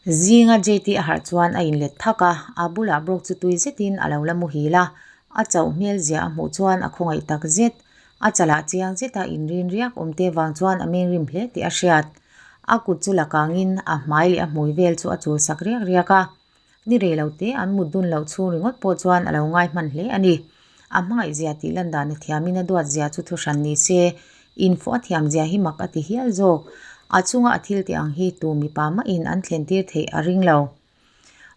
Zinga JT a harh chuan a inlet thak a, a bulah bawk chu tui zetin a lo la muhil a, a chauh hmel zia a hmuh chuan a khawngaih tak zet. A chalah chiang zeta inrin riak awm te vang chuan a mengrim hle tih a hriat. A kut chu la kangin a hmai leh a hmui vel chu a chul sak riak riak a. Ni rei lo te an mut dun loh chhung ringawt pawh chuan a lo ngai hman hle a ni. A hmangaih zia tih lan dan a thiamin a duat zia chu thuhran ni se, infawh a thiam zia hi mak a ti hial zawk. A chunga a thil tih ang hi tu mipa mahin an thlen tir theih a ring lo.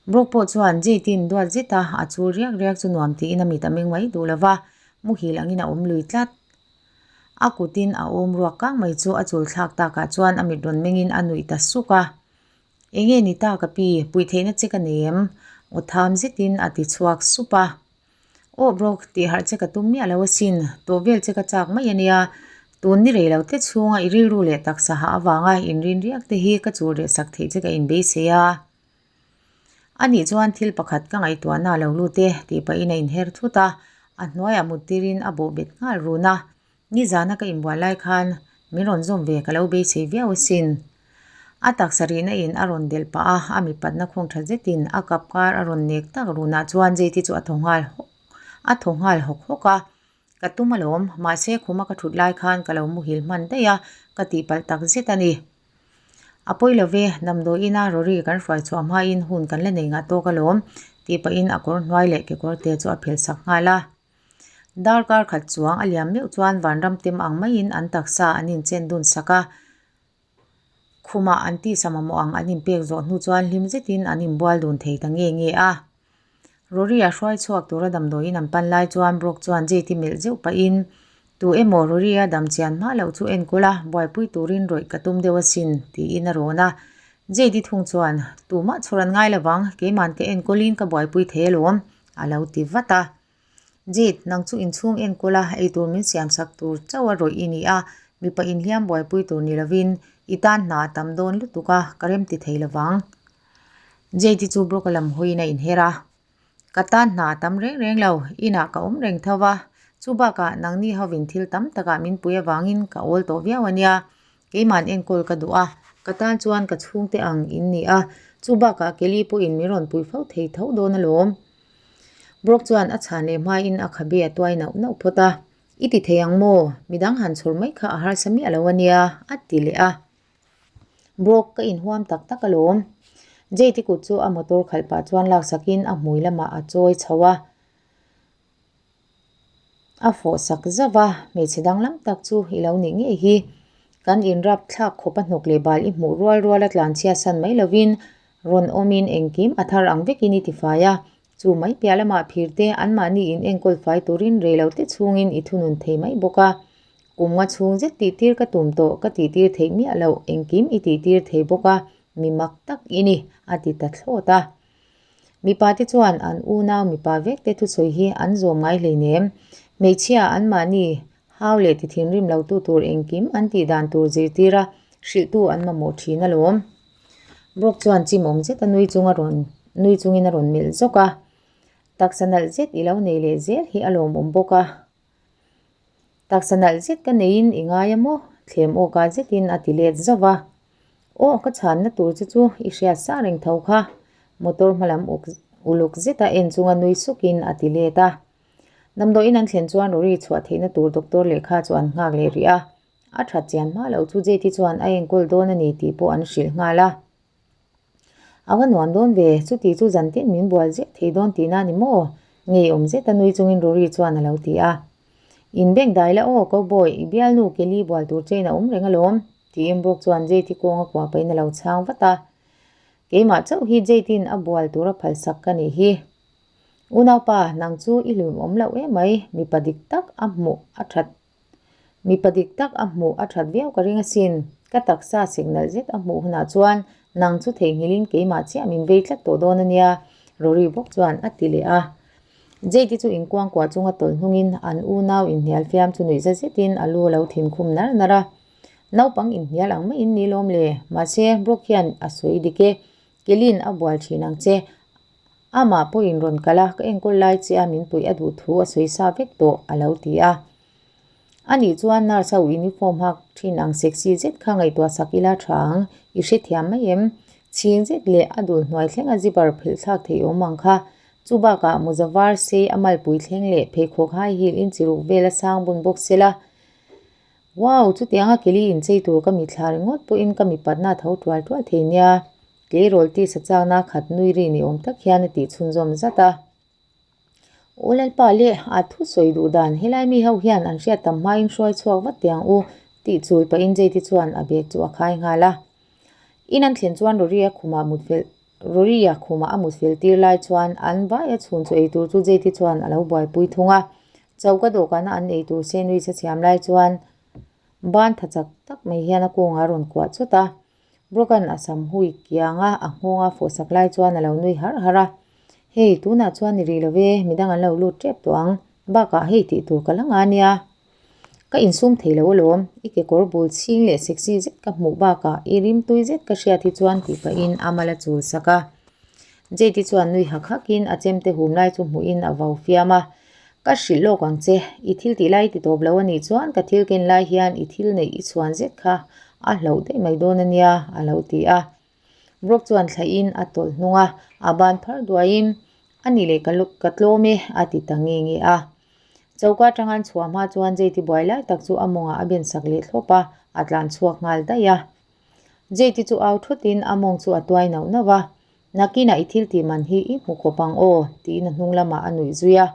Brock pawh chuan Jade-in duat zet a, a chul riak riak chu nuam tiin a mit a meng mai duh lo va, muhil angin a awm lui tlat. A kutin a awm ruak kang mai chu a chul thlak takah chuan a mit rawn mengin a nuih ta suk a. Enge ni ta ka pi, puih theihna che ka nei em? Aw tham zetin a ti chhuak sup a. Aw bro, tih harh che ka tum miah lo asin, tawh vel che ka chak mai a nia. Tun ni rei lo te chhunga i rilru leh taksa hah avanga inrin riak te hi ka chul reh sak theih che ka inbeisei a. Anih chuan thil pakhat ka ngaihtuahna a lo lut e tih pahin a inher thut a, a hnuaiah mut tirin a bawh bet nghal run a. Nizana ka inbual lai khan min rawn zawm ve ka lo beisei viau asin. A taksa rihna in a rawn delh pah a, a mipatna khawng tha zetin a kap kar a rawn nek tak runah chuan Jade chu a thaw nghal hawk a thaw nghal hawk hawk a. Ka tum alawm, mahse khuma ka thut lai khan ka lo muhil hman daih a, ka tihpalh tak zet a ni. A pawi lo ve, damdawiin a Rory kan hruai chhuah hmain hun kan la nei ngah tawk alawm, tih pahin a kawr hnuai leh kekawr te chu a phelh sak nghal a. Darkar khat chuang a liam meuh chuan vanram tem ang maiin an taksa an inchen dun sak a. Khumah an tisa mamawh ang an inpek zawh hnu chuan hlim zetin an inbual dun thei ta nge nge a. Rory a hruai chhuak tura damdawiin an pan lai chuan Brock chuan Jade-i melh zeuh pahin, Tu emaw Rory a dam chian hma loh chu enkawl a, buaipui turin rawih ka tum deuh asin, tiin a rawn a. Jade-i thung chuan, Tumah chhawr an ngai lovang, keiman ka enkawlin ka buaipui thei alawm, a lo ti vat a. Jade, nang chu inchhung enkawl a, eitur min siamsak tur chauh a rawih i ni a, mipa inhliam buaipui tur ni lovin i tan hna a tam dawn lutuk a, ka rem ti thei lovang. Jade-i chu Brock-a lam hawiin a inher a, Ka tan hna a tam reng reng lo, inah ka awm reng tho va, chu bakah nangni hovin thil tam takah min pui avangin ka awl tawh viau a nia, Keima'n enkawl ka duh a, ka tan chuan ka chhungte ang in ni a, chu bakah Kelly pawhin min rawn pui fo thei tho dawn alawm. Brock chuan a chhan leh hmain a khabe a tuai nauh nauh phawt a, I ti thei ang maw? Midang han chhawr mai kha a harsa miah lo a nia, a ti leh a. Brock, ka inhuam tak tak alawm. Jade-i kut chu a motor khalh pah chuan laksakin a hmui lamah a chawi chho a. A fawh sak zauh a, hmeichhe danglam tak chu i lo nih ngei hi. Kan inrap thlak khawp a hnawk leh bal i hmuh rual rual a tlanchhia san mai lovin rawn awmin engkim a thar ang vekin i tifai a, chu mai piah lamah phir te anmahni in enkawl fai turin rei lo te chhungin i thunun thei mai bawk a. Kum nga chhung zet tihtir ka tum tawh ka tihtir theih miah loh engkim i tihtir thei bawk a, mi mak tak i ni, a ti ta thlawt a. Mipa te chuan an unau mipa vek te thusawi hi an zawm ngai hleinem. Hmeichhia anmahni hau leh ti thinrim lo tu tur engkim an tih dan tur zirtir a, hrilhtu an mamawh thin alawm. Brock chuan chimawm zet a nui chung a rawn nui chungin a rawn melh zawk a. Taksa nalh zet i lo nei leh zel hi a lawmawm bawk a. Taksa nalh zet ka neiin i ngai a maw? Thlem awka zetin a ti let zauh va. Aw, ka chhanna tur che chu i hriat sa reng tho kha, motor hmalam uk uluk zeta en chunga nui sukin a ti let a. Damdawiin an thlen chuan Rory chhuah theihna tur doctor lehkha chu an nghak leh rih a. A that chian hma loh chu Jade-i chuan a enkawl dawn a ni tih pawh an hrilh nghal a. A va nuam dawn ve, chuti chu zan tin min bual zet thei dawn tihna a ni maw? Ngeiawm zeta nui chungin Rory chuan a lo ti a. In beng dai la aw, Cowboy, i bialnu Kelly bual tur chein a awm reng alawm, tiin Brook chuan Jade-i kawng a kuah pahin a lo chhang vat a. Keimah chauh hi Jade-in a bual tura phalsak ka nih hi. Unaupa, nang chu i hlimawm loh emai, mipa dik tak a hmuh a that Mipa dik tak a hmuh a that viau ka ring asin. Ka taksa sik nalh zet a hmuh hunah chuan nang chu theihnghilhin keimah chiah min vei tlat tawh dawn a nia, Rory bawk chuan a ti leh a. Jade-i chu inkuangkuah chunga tawlh hnungin an unau inhnial fiam chu nuihza zetin a lu a lo thin khum nar nar a. Naupang inhnial ang maiin ni lawm le, mahse Brock hian a sawi dik e, Kelin a bual thin ang che. Amah pawhin rawn kal a, ka enkawl lai che a min puih a duh thu a sawi sa vek tawh, a lo ti a. Anih chuan nurse ho uniform hak thin ang sexy zet kha ngaihtuah sak ila tha ang, i hrethiam mai em? Chhing zet leh a dul hnuai thlenga zipper phelh thlak theih awm ang kha. Chu bakah mawza var sei a malpui thleng leh pheikhawk high heel inchi ruk vel a sang bun bawk sela. Wow! Chutianga Kelly inchei tur ka mithla ringawt pawhin ka mipatna a tho tual tual thei nia. Tleirawl tisa chakna khat nui ri ni awm tak hian a tih chhunzawm zat a. U Lalpa leh a thu sawi duh dan helai mi ho hian an hriat tam hmain hruai chhuak vat teh ang u tih chul pahin Jade chuan a bag chu a khai nghal a. In an thlen chuan Rory-a khumah mut fel Rory-a khumah a mut fel tir lai chuan an vaia chhun chu ei tur chu Jade chuan a lo buaipui thung a. Choka dawhkana an ei tur sandwich a siam lai chuan ban tha chak tak mai hian a kawngah a rawn kuah chawt a. Brogan a sam hui kiang a, a nghawng a fawhsak lai chuan a lo nui harh harh a. Hei, tunah chuan i rih lo ve, midang an lo lut tep tawh ang. Bakah hei tih tur ka la nga nia. Ka insum thei lo alawm, i kekawr bul chhing leh sexy zet ka hmuh bakah i rimtui zet ka hriat hi chuan tih pahin a mal a chul sak a. Jade-i chuan nui hak hakin a chemte hum lai chu hmuhin a vau fiam a. Ka hrilh lawk ang che, i thil tih lai i ti tawp lo a nih chuan ka thil ken lai hian i thil neih i chhuan zet kha a hlauh daih mai dawn a nia, a lo ti a. Brock chuan thlahin a tawlh hnung a, a ban phar duaiin, A nih leh ka ka tlawm e, a ti ta nge nge a. Choka atanga an chhuah hma chuan Jade-i buai lai tak chu a mawngah a ben sak leh thlawp a, a tlan chhuak nghal daih a. Jade-i chu au thutin a mawng chu a tuai nauh nauh a, Nakinah i thil tih man hi i hmu khawp ang aw, tiin a hnung lamah a nuih zui a.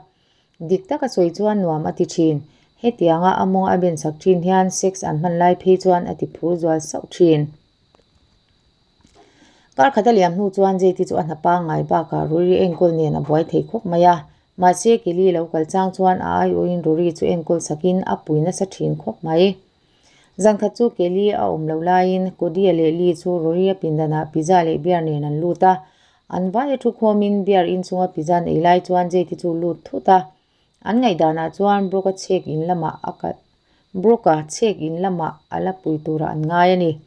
Dik taka sawi chuan nuam a ti thin. Hetianga a mawng a ben sak thin hian sex an hman lai phei chuan a ti phur zual sauh thin. Kar khat a liam hnu chuan Jade chu a hna pangngai bakah Rory enkawl nen a buai thei khawp mai a. Mahse Kelly lo kal chang chuan a aiawhin Rory chu enkawl sakin a pui nasa thin khawp mai. Zan khat chu Kelly a awm loh laiin Cody-a leh Lee chu Rory-a pindanah pizza leh beer nen an lut a. An vaia thu khawmin beer inchunga pizza an ei lai chuan Jade chu lut thut a. An ngaihdanah chuan Brock-a chhek in lamah a kal Brock-a chhek in lamah a la pui turah an ngai a ni.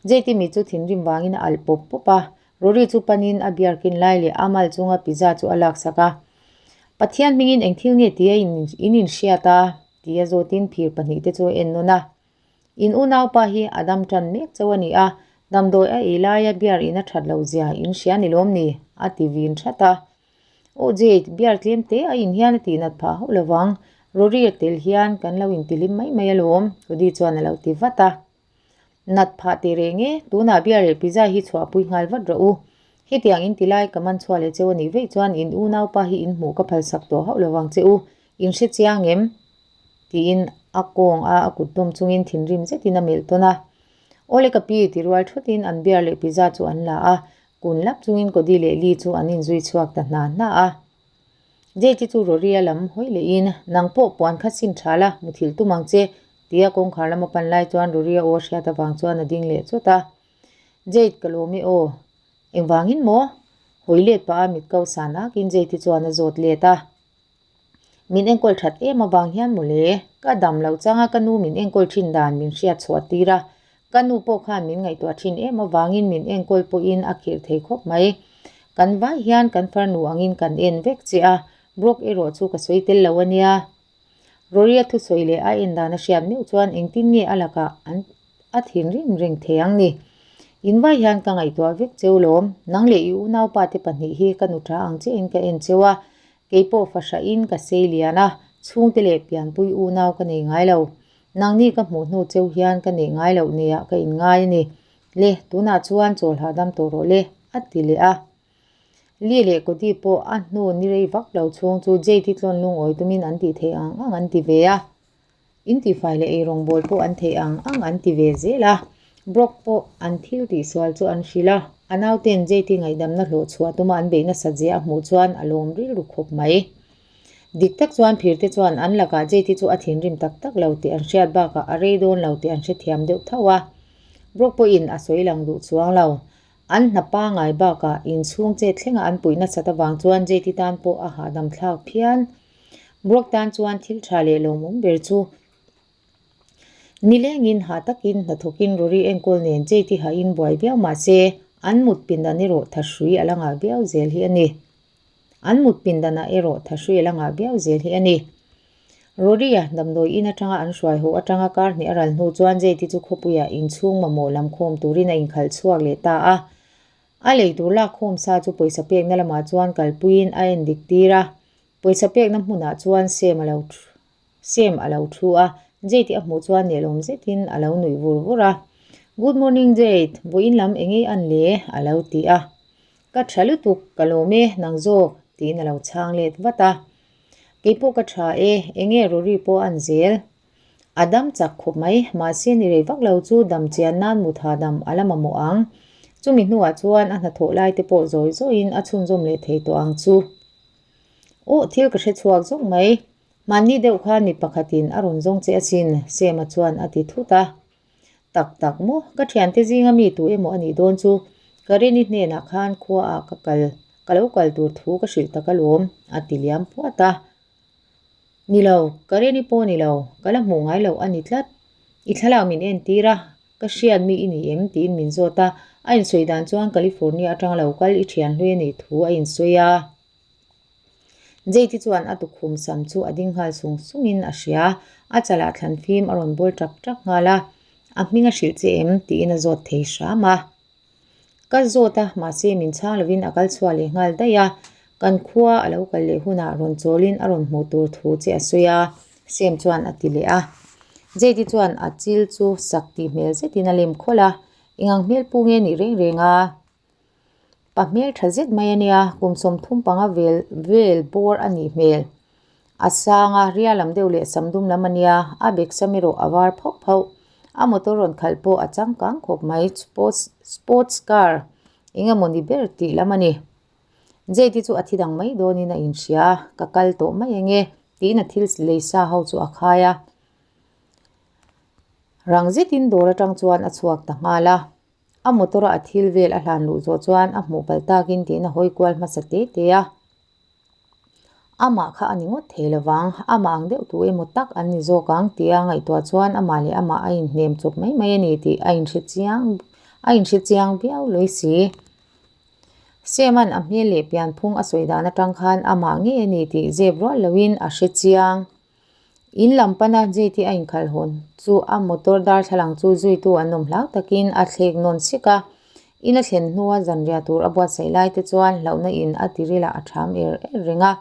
Jade mi chu thinrim vangin a alh pawp pawp a. Rory chu panin a beer kin lai leh a mal chunga pizza chu a laksak a. Pathian hmingin eng thil nge tia in inhriat a? Tia zawtin phir pahnihte chu a en nawn a. In unaupa hi a dam tan mek chauh a ni a, damdawi a ei laia beer in a that loh zia in hria ni lawm ni? a ti vin that a. Aw Jade, beer tlem te a in hian a tihnat phah hauh lo vang. Rory a tel hian kan lo intihlim mai mai alawm, Cody chuan a lo ti vat a. Nat phah teh reng e, tunah beer leh pizza hi chhuahpui nghal vat rawh u. Hetiang in ti lai ka man chhuah leh cheu a nih veih chuan in unaupa hi in hmuh ka phalsak tawh hauh lo vang che u. In hre chiang em? Tiin a kawng a a kut dawm chungin thinrim zetin a melh tawn a. Awle ka pi ti rual thutin an beer leh pizza chu an la a, kun lap chungin Cody leh Lee chu an inzui chhuak ta hna hna a. Jade chu Rory-a lam hawi lehin, Nang pawh puan kha sin tha la, muthilh tum ang che, tia kawngkhar lama pan lai chuan Rory-a aw hriat avang chuan a ding leh chawt a. Jade ka lawm e aw. Engvangin maw? Hawi let pah a mit ko san akin Jade chuan a zawt let a. Min enkawl that em avang hian mawle, ka dam loh changa ka nu min enkawl thin dan min hriat chhuah tir a, ka nu pawh khan min ngaihtuah thin em avangin min enkawl pawhin a khirh thei khawp mai. Kan vai hian kan farnu angin kan en vek che a, Brock erawh chu ka sawi tel lo a nia. Rory-a thusawi leh a en dan a hriat meuh chuan engtin nge a lakah an a thinrim reng thei ang ni. In vai hian ka ngaihtuah vek cheu lawm, nang leh i unaupa te pahnih hi ka nu tha ang chiahin ka en cheu a, Kei pawh fahrahin ka sei lian a, chhungte leh pianpui unau ka nei ngai lo. Nangni ka hmuh hnu cheu hian ka neih ngai loh nia ka inngai a ni. Le, tunah chuan chawl hahdam tawh rawh le, a ti leh a. Li leh Cody pawh a hnu ni rei vak lo chhung chu Jade-i tlawn lungawi tumin an tih theih ang ang an ti ve a. In tihfai leh eirawngbawl pawh an theih ang ang an ti ve zel a, Brock pawh an thil tihsual chu an hrilh a, a nauten Jade-i ngaihdamna hlawh chhuah tuma an beih nasat zia a hmuh chuan a lawm rilru khawp mai. Dik tak chuan phirte chuan an lakah Jade-i chu a thinrim tak tak lo tih an hriat bakah a rei dawn lo tih an hrethiam deuh tho a, Brock pawhin a sawi lang duh chuang lo. An hna pangngai bakah inchhung chet thlenga an puih nasat avang chuan Jade-i tan pawh a hahdam thlak phian. Brock tan chuan thil tha leh lawmawm ber chu nilengin hah takin hnathawkin Rory enkawl nen Jade-i hahin buai viau mah se an mut pindan erawh thahrui a la ngah viau zel hi a ni. An mut pindanah erawh thahrui a la ngah viau zel hi a ni. Rory-a damdawi in atanga an hruai haw atanga kar hnih a ral hnu chuan Jade-i chu khawpuiah inchhung mamawh lam khawm turin a inkhalh chhuak leh ta a. A lei tur lakkhawm sa chu pawisa pekna lamah chuan kalpuiin a en dik tir a, pawisa pekna hmunah chuan Sam a lo Sam a lo thu a, Jade a hmuh chuan nelawm zetin a lo nuih vur vur a. Good morning Jade, vawiin lam engei an le? a lo ti a. Ka tha lutuk, ka lawm e, nang zawk, tiin a lo chhang let vat a. Keipawh ka tha e, enge Rory pawh an zel? A dam chak khawp mai, mahse ni rei vak lo chu dam chian nan mut hahdam a la mamawh ang. Chumi hnuah chuan a hnathawh lai te pawh zawi zawiin a chhunzawm leh thei tawh ang chu. Aw, thil ka hre chhuak zawk mai. Hmanni deuh khan mi pakhatin a rawn zawng che asin, Sema chuan a ti thut a. Tak tak maw, ka thiante zinga mi tu emaw a nih dawn chu Karini hnenah khan khuaah ka kal, ka lo kal tur thu ka hrilh tak alawm, a ti liam puat a. Ni lo, Karini pawh ni lo, ka la hmuh ngai loh a ni tlat. I thlalak min entir a, ka hriat mi i ni em tiin min zawt a, a insawi dan chuan California atanga lo kal i thian hlui a nih thu a insawi a. Jade chuan a tukhum sam chu a ding nghal sung sungin a hria, a chalah thlan fim a rawn bawl ṭak ṭak nghal a, a hming a hrilh che em tiin a zawt thei hram a. Ka zawt a, mahse min chhang lovin a kal chhuah leh nghal daih a, kan khua a lo kal leh hunah rawn chawlin a rawn hmuh tur thu che a sawi a, Sam chuan a ti leh a. Jade chuan a chil chu sak tih hmel zetin a lem khawlh a, eng ang hmel pu nge nih reng reng a? Pa hmel tha zet mai a nia, kum 35 vel vel bawr a nih hmel. A sang a, ria lam deuh leh sam dum lam a nia, a bek sam erawh a var phauh phauh. A motor rawn khalh pawh a changkang khawp mai, sports sports car eng emaw ni ber tih lam a ni. Jade chu a thi dang mai dawnin a inhria a, ka kal tawh mai enge tiin a thil lei sa ho chu a khai a. Rang zetin dawr atang chuan a chhuak ta nghal a. A motor a a thil vel a hlan luh zawh chuan a hmuh palh takin tiin a hawi kual hmasa te te a. Amah kha a ni ngawt thei lovang, amah ang deuh tu emaw tak an ni zawk ang tia ngaihtuah chuan amah leh amah a inhnem chawp mai mai a ni tih a inhre chiang a inhre chiang viau lawi si. Sema'n a hmel leh pianphung a sawi dan atang khan amah ngei a ni tih zep rual loin a hre chiang. In lam pana Jade a inkhalh hawn chu a motor darthlalang chu zuitu an awm hlau takin a thlek nawn sik a. In a thlen hnua zanriah tur a buatsaih lai te chuan hlauhna in a tirilah a ṭham er er reng a.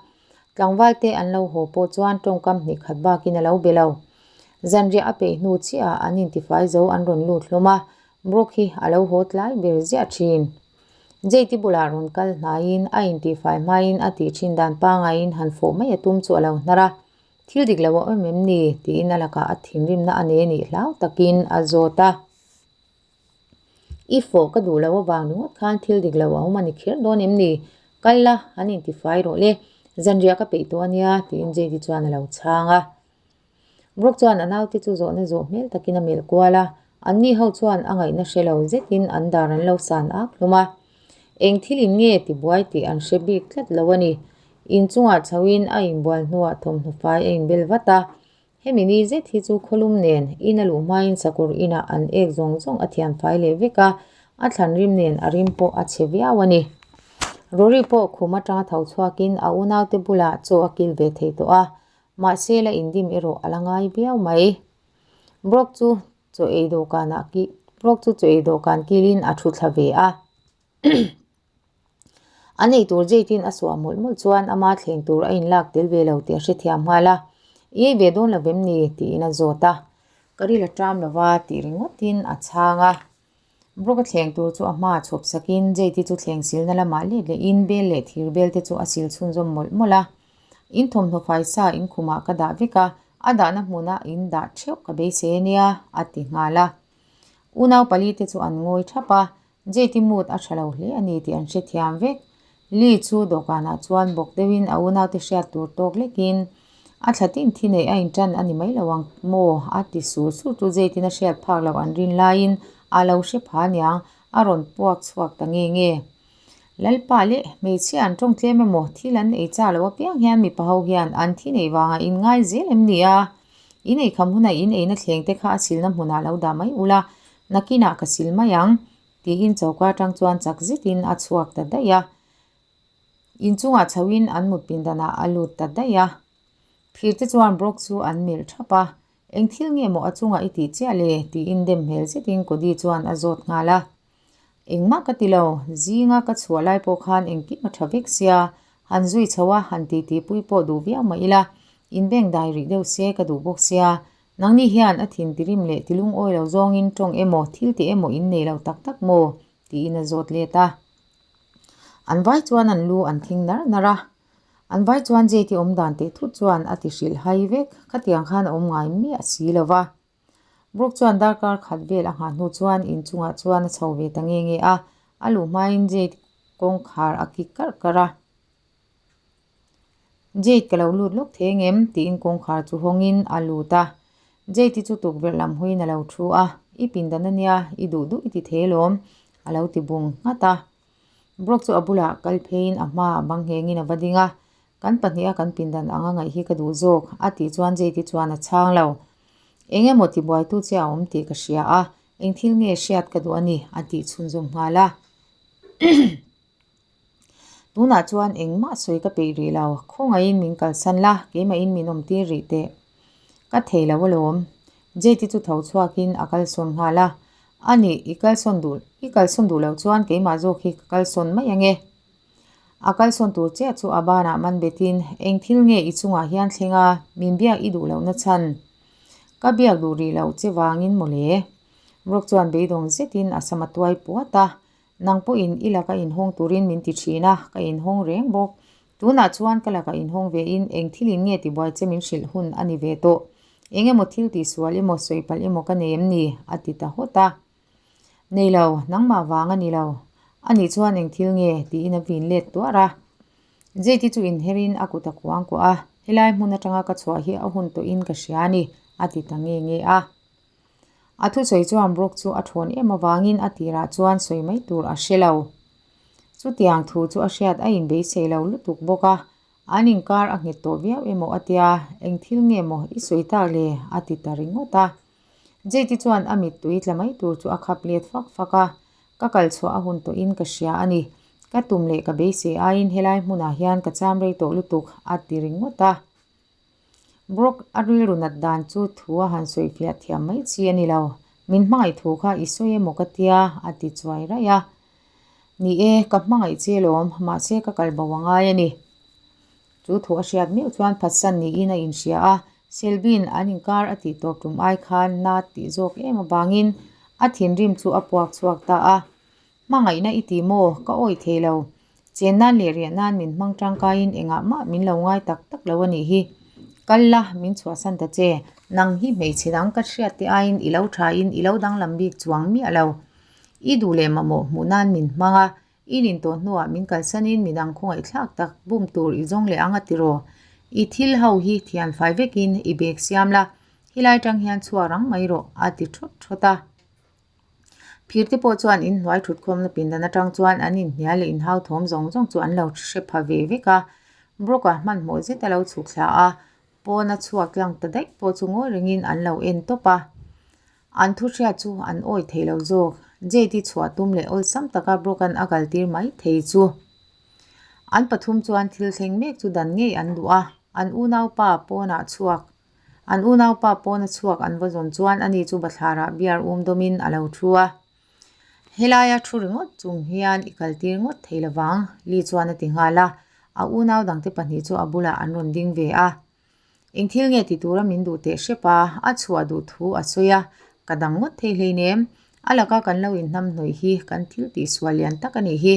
Tlangval te an lo haw pawh chuan tawngkam hnih khat bakin a lo be lo. Zanriah a peih hnu chiahah an intifai zo an rawn lut hlawm a, Brock hi a lo haw tlai ber ziah ṭhin. Jade bulah rawn kal hnaiin a intihfai hmain a tih ṭhin dan pangaiin han fawh mai a tum chu a lo hnar a. Thil dik lo a awm em ni? tiin a lakah a thinrimna a nei anih hlau takin a zawt a. I fawh ka duh loh avang ringawt khan thil dik lo a awm a ni kher dawn em ni? Kal la, an intifai rawh le. Zanriah ka peih tawh a nia, tiin Jade chuan a lo chhang a. Brock chuan a naute chu zawhna zawh hmel takin a melh kual a, anni ho chuan a ngaihna hre lo zetin an dar an lo san ak hlawm a. Eng thil in nge tibuai tih an hre bik tlat lo a ni. Inchungah chhoin a inbual hnuah thawmhnaw fai a inbel vat a. Hemi ni zet hi chu khawlum nen in a luh hmain sakawr inah an ek zawng zawng a thian fai leh vek a, a thlan rim nen a rim pawh a chhe viau a ni. Rory pawh khum atanga tho chhuakin a unaute bulah chaw a kil ve thei tawh a, Mahse la indim erawh a la ngai viau mai. Brock chu chaw ei dawhkanah ki Brock chu chaw ei dawhkan kilin a thu thla ve a. An ei tur Jade-in a suah mawlh mawlh chuan ama thleng tur a inlak tel ve lo tih a hrethiam nghal a. I ei ve dawn lo vem ni? tiin a zawt a. Ka ril a ṭam lova tih ringawtin a chhang a. Brock a thleng tur chu a hma chhawp sakin Jade chu thleng silna lamah let lehin bel leh thir bel te chu a sil chhunzawm mawlh mawlh a. In thawmhnaw fai sa in khumah ka dah vek a, a dahna hmuna in dah theuh ka beisei a nia, a ti nghal a. Unau pali te chu an ngawi thap a, Jade mood a tha lo hle a ni tih an hrethiam vek. Lee chu dawhkanah chuan bawk deuhin a unaute hriat tur tawk lekin a thla tin thi neih a intan a ni mai lo ang maw? a ti sur sur chu Jade-in a hriat phak loh an rin laiin a lo hre pha niang a rawn puak chhuak ta nge nge. Lalpa leh hmeichhia an tawng tlem emaw thil an ei chak loh apiang hian mipa ho hian an thi neih vangah in ngai zel em ni a? In eikham hunah in eina thleng te kha a silna hmunah lo dah mai ula, nakinah ka sil mai ang. Tiin choka atang chuan chak zetin a chhuak ta daih a. Inchungah chhoin an mut pindanah a lut ta daih a. Phir te chuan Brock chu an melh thap a, Eng thil nge maw a chungah i tih chiah le? tiin dem hmel zetin Cody chuan a zawt nghal a. Engmah ka ti lo, zinga ka chhuah lai pawh khan engkim a tha vek sia, han zui chho a, han titi pui pawh duh viau mah ila, inbeng dai rih deuh se ka duh bawk sia. Nangni hian a thin tirim leh tilungawi lo zawngin tawng emaw thil ti emaw in nei lo tak tak maw? tiin a zawt let a. An vai chuan an lu an thing nar nar a. An vai chuan Jade-i awm dan teh thut chuan a ti hrilh hai vek, khatiang khan a awm ngai miah si lo va. Brooke chuan darkar khat vel a nghah hnu chuan inchungah chuan a chho ve ta nge nge a, a luh hmain Jade kawngkhar a kik karh karh a. Jade ka lo lut lawk thei angem? tiin kawngkhar chu hawngin a lut a. Jade-i chu tukverh lam hawiin a lo thu a, I pindan ania, i duh duh i ti thei alawm, a lo ti bung nghat a. Brock chu a bulah kal pheiin a hma a bang nghengin a va ding a, Kan pahniha kan pindan anga ngaih hi ka duh zawk, a tih chuan Jade-i chuan a chhang lo. Eng emaw tibuaitu che a awm tih ka hria a, eng thil nge hriat ka duh a ni, a tih chhunzawm nghal a. Tunah chuan engmah sawi ka peih rih lo, khawngaihin min kalsan la, keimahin min awm tir rih teh. Ka thei lo alawm. Jade-i chu tho chhuakin a kalsawn nghal a, A nih, i kalsawn duh, i kalsawn duh loh chuan keimah zawk hi ka kalsawn mai ange. A kalsawn tur chiah chu a banah man betin, Eng thil nge i chungah hian thleng a, min biak i duh lohna chhan? Ka biak duh rih loh che vangin mawle. Brock chuan beidawng zetin a sam a tuai puat a, Nang pawhin i laka inhawng turin min ti thin a, ka inhawng reng bawk. Tunah chuan ka laka inhawng vein eng thilin nge tibuai che min hrilh hun a ni ve tawh. Eng emaw thil tihsual emaw sawi palh emaw ka nei em ni? a ti ta hawt a. Nei lo, nangmah vang a ni lo. A nih chuan eng thil nge? tiin a vin let tuar a. Jade chu inherin a kut a kuang kuah a, helai hmun atanga ka chhuah hi a hun tawhin ka hria a ni, a ti ta nge nge a. A thusawi chuan Brock chu a thawn em avangin a tirah chuan sawi mai tur a hre lo. Chutiang thu chu a hriat a inbeisei lo lutuk bawk a, an inkar a nghet tawh viau emaw a tia, eng thil nge maw i sawi tak le? a ti ta ringawt a. Jade chuan a mittui tla mai tur chu a khap let fak fak a, ka kal chhuah a hun tawhin ka hria a ni. Ka tum leh ka beisei aiin helai hmunah hian ka cham rei tawh lutuk a ti ringawt a. Brock a rilru nat dan chu thu a han sawi fiah thiam mai chi a ni lo. Min hmangaih thu kha i sawi emaw ka tia, a ti chuai raih a. Ni e, ka hmangaih che lawm, mahse ka kal bo a ngai a ni. Chu thu a hriat meuh chuan phatsan niin a inhria a, Selbin an inkar a tih tawp tum ai khan na tih zawk em avangin a thinrim chu a puak chhuak ta a. Hmangaihna i ti maw? Ka awih thei lo. Chen nan leh riah nan min hmang tangkaiin engah mah min lo ngai tak tak lo a nih hi. Kal la, min chhuahsan ta che. Nang hi hmeichhe dang ka hriat te aiin i lo thain i lo danglam bik chuang miah lo. I duh leh mamawh hmuh nan min hmang a, i nin tawh hnuah min kalsanin midang khawngaihthlak tak bum tur i zawng leh ang a tiraw? I thil ho hi thian fai vekin i bag siam la, helai tang hian chhuak rang mai rawh a ti thawt thawt a. Phir te pawh chuan inhnuai thutkhawmna pindan atang chuan an inhnial leh inhau thawm zawng zawng chu an lo hre pha ve vek a. Brock-a hmanhmawh zet a lo chhuk thla a, pawn a chhuak tlang ta daih pawh chu ngawi rengin an lo en tawp a. An thu hriat chu an awi thei lo zawk. Jade-i chhuah tum leh awlsam taka Brock-a'n a kaltir mai thei chu. An pathum chuan thil thleng mek chu dan ngei an duh a, an unaupa pawnah chhuak An unaupa pawn a chhuak an va zawn chuan ani chu bathlarah beer um dawmin a lo thu a. Helaia thu ringawt chung hian i kaltir ngawt thei lovang, Lee chuan a ti nghal a. A unau dangte pahnih chu a bulah an rawn ding ve a. Eng thil nge ti tura min duh teh hrep a, a chhuah duh thu a sawi a, ka dang ngawt thei hleinem. A laka kan lo inhnam hnawih hi kan thil tihsual lian tak a nih hi.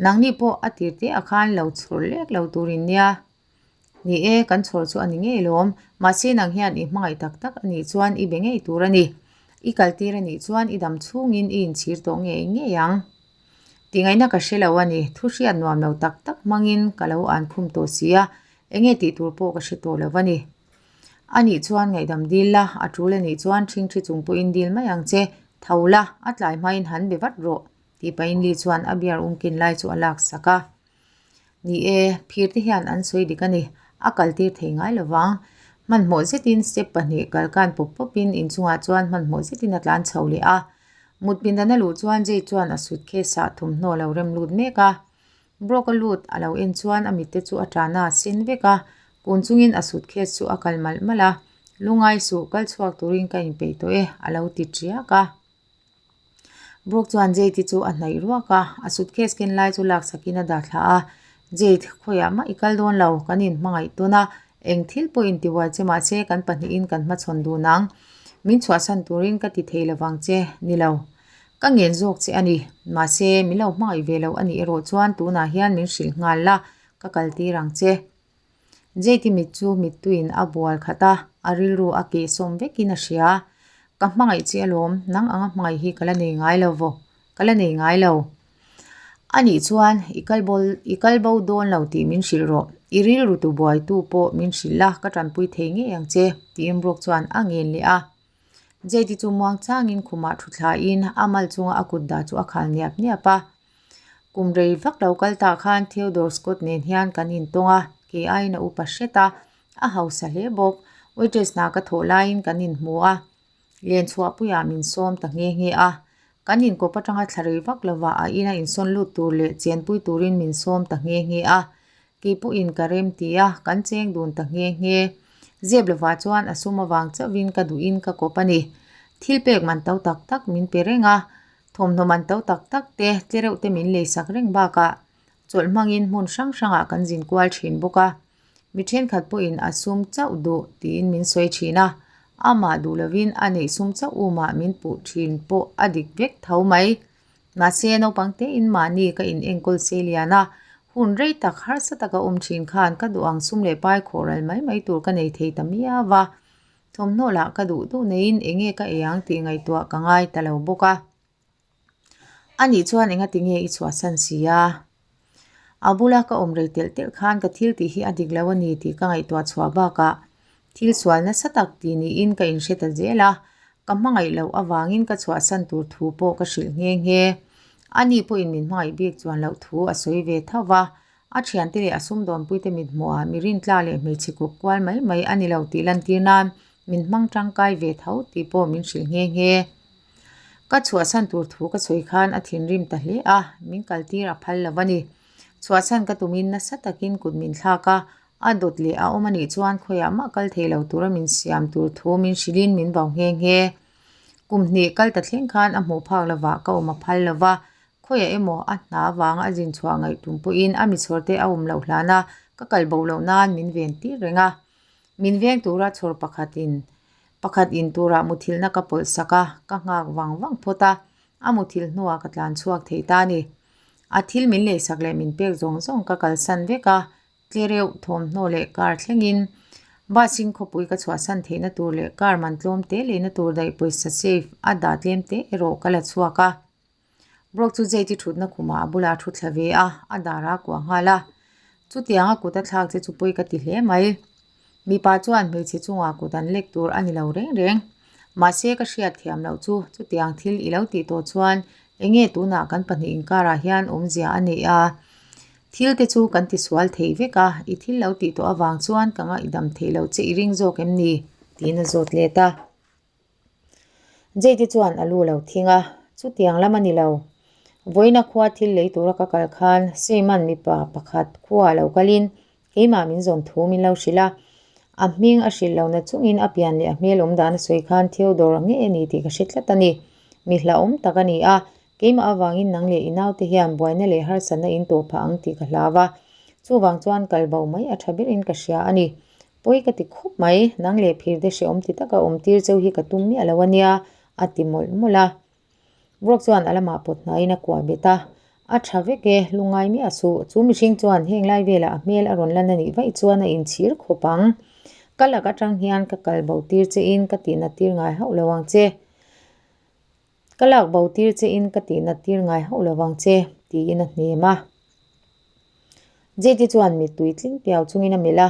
Nangni pawh a tir te ah khan lo chhawr lek lo turin nia. Ni e, kan chhawr chu a ni ngei lawm. Mahse nang hian i hmangaih tak tak a nih chuan i be ngei tur a ni. I kaltir a nih chuan i dam chhungin i inchhir tawh ngei ngei ang. Tihngaihna ka hre lo a ni, thu hriat nuam lo tak tak hmangin ka lo an khum tawh si a, enge tih tur pawh ka hre tawh lo a ni. A nih chuan ngaihdam dil la, a tul a nih chuan ṭhingṭhi chung pawhin dil mai ang che. Tho la, a tlai hmain han be vat rawh, tih pahin Lee chuan a beer umkin lai chu a laksak a. Ni e, phir te hian an sawi dik a ni. A kaltir thei ngai lo vang. Hmanhmawh zetin step pahnih kalkan pawp pawpin inchungah chuan hmanhmawh zetin a tlan chho leh a. Mut pindan a luh chuan Jade chuan a suitcase ah thawmhnaw a lo rem lut mek a. Brock a lut a lo en chuan a mitte chu a tana a sen vek a. Kun chungin a suitcase chu a kal malh malh a. Lungai suh, kal chhuak turin ka inpeih tawh e, a lo ti tiak a. Brooke chuan Jade-i chu a hnaih ruak a, a suitcase ken lai chu laksakin a dah thla a. Jade, khawiah mah i kal dawn lo, kan inhmangaih tawn a, eng thil pawh intibuai che mahse kan pahnihin kan hmachhawn dun ang. Min chhuahsan turin ka ti thei lovang che, ni lo. Ka ngen zawk che a ni. Mahse, min lo hmangaih ve lo a nih erawh chuan tunah hian min hrilh nghal la, ka kal tir ang che. Jade-i mit chu mittuiin a bual khat a, a rilru a kehsawm vekin a hria. Ka hmangaih che alawm, nang anga hmangaih hi ka la nei ngai lo vaw, ka la nei ngai lo. A nih chuan i kal bawl i kal bo dawn lo tih min hrilh rawh, i rilru tu buaitu pawh min hrilh la, ka tanpui thei ngei ang che, tiin Brooke chuan a ngen leh a. Jade-i chu muang changin khumah thu thlain a mal chunga a kut dah chu a khal niap niap a. Kum rei vak lo kal tah khan Theodore Scott nen hian kan intawng a, kei aiin a upa hret a, a hausa hle bawk. Waitress hna ka thawh laiin kan inhmu a, len chhuahpuiah min sawm ta nghe nghe a. Kan inkawp atanga thla rei vak lovah a ina insawn lut tur leh chenpui turin min sawm ta nghe nghe a. Kei pawhin ka rem ti a, kan cheng dun ta nghe nghe. Zep lovah chuan a sum avang chauhin ka duhin ka kawp a ni. Thil pek man to tak tak min pe reng a, Thawmhnaw man to tak tak te, tlereuh te min leisak reng bakah chawlh hmangin hmun hrang hrangah kan zin kual thin bawk a. Mi thenkhat pawhin a sum chauh duh tiin min sawi thin a, amah duh lovin a neih sum chauh umah min puh thin pawh a dik vek tho mai. Mahse, naupang tein mahni ka in enkawl sei lian a, hun rei tak harsa taka awm thin khan ka duh ang sum leh pai khawh ral mai mai tur ka nei thei ta miau va. Thawmhnaw lah ka duh duh neiin eng nge ka ei ang tih ngaihtuah ka ngai ta lo bawk a. A nih chuan enga ti nge i chhuahsan si a? A bula ka awm rei telh telh khan ka thil tih hi a dik lo a ni tih ka ngaihtuah chhuah bakah thil sual nasa tak tih niin ka inhre ta zel a, ka hmangaih loh avangin ka chhuahsan tur thu pawh ka hrilh nghe nghe. A ni pawhin min hmangaih bik chuan loh thu a sawi ve tho va, A thiante leh a sumdawnpuite mithmuhah mi rintla leh hmeichhe kuk kual mai mai a ni lo tih lantir nan min hmang tangkai ve tho tih pawh min hrilh nghe nghe. Ka chhuahsan tur thu ka sawi khan a thinrim ta hle a, min kaltir a phal lo a ni. Chhuahsan ka tumin nasa takin kut min thlak a, a dawt leh a awm a nih chuan khawiah mah kal thei lo tura min siam tur thu min hrilhin min vau nghe nghe. Kum hnih kal ta thleng khan a hmuh phak lovah ka awm a phal lo va, Khawiah emaw a hna avanga a zin chhuah ngaih tum pawhin a michhawr te a awm loh hlan a, ka kal bo loh nan min ven tir reng a. Min veng tura chhawr pakhatin pakhat in turah muthilhna ka pawlh sak a, ka nghak vang vang phawt a, a muthilh hnuah ka tlan chhuak thei ta a ni. A thil min leisak leh min pek zawng zawng ka kalsan vek a, tlereuh thawmhnaw leh car thlengin bus in khawpui ka chhuahsan theihna tur leh car man tlawm te leina tur daih pawisa safe a dah tlem te erawh ka la chhuak a. Brock chu Jade-i thutna khumah a bulah a thu thla ve a, a dar a kuah nghal a. Chutianga kut a thlak che chu pawi ka ti hle mai. Mipa chuan hmeichhe chungah kut an lek tur a ni lo reng reng. Mahse ka hriat thiam loh chu chutiang thil i lo tih tawh chuan enge tunah kan pahnih inkarah hian awmzia a neih a. Thil te chu kan tisual thei vek a, i thil lo tih tawh avang chuan ka ngaihdam theih loh che i ring zawk em ni? tiin a zawt let a. Jade chuan a lu lo thing a, chutiang lam a ni lo. Vawiina khua thil lei tura ka kal khan Seiman mipa pakhat khua a lo kalin keimah min zawn thu min lo hrilh a. A hming a hrilh lohna chungin a pian leh a hmel awm dan a sawi khan Theodore nge a ni tih ka hre tlat a ni. Mi hlauhawm tak a ni a, keimah avangin nang leh i naute hian buaina leh harsatna in tawh phah ang tih ka hlau a. Chuvang chuan kal bo mai a tha berin ka hria a ni. Pawi ka ti khawp mai, nang leh phir te hrehawm ti taka awm tir cheu hi ka tum miah lo a nia, a ti mawlh mawlh a. Brock chuan a lamah pawt hnaiin a kuah bet a, A tha vek e, lungngai miah suh, chu mihring chuan heng lai velah a hmel a rawn lan a nih vaih chuan a inchhir khawp ang. Ka lak atang hian ka kal bo tir che in ka tihnat tir ngai hauh lo ang che. Ka lak bo tir che in ka tihnat tir ngai hauh lo vang che, tiin a hnem a. Jade chuan mittui tling piau chungin a melh a,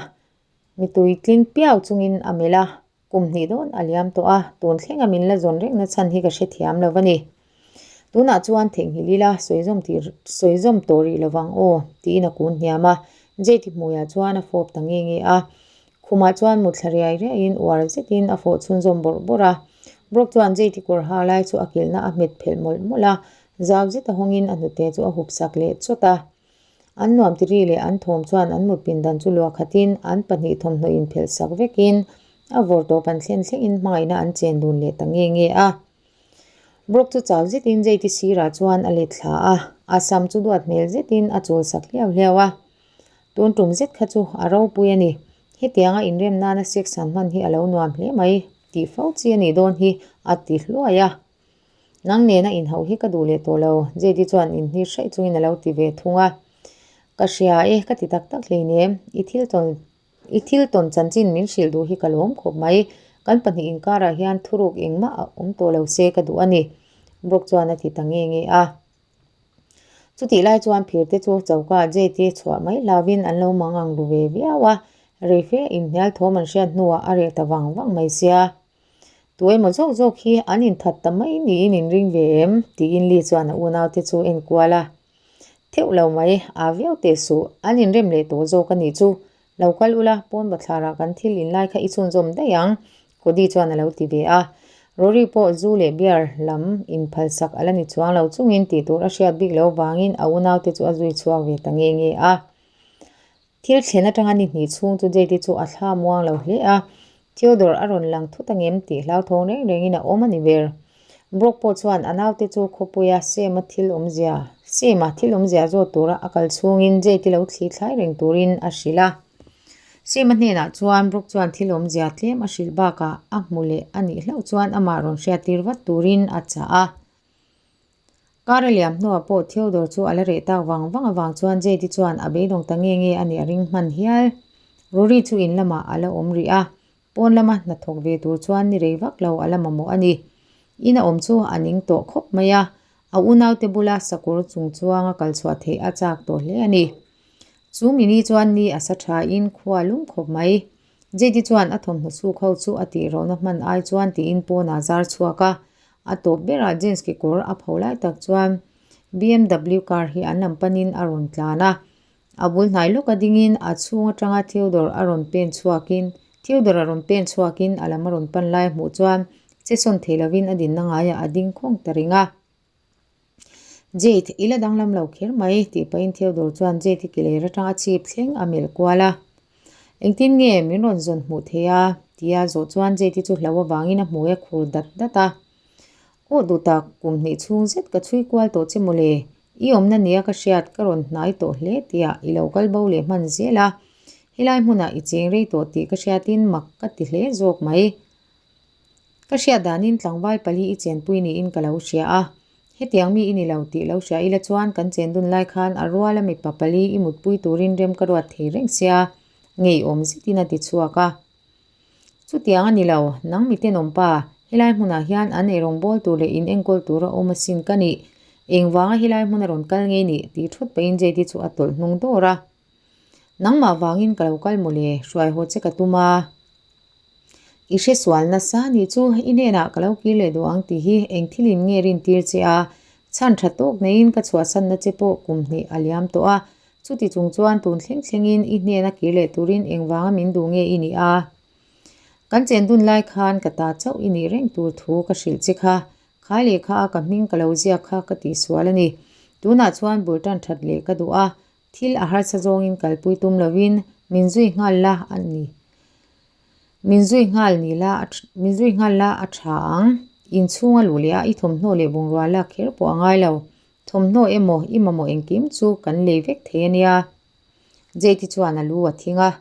mittui tling piau chungin a melh a, kum hnih dawn a liam tawh a, tun thlenga min la zawn rengna chhan hi ka hrethiam lo a ni. Tunah chuan theihnghilh ila sawizawm tih sawizawm tawh rih lo vang aw, tiin a kun hniam a, Jade hmuiah chuan a fawp ta nge nge a. Khumah chuan mutthla riai riaiin uar zetin a fawh chhunzawm bawrh bawrh a. Brock chuan Jade kawr ha lai chu a kilhna a hmet phelh mawlh mawlh a, zau zeta hawngin a hnute chu a hup sak leh chawt a. An nuam tiri leh an thawm chuan an mut pindan chu luah khatin an pahnih thawmhnaw inphelh sak vekin a vawr tawp an thlen thlengin hmangaihna an chen dun leh ta nge nge a. Brock chu chau zetin Jade-i sirah chuan a let thla a, a sam chu duat hmel zetin a chawl sak hliau hliau a. Tun tum zet kha chu a ropui a ni. Hetianga inrem nana sex han hman hi a lo nuam hle mai tih fo chi a nih dawn hi a ti hluai a. Nang nena inhauh hi ka duh leh tawh lo, Jade-i chuan inhni hraih chungin a lo ti ve thung a. Ka hria e, ka ti tak tak hleinem, i thil tawn I thil tawn chanchin min hrilh duh hi ka lawm khawp mai. Kan pahnih inkarah hian thuruk engmah a awm tawh lo se ka duh a ni, Brock chuan a ti ta nge nge a. Chutih lai chuan phirte chu choka Jade chhuah mai hlauvin an lo mang ang ru ve viau a, reife inhnial thawm an hriat hnuah a reh ta vang vang mai sia. Tu emaw zawk zawk hi an inthat ta mai niin inring ve em? tiin Lee chuan a unaute chu en kual a. Theuh lo mai, aa viau teh suh, an inrem leh tawh zawk a nih chu. Lo kal ula, pawn bathlarah kan thil inlai kha i chhunzawm daih ang, Cody chuan a lo ti ve a. Rory pawh zu leh beer lam inphalsak a la ni chuang lo chungin tih tur a hriat bik loh vangin a unaute chu a zui chhuak ve ta nge nge a. Thil thlen atanga ni hnih chhung chu Jade chu a thla muang lo hle a, Theodore a rawn lang thut angem tih hlauthawng reng rengin a awm a ni ber. Brock pawh chuan a naute chu khawpuia Sam-a thil awmzia Sam-a thil awmzia zawt tura a kal chhungin Jade lo thli thlai reng turin a hrilh a. Sam-a hnenah chuan Brock chuan thil awmzia tlem a hrilh bakah a hmu leh a nih hlauh chuan amah rawn hriattir vat turin a chah a. Kar a liam hnuah pawh Theodore chu a la reh tak vang vang avang chuan Jade chuan a beidawng ta nge nge a nih a ring hman hial. Rory chu in lamah a la awm rih a, pawn lama hnathawk ve tur chuan ni rei vak lo a la mamawh a ni. In a awm chu a ning tawh khawp mai a, a unaute bula sakawr chung chuanga kal chhuah theih a chak tawh hle a ni. Chu mini chuan ni a sa thain khua lum khawp mai. Jade chuan a thawmhnaw chhuk ho chu a tih rohna hman ai chuan tiin pawnah zar chhuak a, A tawp berah jeans kekawr a pho lai tak chuan BMW car hi an lam panin a rawn tlan a. A bul hnai lawka dingin a chhung atanga Theodore a rawn pen chhuakin Theodore a rawn pen chhuakin a lam a rawn pan lai hmuh chuan che sawn thei lovin a dinna ngaiah a ding khawng ta reng a. Jade, i la danglam lo kher mai, tih pahin Theodore chuan Jade i kiler atanga chhip thleng a melh kual a. Engtin nge min rawn zawn hmuh thei a? tia zawh chuan Jade chu hlo avangin a hmui a khur dat dat a. Aw duh tak, kum hnih chhung zet ka chhui kual tawh che mawle, i awmna nia ka hriat ka rawn hnai tawh hle tia i lo kal bo leh hman zel a. Helai hmunah i cheng rei tawh tih ka hriatin mak ka ti hle zawk mai. Ka hriat danin tlangval pali i chenpui niin ka lo hria a, hetiang mi i ni lo tih lo hria ila chuan kan chen dun lai khan a ruala mipa pali i mutpui turin rem ka ruat thei reng sia, ngeiawm zetin a ti chhuak a. Chutiang a ni lo, nang mi tenawm pa, helai hmunah hian an eirawng bawl tur leh in enkawl tur a awm asin ka nih, engvanga helai hmun a rawn kal ngei nih tih thut pahin Jade chu a tawlh hnung dawr a. Nangmah vangin ka lo kal mawle, hruai haw che ka tum a. I hre sual nasa nih chu i hnenah ka lo kir leh duh ang tih hi eng thilin nge rintir che a, chhan tha tawk neiin ka chhuahsanna che pawh kum hnih a liam tawh a, chuti chung chuan tun thleng thlengin i hnena kir leh turin engvanga min duh nge i nih a? Kan chen dun lai khan ka ta chauh i nih reng tur thu ka hrilh che kha, khai leh kha a ka hming ka lo ziak kha ka tihsual a ni. Tunah chuan bul tan that leh ka duh a, Thil a harsa zawngin kalpui tum lovin min zui nghal la a ni. Min zui nghal ni la min zui nghal la a tha ang. Inchhunga luh leh a i thawmhnaw leh bungrua lak kher pawh a ngai lo. Thawmhnaw emaw i mamawh engkim chu kan lei vek thei a nia. Jade chuan a lu a thing a,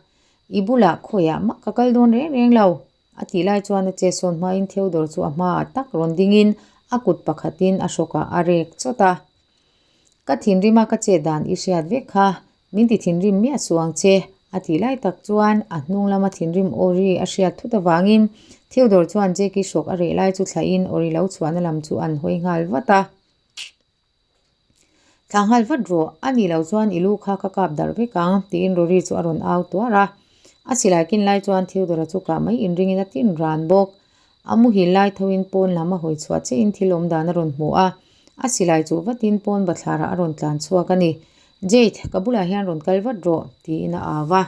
I bulah khawiah mah ka kal dawn reng reng lo. A tih lai chuan a che sawn hmain Theodore chu a hmaah tak rawn dingin a kut pakhatin a hrawkah a rek chawt a. Ka thinrim a ka chet dan i hriat vek kha, min ti thinrim miah suh ang che, a tih lai tak chuan a hnung lama thinrim aw ri a hriat thut avangin Theodore chuan Jackie hrawk a reh lai chu thlahin aw ri lo chhuahna lam chu an hawi nghal vat a. Thlah nghal vat rawh, a nih loh chuan i lu kha ka kap darh vek ang, tiin Rory chu a rawn au tuar a. A silai kin lai chuan Theodore-a chu kah mai inringin a tin ran bawk. A muhil lai thoin pawn lam a hawi chhuah chiahin thil awm dan a rawn hmu a, a silai chu vatin pawn bathlarah a rawn tlan chhuak a ni. Jade, ka bulah hian rawn kal vat rawh, tiin a au a.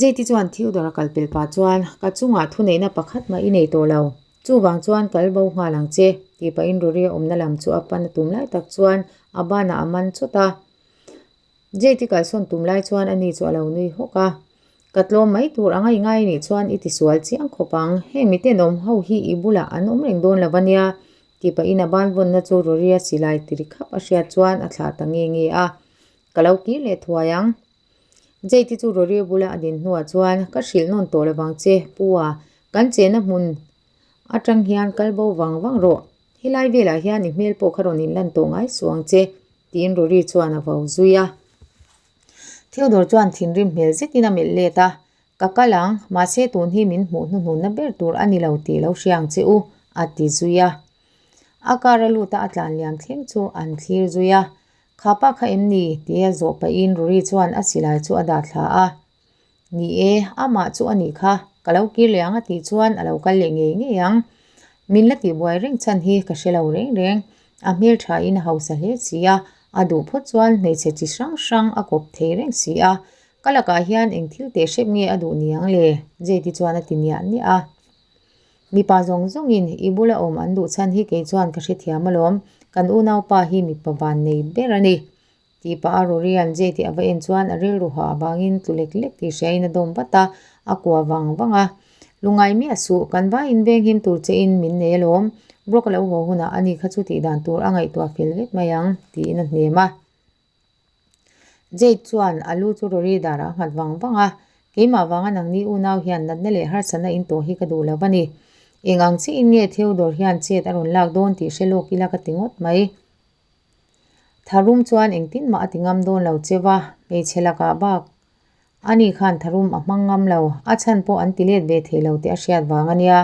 Jade-i chuan Theodore a kal pel pah chuan, Ka chungah thuneihna pakhat mah i nei tawh lo. Chuvang chuan kal bo nghal ang che, tih pahin Rory a awmna lam chu a pan a tum lai tak chuan a banah a man chawt a. Jade-i kalsawn tum lai chuan ani chu a lo nui hawk a. Ka tlawm mai tur anga i ngai nih chuan i tisual chiang khawp ang. Heng mitenawm ho hi i bulah an awm reng dawn lo a nia, tih pahin a ban vawnna chu Rory-a silai tiri khap a hriat chuan a thlah ta nge nge a. Ka lo kir leh thuai ang. Jade-i chu Rory-a bula a din hnuah chuan, Ka hrilh nawn tawh lo vang che, Pu a, kan chenna hmun atang hian kal bo vang vang rawh. Helai velah hian i hmel pawh kha rawn inlan tawh ngai suh ang che, tiin Rory chuan a vau zui a. Theodore chuan thinrim hmel zetin a melh let a, Ka kal ang, mahse tun hi min hmuh hnuhnunna ber tur a ni lo tih lo hria ang che u, a ti zui a. A car a lut a a tlan liam thleng chu an thlir zui a. Kha pa kha em ni? tia zawh pahin Rory chuan a silai chu a dah thla a. Ni e, amah chu a nih kha, ka lo kir leh ang a tih chuan a lo kal leh ngei ngei ang. Min la tihbuai reng chhan hi ka hre lo reng reng. A hmel thain a hausa hle si a, a duh phawt chuan hmeichhe chi hrang hrang a kawp thei reng si a. Ka lakah hian eng thil teh hrep nge a duh ni ang le? Jade chuan a ti niah niah a. Mipa zawng zawngin i bula awm an duh chhan hi kei chuan ka hrethiam alawm, kan unaupa hi mipa vannei ber a ni. Tih pah a Rorian Jade a va en chuan a rilru hah avangin tlu lek lek tih hriain a dawm vat a, a kua vang vang a. Lungngai miah suh, kan vaiin venghim tur chein min nei alawm, Brock a lo haw hunah ani kha chu tih dan tur a ngaihtuah fel vek mai ang, tiin a hnem a. Jade chuan a lu chu Rory darah a nghat vang vang a, Keimah vanga nangni unau hian natna leh harsatna in tawh hi ka duh lo a ni. Eng ang chiahin nge Theodore hian chet a rawn lak dawn tih hre lawk ila ka ti ngawt mai. Tharum chuan engtin mah a ti ngam dawn lo che va, hmeichhe lakah bak ani khan tharum a hmang ngam lo, a chhan pawh an ti let ve thei lo tih a hriat vang a nia.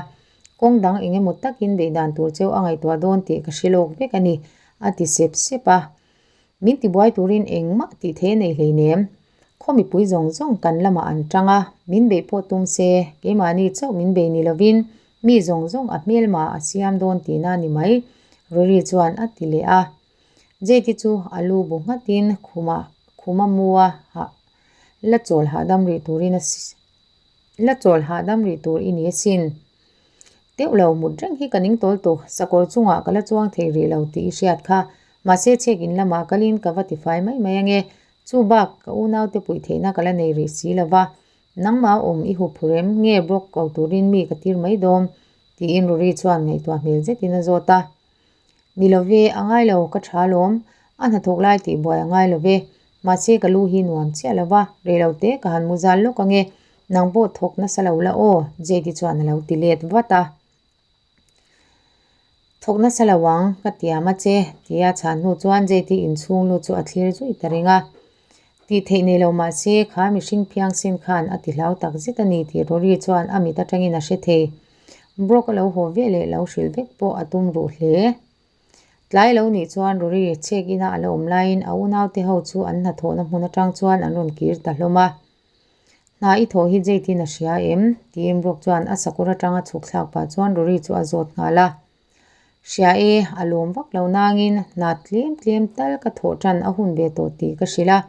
Kawng dang eng emaw takin beihdan tur cheu a ngaihtuah dawn tih ka hre lawk vek a ni, a ti sep sep a. Min tibuai turin engmah tih thei a nei hleinem. Khaw mipui zawng zawng kan lamah an tang a, min beih pawh tum se, keimahni chauh min bei ni lovin Mi zawng zawng a hmelma a siam dawn tihna a ni mai, Rory chuan a ti leh a. Jade chu a lu bu nghatin khuma khuma mua hah la chawl hahdam rih turin a la chawl hahdam rih tur i ni asin. Teuh lo mut reng hi ka ning tawl tuk, sakawr chungah ka la chuang thei rih lo tih i hriat kha. Mahse chhek in lamah kalin ka va tifai mai mai ange, chu bak ka unaute puih theihna ka la nei rih si lova, Nangmah awm i hup rem nge bawk ko turin mi ka tir mai dawm? tiin Rory chuan ngaihtuah hmel zetin a zawt a. Ni lo ve, a ngai lo, ka tha alawm. A hnathawk lai tih buai a ngai lo ve. Mahse ka lu hi nuam chiah lo va, rei lo te ka han mu zal lawk ange. Nang pawh thawk nasa lo la aw, Jade chuan a lo ti let vat a. Thawk nasa lo ang, ka tiam a che, tia chhan hnu chuan JT inchhung lut chu a thlir zui ta reng a. Tih theih nei lo mah se, kha mihring phiangsen khan a ti hlau tak zet a ni tih Rory chuan a mit atangin a hre thei. Brock a lo haw ve leh lo hrilh vek pawh a tum ruh hle. Tlai lo nih chuan Rory chhek ina a la awm laiin a unaute ho chu an hnathawhna hmun atang chuan an rawn kir ta hlawm a. Hna i thawh hi Jade-in a hria em? tiin Brock chuan a sakawr atanga chhuk thlak pah chuan Rory chu a zawt nghal a. Hria e, a lawm vak lo nangin hna tlem tlem tal ka thawh tan a hun ve tawh tih ka hrilh a.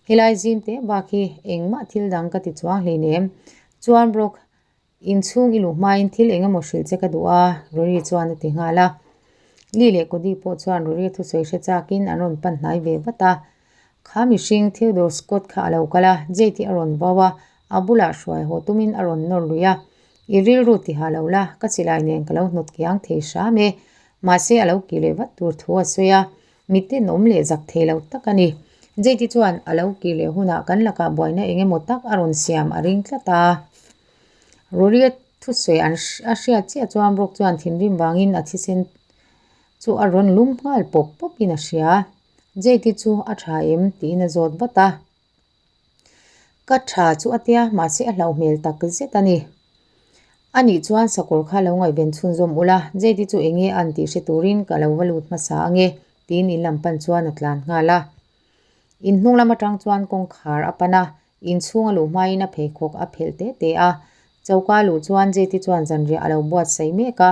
Helai zim teh bak hi engmah thil dang ka ti chuang hleinem. Chuan Brock, Inchhung i luh hmain thil eng emaw hrilh che ka duh a, Rory chuan a ti nghal a. Lee leh Cody pawh chuan Rory thusawi hre chakin an rawn pan hnai ve vat a. Kha mihring Theodore Scott kha a lo kal a, Jade a rawn vau a, a bulah hruai haw tumin a rawn nawr lui a. I rilru ti ha lo la, ka silai nen ka lo hnawt kiang thei hram e. Mahse a lo kih leh vat tur thu a sawi a, miten awm leh zak thei lo tak a ni. Jade chuan a lo kih leh hunah kan lakah buaina eng emaw tak a rawn siam a ring tlat a. Rory-a thusawi an a hriat chiah chuan Brock chuan thinrim vangin a thisen chu a rawn lum nghal pawp pawpin a hria. Jade-i chu a tha em? tiin a zawt vat a. Ka tha chu a tia, mahse a hlauh hmel tak zet a ni. Anih chuan sakawr kha lo ngaihven chhunzawm ula, Jade-i chu eng nge an tih hre turin ka lo va lut hmasa ange, tiin in lam pan chuan a tlan nghal a. In hnung lam atang chuan kawngkhar a pan a, Inchhung a luh hmain a pheikhawk a phelh te te a, choka a luh chuan Jade chuan zanriah a lo buatsaih mek a.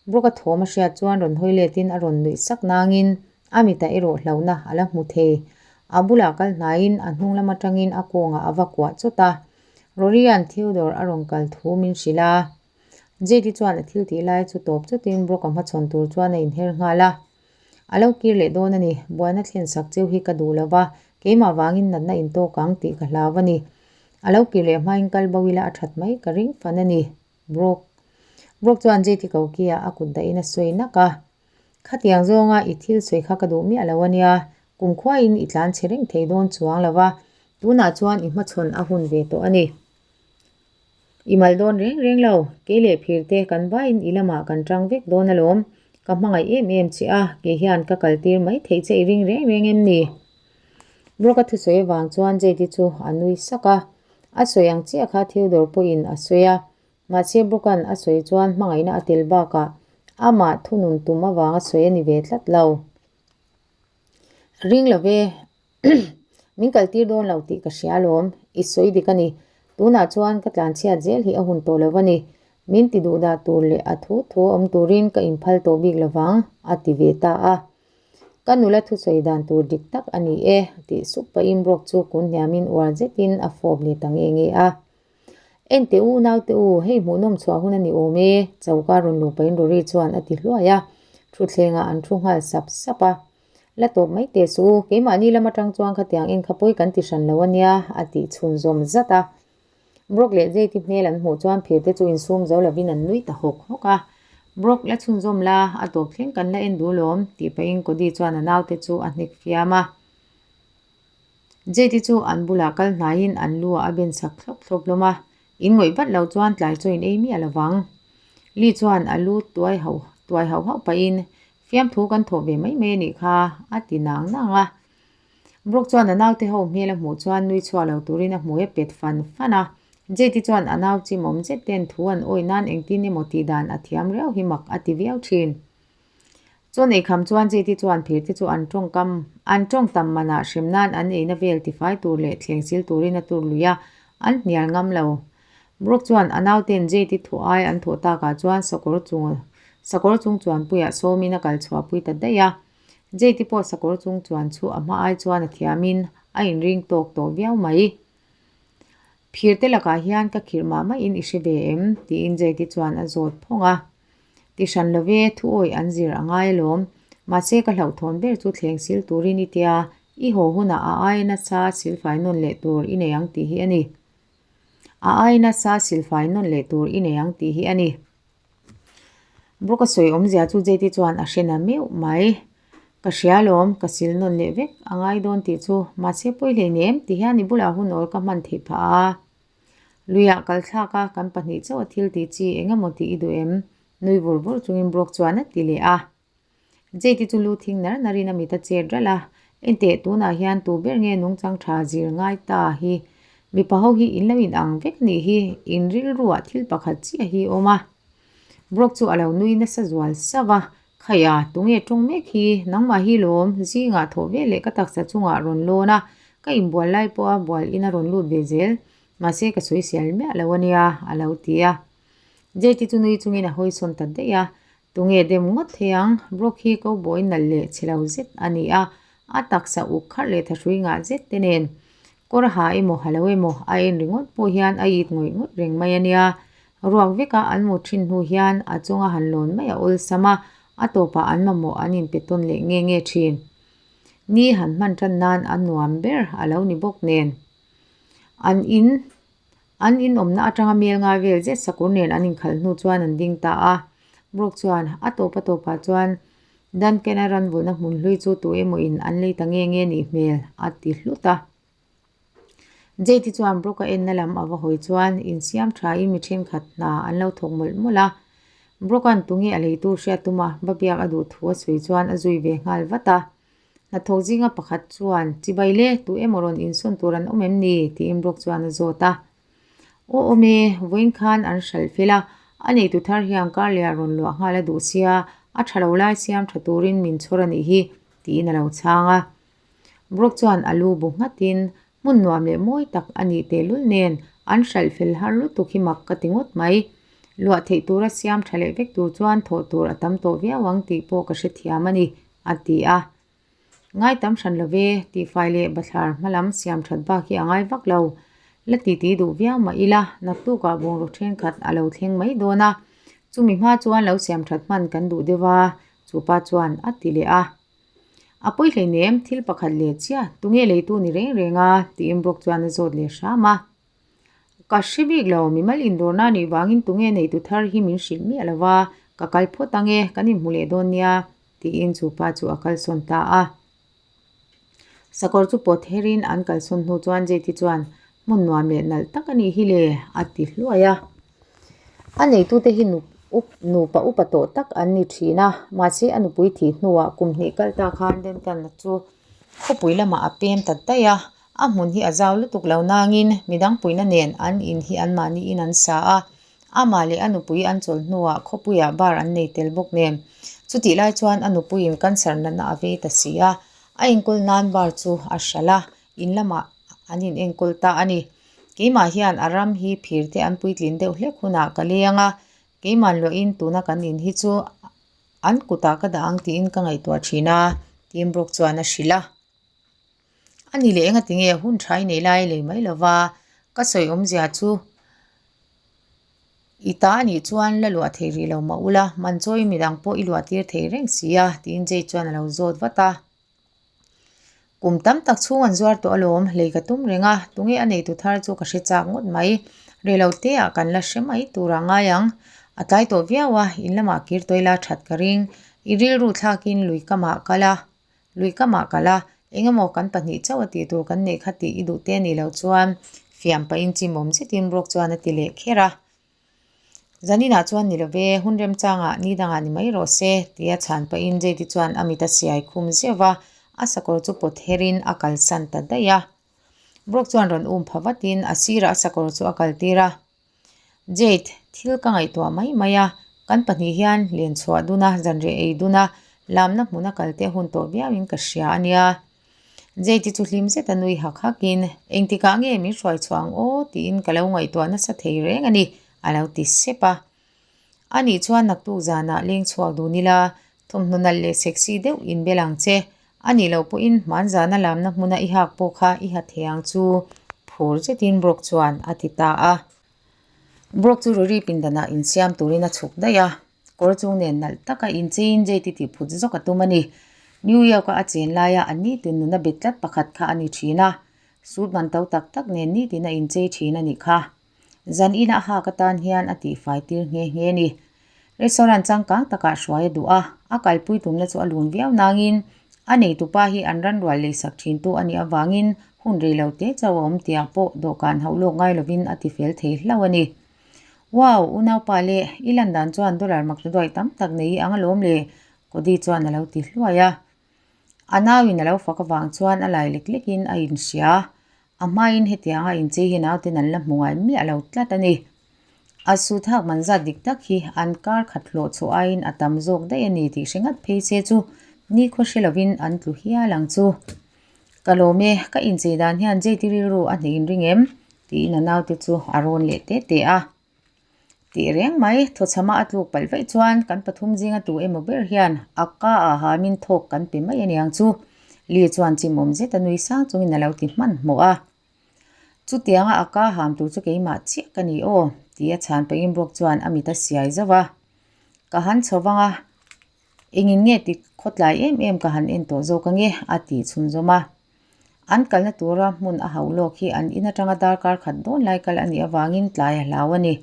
Brock-a thawm a hriat chuan rawn hawi letin a rawn nuih sak nangin a mitah erawh hlauhna a la hmu thei. A bulah kal hnaiin a hnung lam atangin a kawngah a va kuah chawt a. Rory-a'n Theodore a rawn kal thu min hrilh a. Jade chuan a thil tih lai chu tawp chawtin Brock-a hmachhawn tur chuan a inher nghal a. A lo kir leh dawn a ni, buaina thlen sak cheu hi ka duh lo va, keimah vangin natna in tawk ang tih ka hlau a ni. A lo kir leh hmain kal bo ila a that mai ka ring fan a ni, Brock. Brock chuan Jade-i kokia a kut dahin a sawi nak a. Khatiang zawnga i thil sawi kha ka duh miah lo a nia, kumkhuain i tlan chhe reng thei dawn chuang lo va, tunah chuan i hmachhawn a hun ve tawh a ni. I mal dawn reng reng lo, kei leh phir te kan vaiin i lamah kan tang vek dawn alawm, ka hmangaih em em che a, kei hian ka kal tir mai theih che i ring reng reng em ni? Brock-a thusawi avang chuan Jade-i chu a nui sak a, a sawi ang chiah kha Theodore pawhin a sawi a, mahse Brock-a'n a sawi chuan hmangaihna a tel bakah amah thunun tum avanga sawi a ni ve tlat lo. Ring lo ve. Min kaltir dawn lo tih ka hria alawm, i sawi dik a ni. Tunah chuan ka tlanchhiat zel hi a hun tawh lo a ni. Min ti duh dah tur leh a thu thu awm turin ka inphal tawh bik lo vang, a ti ve ta a. Ka nula thusawi dan tur dik tak a ni e, tih sup pahin Brock chu kun hniamin uar zetin a fawp leh ta nge nge a. Ente u, naute u, hei hmuhnawm chhuah hun a ni awm e, choka rawn luh pahin Rory chuan a ti hluai a, thutthlengah an thu nghal sap sap a. La tawp mai teh suh u, keimahni lam atang chuan khatiang en kha pawi kan ti hran lo a nia, a tih chhunzawm zat a. Brock leh Jade hmel an hmuh chuan phir te chu insum zo lovin an nui ta hawk hawk a. Brock, la chhunzawm la, a tawp thleng kan la en duh lawm, tih pahin Cody chuan a naute chu a hnek fiam a. Jade chu an bulah kal hnaiin an lu ah a ben sak thlawp thlawp hlawm a, In ngawih vat lo chuan tlai chaw in ei miah lo vang. Lee chuan a lu tuai hauh tuai hauh hauh pahin fiamthu kan thawh ve mai mai a nih kha a ti nang nang a. Brock chuan a naute ho hmel a hmuh chuan nui chhuah lo turin a hmui a pet fan fan a. Jade chuan a nau chimawm zet ten thu an awih nan engtin emaw tih dan a thiam riau hi mak a ti viau thin. Chaw nei kham chuan Jade chuan phir te chu an tawngkam an tawng tam manah hrem nan an eina vel tifai tur leh thleng sil turin a tur lui a, an hnial ngam lo. Brock chuan a nauten Jade thawh ai an thawh takah chuan sakawr chung sakawr chung chuanpuiah sawmin a kal chhuahpui ta daih a. Jade pawh sakawr chung chuan chu a hma ai chuan a thiamin a inring tawk tawh viau mai. Phir te lakah hian ka khirh mah mahin i hre ve em? tiin Jade chuan a zawt phawng a. Ti hran lo ve, thu awih an zir a ngai alawm. Mahse ka hlauhthawn ber chu thleng sil turin i tia, i haw hunah a aia nasa silfai nawn leh tur i nei ang tih hi a ni. A aia nasa silfai nawn leh tur i nei ang tih hi a ni. Brock a sawi awmzia chu JT chuan a hre na meuh mai. Ka hria alawm, ka sil nawn leh vek a ngai dawn tih chu. Mahse pawi hleinem ti hian i bulah hun awl ka hman theih phah a. Luiah kal thlak a, kan pahnih chauh a thil tih chi eng emaw tih i duh em? Nui vur vur chungin Brock chuan a ti leh a. Jade chu lu thing nar narin a mit a chet ralh a, Enteh, tunah hian tu ber nge nungchang tha zir ngai ta hi? Mipa ho hi in lo in ang vek nih hi, in rilruah thil pakhat chiah hi awm a. Brock chu a lo nui nasa zual sauh a, Khaia, tunge tawng mek hi? Nangmah hi lawm, zingah thawh ve leh ka taksa chungah rawn lawn a, ka inbual lai pawha bual in a rawn lut ve zel, mahse ka sawi sial miah lo a nia, a lo ti a. Jade chu nui chungin a hawi sawn ta daih a, Tunge dem ngawt thei ang, Brock hi cowboy nalh leh chhe lo zet a ni a, a taksa uk kharh leh thahrui ngah zet te nen. Kawr ha emaw ha lo emaw a en ringawt pawh hian a it ngawih ngawih reng mai a nia. Ruak veka an mu thin hnu hian a chunga han lawn mai a awlsam a, a tawpah an mamawh an inpe tawn leh nge nge thin. Ni han hman tan nan a nuam ber a lo ni bawk nen. An in An inawmna atanga mel ngai vel zet sakur nen an inkhalh hnu chuan an ding ta a. Brock chuan a tawp a tawpah chuan Duncan-a ranvulhna hmun hlui chu tu emaw in an lei ta nge nge nih hmel a ti hlut a. Jade chuan Brock-a enna lam a va hawi chuan insiam thain mi thenkhat hna an lo thawk mawlh mawlh a. Brock-a'n tunge a leitu hriat tuma va biak a duh thu a sawi chuan a zui ve nghal vat a. Hnathawk zinga pakhat chuan, Chibai le, tu emaw rawn insawn tur an awm em ni? tiin Brock chuan a zawt a. Aw awm e, vawiin khan an hralh fel a, a neitu thar hian kar leh ah rawn luah nghal a duh sia, a tha lo lai siam tha turin min chhawr a nih hi, tiin a lo chhang a. Brock chuan a lu bu nghatin, Hmun nuam leh mawi tak a nih tehlul nen, an hralh fel har lutuk hi mak ka ti ngawt mai. Luah theih tura siam tha leh vek tur chuan thawh tur a tam tawh viau ang tih pawh ka hrethiam a ni, a ti a. Ngai tam hran lo ve, tihfai leh bathlar hma lam siam that bak hi a ngai vak lo. La titi duh viau mah ila, naktukah bungraw thenkhat a lo thleng mai dawn a, chumi hma chuan lo siam that hman kan duh deuh a, chupa chuan a ti leh a. A pawi hleinem, thil pakhat leh chiah, tunge leitu ni reng reng a? tiin Brock chuan a zawt leh hram a. Ka hre bik lo, mimal indawrna a nih vangin tunge neitu thar hi min hrilh miah lo va, ka kal phawt ang e, kan inhmu leh dawn nia, tiin chu pa chu a kalsawn ta a. Sakawr chu pawt herin an kalsawn hnu chuan Jade chuan hmun nuam leh nalh tak a nih hi le a ti hluai a. A neitute hi nupa upa tawh tak an ni thin a, mahse a nupui thih hnuah kum hnih kal ta khan Duncan chu khawpui lamah a pem ta daih a, a hmun hi a zau lutuk lo nangin midang puihna nen an in hi anmahniin an sa a. Amah leh a nupui an chawl hnuah khawpuiah bar an nei tel bawk nen. Chutih lai chuan a nupuiin cancer natna a vei ta si a, a enkawl nan bar chu a hralh a, in lamah an in enkawl ta a ni. Keimah hian a ram hi phir te an puitlin deuh hlek hunah ka leng a, keimah luahin tuna kan in hi chu an kutah ka dah ang tiin ka ngaihtuah thin a, tiin Brock chuan a hrilh a. A ni leh enga tinge hun tha i nei lai lei mai lova, ka sawi awmzia chu i ta a nih chuan la luah thei rih lo mah ula, man chawi midang pawh i luah tir thei reng si a tiin Jade chuan a lo zawt vat a. Kum tam tak chhung an zuar tawh alawm, lei ka tum reng a, tunge a neitu thar chu ka hre chak ngawt mai, rei lo te ah kan la hre mai tur a ngai ang, a tlai tawh viau a, in lamah kir tawih la that ka ring, i rilru thlakin lui kamah kal a. Lui kamah kal a, engemaw kan pahnih chauh a tih tur kan neih kha tih i duh te anih loh chuan fiam pahin chimawm zetin Brock chuan a ti leh kher a. Zaninah chuan ni love, hun remchangah ni dangah ni mai rawh se tia chhan pahin Jade chuan a mit a siai khum zeuh va, a sakawr chu pawt herin a kalsan ta daih a. Brock chuan rawn um pha vatin a sirah a sakawr chu a kaltir a. Jade, thil ka ngaihtuah mai mai a, kan pahnih hian len chhuah dun a, zanriah ei dun a, lamna hmuna kal te hun tawh viauin ka hria a nia. Jade-i chu hlim zet a nui hak hakin, Engtikah nge min hruai chhuah ang aw? tiin ka lo ngaihtuah nasa thei reng a ni, a lo ti sep a. A nih chuan naktuk zanah leng chhuak dun ila, thawmhnaw nalh leh sexy deuh inbel ang che. A nih loh pawhin hman zana lamna hmuna i hak pawh kha i ha thei ang chu, phur zetin Brock chuan a ti ta a. Brock chu Rory pindanah insiam turin a chhuk daih a, kawr chung nen nalh taka incheiin Jade tih phut zawk a tum a ni. New York-a a chen laia a nitin nuna bet tlat pakhat kha a ni thin a, suit man to tak tak nen nitin a inchei thin a nih kha. Zan ina a hak atan hian a tihfai tir nghe nghe a ni. Restaurant changkang takah hruai a duh a, a kalpui tumna chu a lun viau nangin a neitupa hi an ran rual leisak thintu a nih avangin hun rei lo te chauh a awm tiah pawh dawhkan hauh lawk ngai lovin a tifel thei hlauh a ni. Wow! Unaupa le, i lan dan chuan dollar mak duai tam tak nei i ang alawm le, Cody chuan a lo ti hluai a. A nauin a lo fak avang chuan a lai lek lekin a inhria. A hmain hetianga inchei hi nauten an la hmu ngai miah lo tlat a ni. A sut hak man zat dik tak hi an kar khat hlawh chhuah aiin a tam zawk daih a ni tih hre ngat phei se chu nikhua hre lovin an tlu hial ang chu. Ka lawm e, ka inchei dan hian Jade rilru a hnehin ring em? tiin a naute chu a rawn leh te te a. Tih reng mai, thawchhama a tluk palh vaih chuan kan pathum zinga tu emaw ber hian a ka ah hamin thawk kan pe mai aniang chu. Lee chuan chimawm zet a nui sang chungin a lo ti hmanhmawh a. Chutianga a ka ham tur chu keimah chiah ka ni aw, ti a chhan pahin Brock chuan a mit a siai zauh a. Ka han chho vang a, engin nge ti khawtlai em em ka han en tawh zawk ange, a tih chhunzawm a. An kalna tura hmun a hauh lawk hi an in atanga darkar khat dawn lai kal a nih avangin tlai a hlau a ni.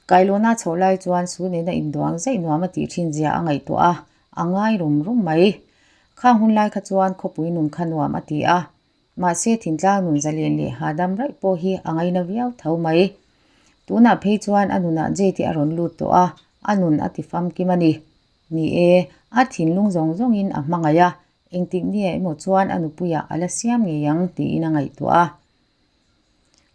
Kailawna chhoh lai chuan su nena induang zaih nuam a tih thin zia a ngaihtuah a, a ngai rum rum mai. Khang hun lai kha chuan khawpui nun kha nuam a ti a, mahse thintlang nun zalen leh hahdam raih pawh hi a ngaina viau tho mai. Tunah phei chuan a nunah Jade a rawn lut tawh a, a nun a ti famkim a ni. Ni e, a thinlung zawng zawngin a hmangaih a, Engtik nia emaw chuan a nupuiah a la siam ngei ang tiin a ngaihtuah a.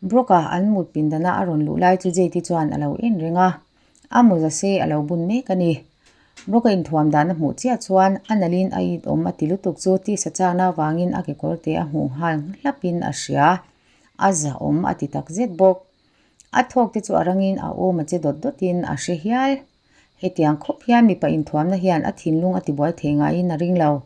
Brock-a an mut pindana a rawn luh lai chu Jade-i chuan a lo en reng a, a mawza sei a lo bun mek a ni. Brock-a inthuam dan a hmuh chiah chuan a nalhin a it awm a ti lutuk chu tisa chakna avangin a kekawr te a hmuh nghal hlapin a hria. A zahawm a ti takzet bawk. A thawk te chu a rangin a awm a che dawt dawtin a hre hial. Hetiang khawp hian mipa inthuamna hian a thinlung a tibuai thei ngaiin a ring lo.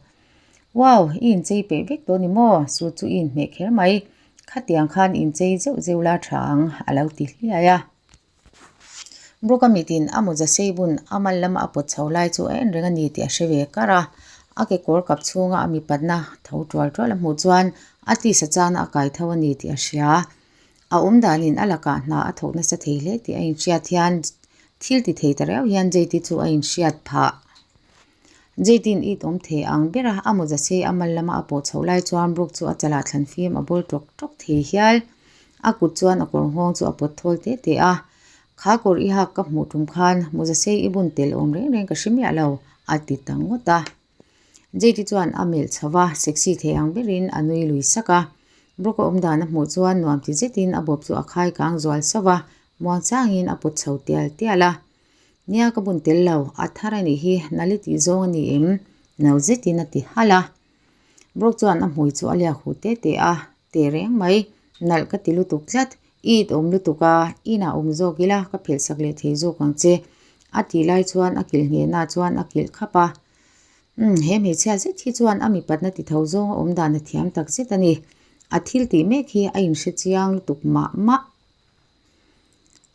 Wow, i inchei peih vek dawn ni maw? Suit chu i inhmeh kher mai. Khatiang khan inchei zeuh zeuh la tha ang, a lo ti hliai a. Brook-a mitin a mawza sei bun a mal lama a pawt chho lai chu a en reng a ni tih a hre ve kar a. A kekawr kap chhunga a mipatna tho tual tual a hmuh chuan a tisa chana a kai tho a ni tih a hria. A awmdanin a lakah hna a thawk nasa thei hle tih a inhriat hian thil ti thei ta riau hian Jade chu a inhriat phah. Jade-in it awm thei ang ber a, a mawza sei a mal lama a pawh chhoh lai chuan Brooke chu a chalah thlan fim a bawl tawk tawk thei hial. A kut chuan a kawr nghawng chu a pawt thawl te te a. Kha kawr i hak ka hmuh tum khan mawza sei i bun tel awm reng reng ka hre miah lo, a ti ta ngawt a. Jade chuan a melh chho va, sexy thei ang berin a nui lui sak a. Brooke a awm dan a hmuh chuan nuam ti zetin a bawp chu a khai kang zual sauh a, muangchangin a pawt chho tial tial a. Nia ka bun tel lo, a thar a nih hi, nali tih zawng a ni em? No zetin a ti halh a. Brooke chuan a hmui chu a liak huh te te a, teh reng mai, nalh ka ti lutuk tlat, i it awm lutuk a, inah awm zawk ila ka phelh sak leh thei zawk ang che, a tih lai chuan a kilh hnehna chuan a kilh khap a. Umm, he hmeichhia zet hi chuan a mipatna ti tho zawng a awm dan a thiam tak zet a ni. A thil tih mek hi a inhre chiang lutuk mah mah.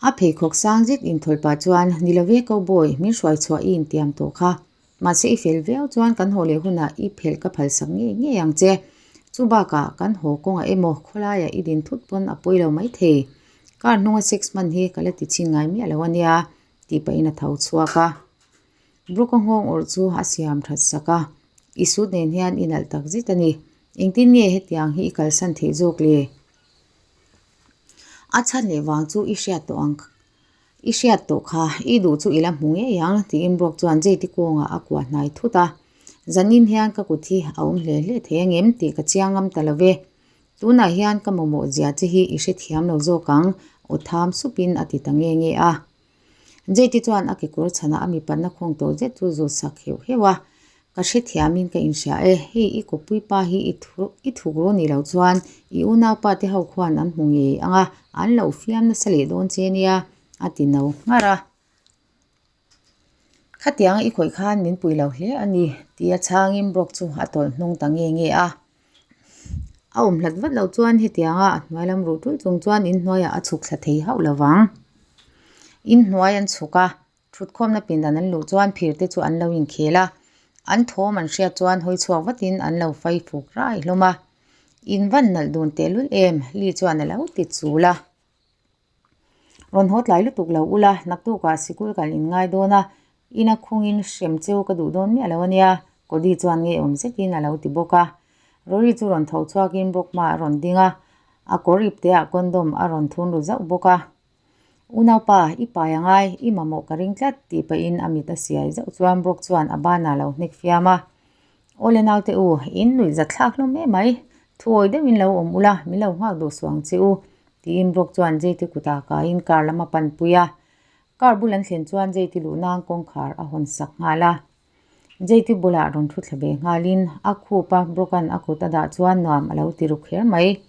A pheikhawk sang zet inthawlh pah chuan, Ni lo ve Cowboy, min hruai chhuah i intiam tawh kha. Mahse i fel viau chuan kan haw leh hunah i phelh ka phalsak ngei ngei ang che. Chu bakah kan haw kawngah emaw khawlaiah i din thut pawn a pawi lo maithei. Car hnunga sex hman hi ka la ti chhin ngai miah lo a nia, tih pahin a tho chhuak a. Brooke-a nghawng awrh chu a siam that sak a, I suit nen hian i nalh tak zet a ni. Engtin nge hetiang hi i kalsan theih zawk le? A chhan leh vang chu i hriat tawh ang i hriat tawh kha i duh chu i la hmu ngei ang tiin Brock chuan Jade kawngah a kuah hnai thut a. Zanin hian ka kut hi a awm hle hle thei angem tih ka chiang ngam ta lo ve. Tunah hian ka mamawh zia che hi i hrethiam lo zawk ang aw tham supin a ti ta nge nge a. Jade chuan a kekawr chhanah a mipatna khawng tawh zet chu zawt sak heuh heuh a, Ka hrethiamin ka inhria e, hei i kawppui pa hi i thu i thuk ru nih loh chuan i unaupa te ho khuan an hmu ngei ang a, an lo fiam nasa leh dawn che nia, a ti no nghar a. Khatiang i khawih khan min pui lo hle a ni, tia chhangin Brock chu a tawlh hnung ta nge nge a. A awm hlat vat loh chuan hetianga a hnuai lam ruh ṭulh chung chuan inhnuaiah a chhuk thla thei hauh lo vang. Inhnuai an chhuk a, thutkhawmna pindan an luh chuan phir te chu an lo inkhel a, an thawm an hriat chuan hawi chhuak vatin an lo fai fuk rai hlawm a. In van nalh dun tehlul em, Lee chuan a lo ti chul a. Rawn haw tlai lutuk lo ula, naktukah sikul kal in ngai dawn a, ina khungin hrem cheu ka duh dawn miah lo ania, Cody chuan ngeiawm zetin a lo ti bawk a. Rory chu rawn tho chhuakin bawk hmaah a rawn ding a, a kawr ipteah condom a rawn thun ru zauh bawk a. Unaupa, i pai a ngai, i mamawh ka ring tlat, tih pahin a mit a siai zauh chuan Brock chuan a banah a lo hnek fiam a. Awle naute u, in nuih zat thlak hlawm em mai. Thuawi deuhin lo awm ula, min lo nghak duh suh ang che u, tiin Brock chuan Jade kutah kaiin car lam a panpui a. Car bul an thlen chuan Jade luh nan kawngkhar a hawn sak nghal a. Jade bulah rawn thu thla ve nghalin a khup a Brock-a'n a kut a dah chuan nuam a lo ti ru kher mai.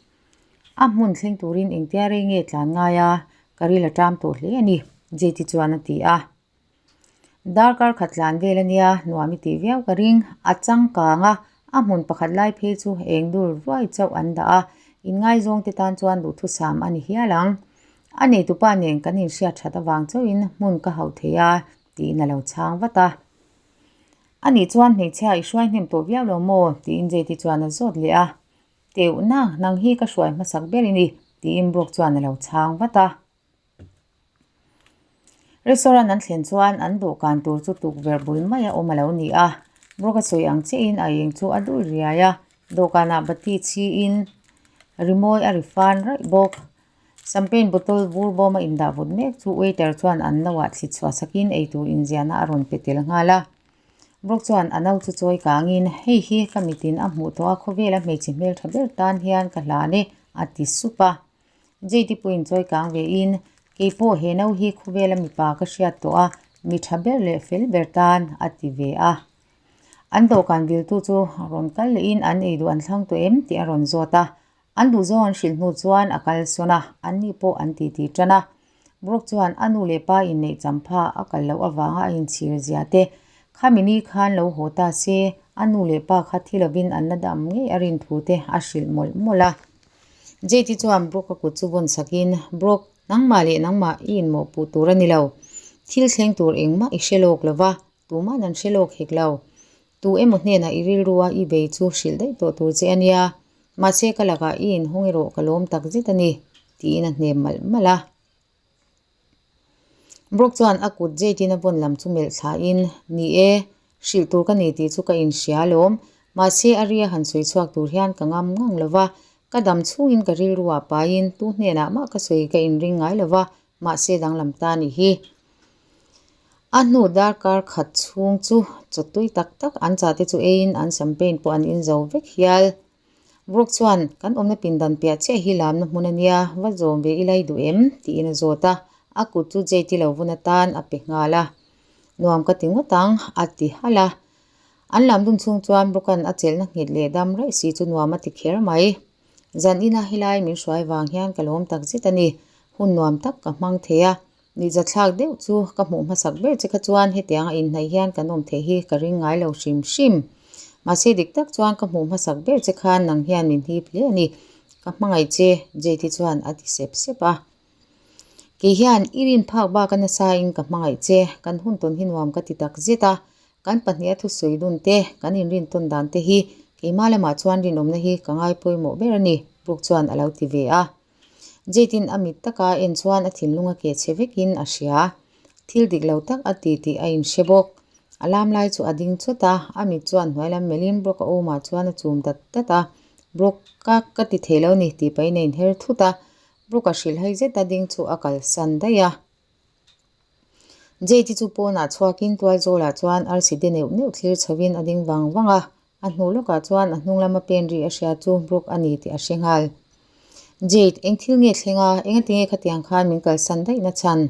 A hmun thleng turin engtia rei nge tlan ngai a, ka ril a ṭam tawh hle a ni, Jade chuan a ti a. Darkar khat tlan vel ania nuam i tih viau ka ring. A changkang a, a hmun pakhat lai phei chu eng dur ruai chauh an dah a, inngaizawng te tan chuan duhthusam a ni hial ang. A neitupa nen kan inhriat that avang chauhin hmun ka hauh thei a tiin a lo chhang vat a. Anih chuan hmeichhia i hruai hnem tawh viau lo maw? tiin Jade chuan a zawt leh a. Teuhna, nang hi ka hruai hmasak ber i ni tiin Brock chuan a lo chhang vat a. Restaurant an thlen chuan an dawhkan tur chu tukverh bul mai a awm a lo ni a, Brock a sawi ang chiahin a eng chu a dul riai a, dawhkanah bati chhiin rimawi a ri fan raih bawk. Champagne bottle vur bawm a indah vut mek chu waiter chuan an no ah thli chhuah sakin eitur inziahna a rawn pe tel nghal a. Brock chuan a no chu chawi kangin, Hei hi ka mitin a hmuh tawh a, khawvela hmeichhe hmeltha ber tan hian ka hlan e, a ti sup a. Jade pawhin chawi kang ve in, Kei pawh he no hi khawvela mipa ka hriat tawh a, mi tha ber leh fel ber tan, a ti ve a. An dawhkan viltu chu rawn kal leh in an ei duh an thlang tawh em tih a rawn zawt a. An duhzawng an hrilh hnu chuan a kal sawn a, anni pawh an titi tan a. Brock chuan a nu leh pa inneih champha a kal loh avanga a inchhir zia te, khami ni khan lo haw ta se, a nu leh pa kha thi lovin an la dam ngei a rin thu te a hrilh mawlh mawlh a. Jade chuan Brock a kut chu vawn sakin, Brock, nangmah leh nangmah i inmawhpuh tur a ni lo. Thil thleng tur engmah i hre lawk lo va, tuma'n an hre lawk hek lo. Tu emaw hnenah i rilrua i vei chu hrilh daih tawh tur che a nia. Mahse ka lakah i inhawng erawh ka lawm tak zet a ni. Tiin a hnem malh malh a. Brock chuan a kut Jade-in a vawn lam chu melh thlahin, Ni e, hrilh tur ka ni tih chu ka inhria alawm. Mahse, a ria han sawi chhuak tur hian ka ngam ngang lo va. Ka dam chhungin ka rilru ah paiin tu hnenah mah ka sawi ka inring ngai lo va, mahse danglam ta ni hi. A hnu darkar khat chhung chu chaw tui tak tak an chah te chu eiin an champagne pawh an in zo vek hial. Brook chuan, Kan awmna pindan piah chiah hi lamna hmun a nia, va zawm ve ila i duh em? tiin a zawt a, a kut chu Jade-i lo vun atan a pe nghal a. Nuam ka ti ngawt ang, a ti halh a. An lam dun chhung chuan Brooke-a'n a chelhna nghet leh dam raih si chu nuam a ti kher mai. Zan ina helai min hruai vang hian ka lawm tak zet a ni. Hun nuam tak ka hmang thei a. Nihzathlak deuh chu ka hmuh hmasak ber che kha chuan hetianga inhnaih hian kan awm theih hi ka ring ngai lo hrim hrim. Mahse dik tak chuan ka hmuh hmasak ber che khan nang hian min hip hle a ni. Ka hmangaih che, Jade chuan a ti sep sep a. Kei hian i rin phak bak a nasa in ka hmangaih che, kan hun tawn hi nuam ka ti tak zet a. Kan pahniha thusawi dun te, kan inrin tawn dan te hi keimah lamah chuan rinawmna hi ka ngai pawimawh ber a ni, Brooke chuan a lo ti ve a. Jade-in a mit taka a en chuan a thinlung a keh chhe vekin a hria. Thil dik lo tak a ti tih a inhre bawk. A lam lai chu a ding chawt a, a mit chuan hnuai lam melhin Brock-a awmah chuan a chum dat dat a. Brock, ka ka ti thei lo ni tih pahin a inher thut a. Brock-a hrilhhai zeta ding chu a kalsan daih a. Jade-i chu pawnah chhuakin tual zawlah chuan arsi de neuh neuh thlir chhovin a ding vang vang a. A hnu lawkah chuan a hnung lama pen ri a hria chu Brooke a ni tih a hre nghal. Jade, eng thil nge thleng a? Engati nge khatiang khan min kalsan daih na chhan?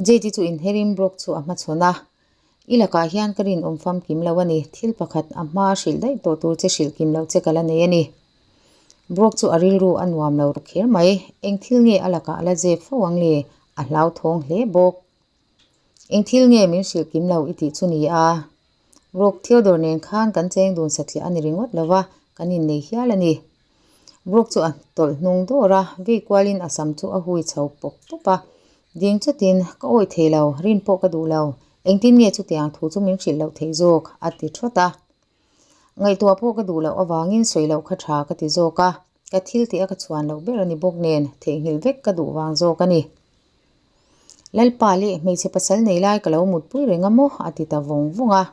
Jade-i chu inherin Brooke chu a hmachhawn a. I lakah hian ka rinawm famkim lo a ni. Thil pakhat a hma hrilh daih tawh tur che hrilh kim loh che ka la nei a ni. Brooke chu a rilru a nuam lo kher mai. Eng thil nge a lakah a la zep fo ang le? A hlauthawng hle bawk. Eng thil nge min hrilh kim lo i tih chu ni a? Brooke Theodore nen khan kan cheng dun satliah a ni ringawt lo va, kan innei hial a ni. Brooke chu a tawlh hnung dawr a, vei kualin a sam chu a hui chho pawp pawp a. Ding chutin, Ka awih thei lo, rin pawh ka duh lo. Engtin nge chutiang thu chu min hrilh loh theih zawk? a ti thawt a. Ngaihtuah pawh ka duh loh avangin sawi loh kha tha ka ti zawk a. Ka thil tih a ka chhuan loh ber a ni bawk nen, theihnghilh vek ka duh vang zawk a ni. Lalpa leh hmeichhe pasal nei lai ka lo mutpui reng a maw? a ti ta vawng vawng a.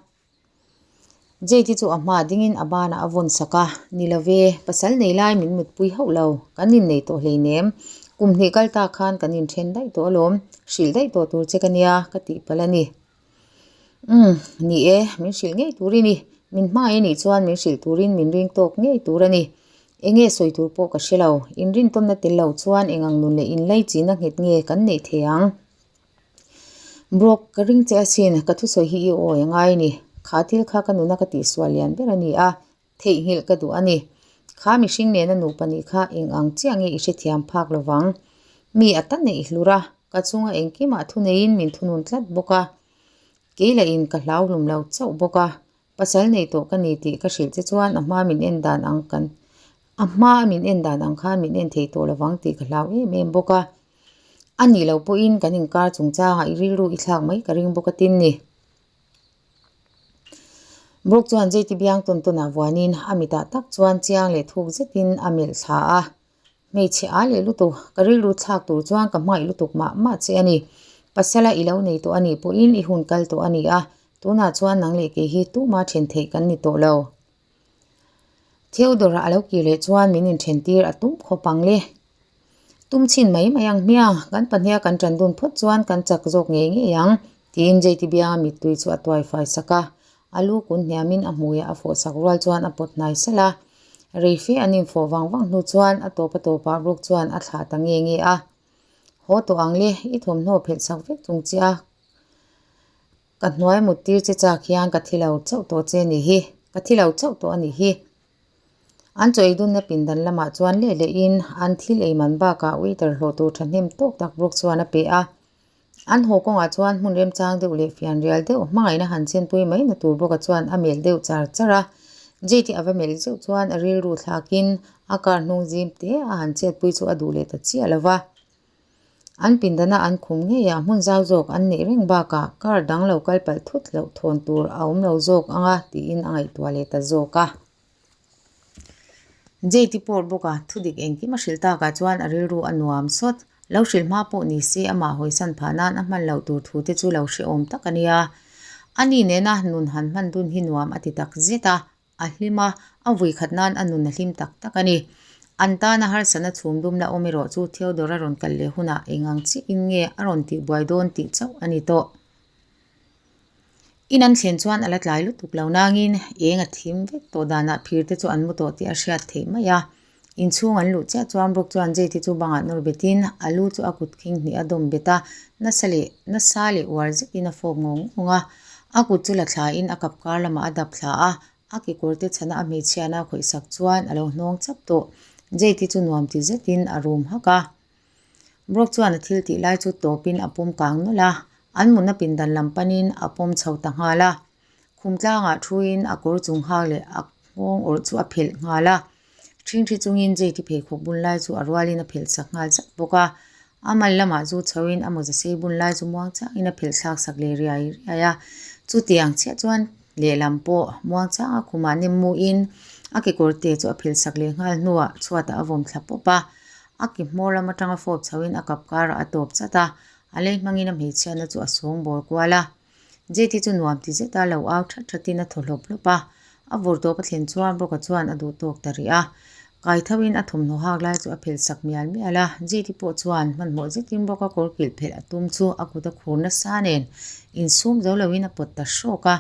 Jade chu a hma dingin a banah a vawn sak a, Ni lo ve, pasal nei lai min mutpui hauh lo, kan innei tawh hleinem. Kum hnih kal tak khan kan inthen daih tawh alawm, hrilh daih tawh tur che ka nia, ka tihpalh a ni. Umm, ni e, min hrilh ngei tur i ni. Min hmangaih a nih chuan min hrilh turin min ring tawk ngei tur a ni. Enge sawi tur pawh ka hre lo. Inrintawnna tel lo chuan eng ang nun leh inlaichina nghet nge kan neih thei ang? Brock, ka ring che asin, ka thusawi hi i awi a ngai a ni. Kha thil kha ka nuna ka tihsual lian ber a ni a, Theihnghilh ka duh a ni. Kha mihring nena nupa nih kha eng ang chiah nge i hrethiam phak lo vang. Mi a ta neih hlur a, ka chunga engkimah thuneiin min thunun tlat bawk a. Kei lahin ka hlau hlum lo chauh bawk a. Pasal nei tawh ka ni tih ka hrilh che chuan a hma min en dan ang kan a hma a min en dan ang khan min en thei tawh lo vang tih ka hlau em em bawk a. A nih loh pawhin kan inkar chungchangah i rilru i thlak mai ka ring bawk a tin ni. Brook chuan Jade biang tawn tawnah vuanin a mitah tak chuan chiang leh thuk zetin a melh thla a. Hmeichhe a leh lutuk, ka rilru thlak tur chuan ka hmangaih lutuk mah mah che a ni. Pasala i lo nei tawh a nih pawhin i hun kal tawh a ni a, tunah chuan nang leh kei hi tuma then theih kan ni tawh lo. Theodore-a a lo kir leh chuan min inthen tir a tum khawp ang le. Tum chhin mai mai ang hmiang, kan pahniha kan ṭan dun phawt chuan kan chak zawk ngei ngei ang, tiin Jade bianga mittui chu a tuai fai sak a. A lu kun hniamin a hmuiah a fawh sak rual chuan a pawt hnai salh a. Reife an infawh vang vang hnu chuan a tawp a tawpah Brooke chuan a thlah ta nge nge a. Haw tawh ang le, i thawmhnaw phelh sak vek chung che a. Ka hnuai mut tir che chak hian ka thi lo chauh tawh che a nih hi, ka thi lo chauh tawh a nih hi. An chaw ei dunna pindan lamah chuan leh lehin an thil ei man bakah waiter hlawh tur thahnem tawk tak bawk chuan a pe a. An haw kawngah chuan hmun remchang deuh leh fianrial deuh hmangaihna han chenpui mai na tur bawka chuan a melh deuh char char a. Jade a va melh zeuh chuan a rilru thlakin a car hnung zim te a han chetpui chu a duh leh ta chiah lo va. An pindana an khum ngei a, hmun zau zawk an neih reng bakah car dang lo kal palh thut loh thawn tur a awm lo zawk ang a tiin a ngaihtuah leh ta zawk a. Jade-i pawr bawk a, thudik engkim a hrilh takah chuan a rilru a nuam sawt. Lo hrilh hma pawh ni se amah hawisan phah nan a hman loh tur thu te chu lo hrehawm tak a nia. Ani nena nun han hman dun hi nuam a ti tak zet a, a hlim a, a vui khat nan a nun a hlim tak tak a ni. An tana harsatna chhum dum la awm erawh chu Theodore a rawn kal leh hunah eng ang chiahin nge a rawn tihbuai dawn tih chauh a ni tawh. In an thlen chuan a la tlai lutuk lo nangin eng a thim vek tawh danah phir te chu an mu tawh tih a hriat theih mai a. Inchhung an luh chiah chuan Brooke chuan Jade chu bangah nawr betin a lu chu a kut khing hnih a dawm bet a, nasa leh nasa leh uar zetin a fawp ngawng ngawng a. A kut chu la thlain a kap kar lamah a dap thla a, a kekawr te chhana a hmeichhiahna a khawih sak chuan a lo hnawng chap tawh. Jade chu nuam ti zetin a rum hak a. Brooke chuan a thil tih lai chu tawpin a pawm kang nawlh a, an mutna pindan lam panin a pawm chho ta nghal a. Khum tlangah thuin a kawr chung hak leh a nghawng awrh chu a phelh nghal a. Ṭhingṭhi chungin Jade-i pheikhawk bun lai chu a rualin a phelh sak nghal zat bawk a. A mal lamah zu chhoin a mawza sei bun lai chu muang changin a phelh thlak sak leh riai riai a. Chutiang chiah chuan lehlam pawh muang changa khumah nem muin a kekawr te chu a phelh sak leh nghal hnuah chhuatah a vawm thla pawp a. A ki hmawr lam atanga fawp chhoin a kap karah a tawp chat a, a lei hmangin a hmeichhiatna chu a sawng bawl kual a. Jade chu nuam ti zeta lo au that thatin a thaw hlawp hlawp a, a vur tawp a thlen chuan Brock-a chuan a duh tawk ta rih a. Kai thoin a thawmhnaw hak lai chu a phelh sak mial mial a, Jade pawh chuan hmanhmawh zetin Brock-a kawr kilh phelh a tum chu a kut a khur nasa nen insum zo loin a pawt ta hrawk a.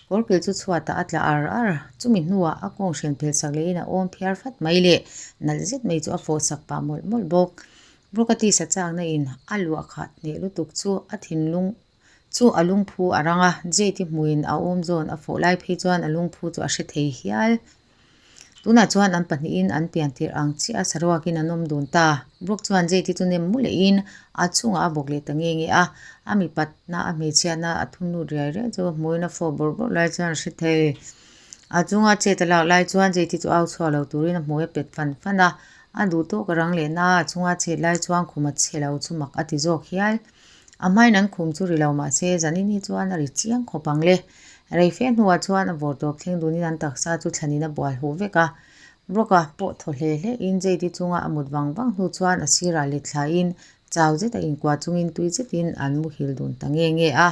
Kawr kilh chu chhuatah a tla ar ar, chumi hnuah a kawng hrian phelh sak lehin a awm phiar fat mai leh nalh zet mai chu a fawh sak pah mawlh mawlh bawk. Brock-a tisa chakna in a luah khat hneh lutuk chu a thinlung Chu a lungphu a rang a, Jade-i hmuin a awm zawn a fawh lai phei chuan a lungphu chu a hre thei hial. Tunah chuan an pahnihin an pian tirh ang chiah a saruakin an awm dun ta. Brooke chuan Jade-i chu nem mu lehin a chungah a bawk leh ta nge nge a, a mipatna a hmeichhiatna a thun lut riai riai chu hmuin a fawh bawrh bawrh lai chuan a hre thei. A chunga chet a lak lai chuan Jade-i chu au chhuak lo turin a hmui a pet fan fan a, a duh tawk a rang leh na a chunga chet lai chuan khum a chhe lo chu mak a ti zawk hial. A hmain an khum chu ri lo mah se zanin hi chuan a ri chiang khawp ang le. Rei fe hnuah chuan a vawr tawp thleng dunin an taksa chu thlanin a bual huh vek a. Brock-a pawh thaw hle hle in Jade-i chunga a mut vang vang hnu chuan a sirah let thlain chau zet a inkuah chungin tui zetin an muhil dun ta nge nge a.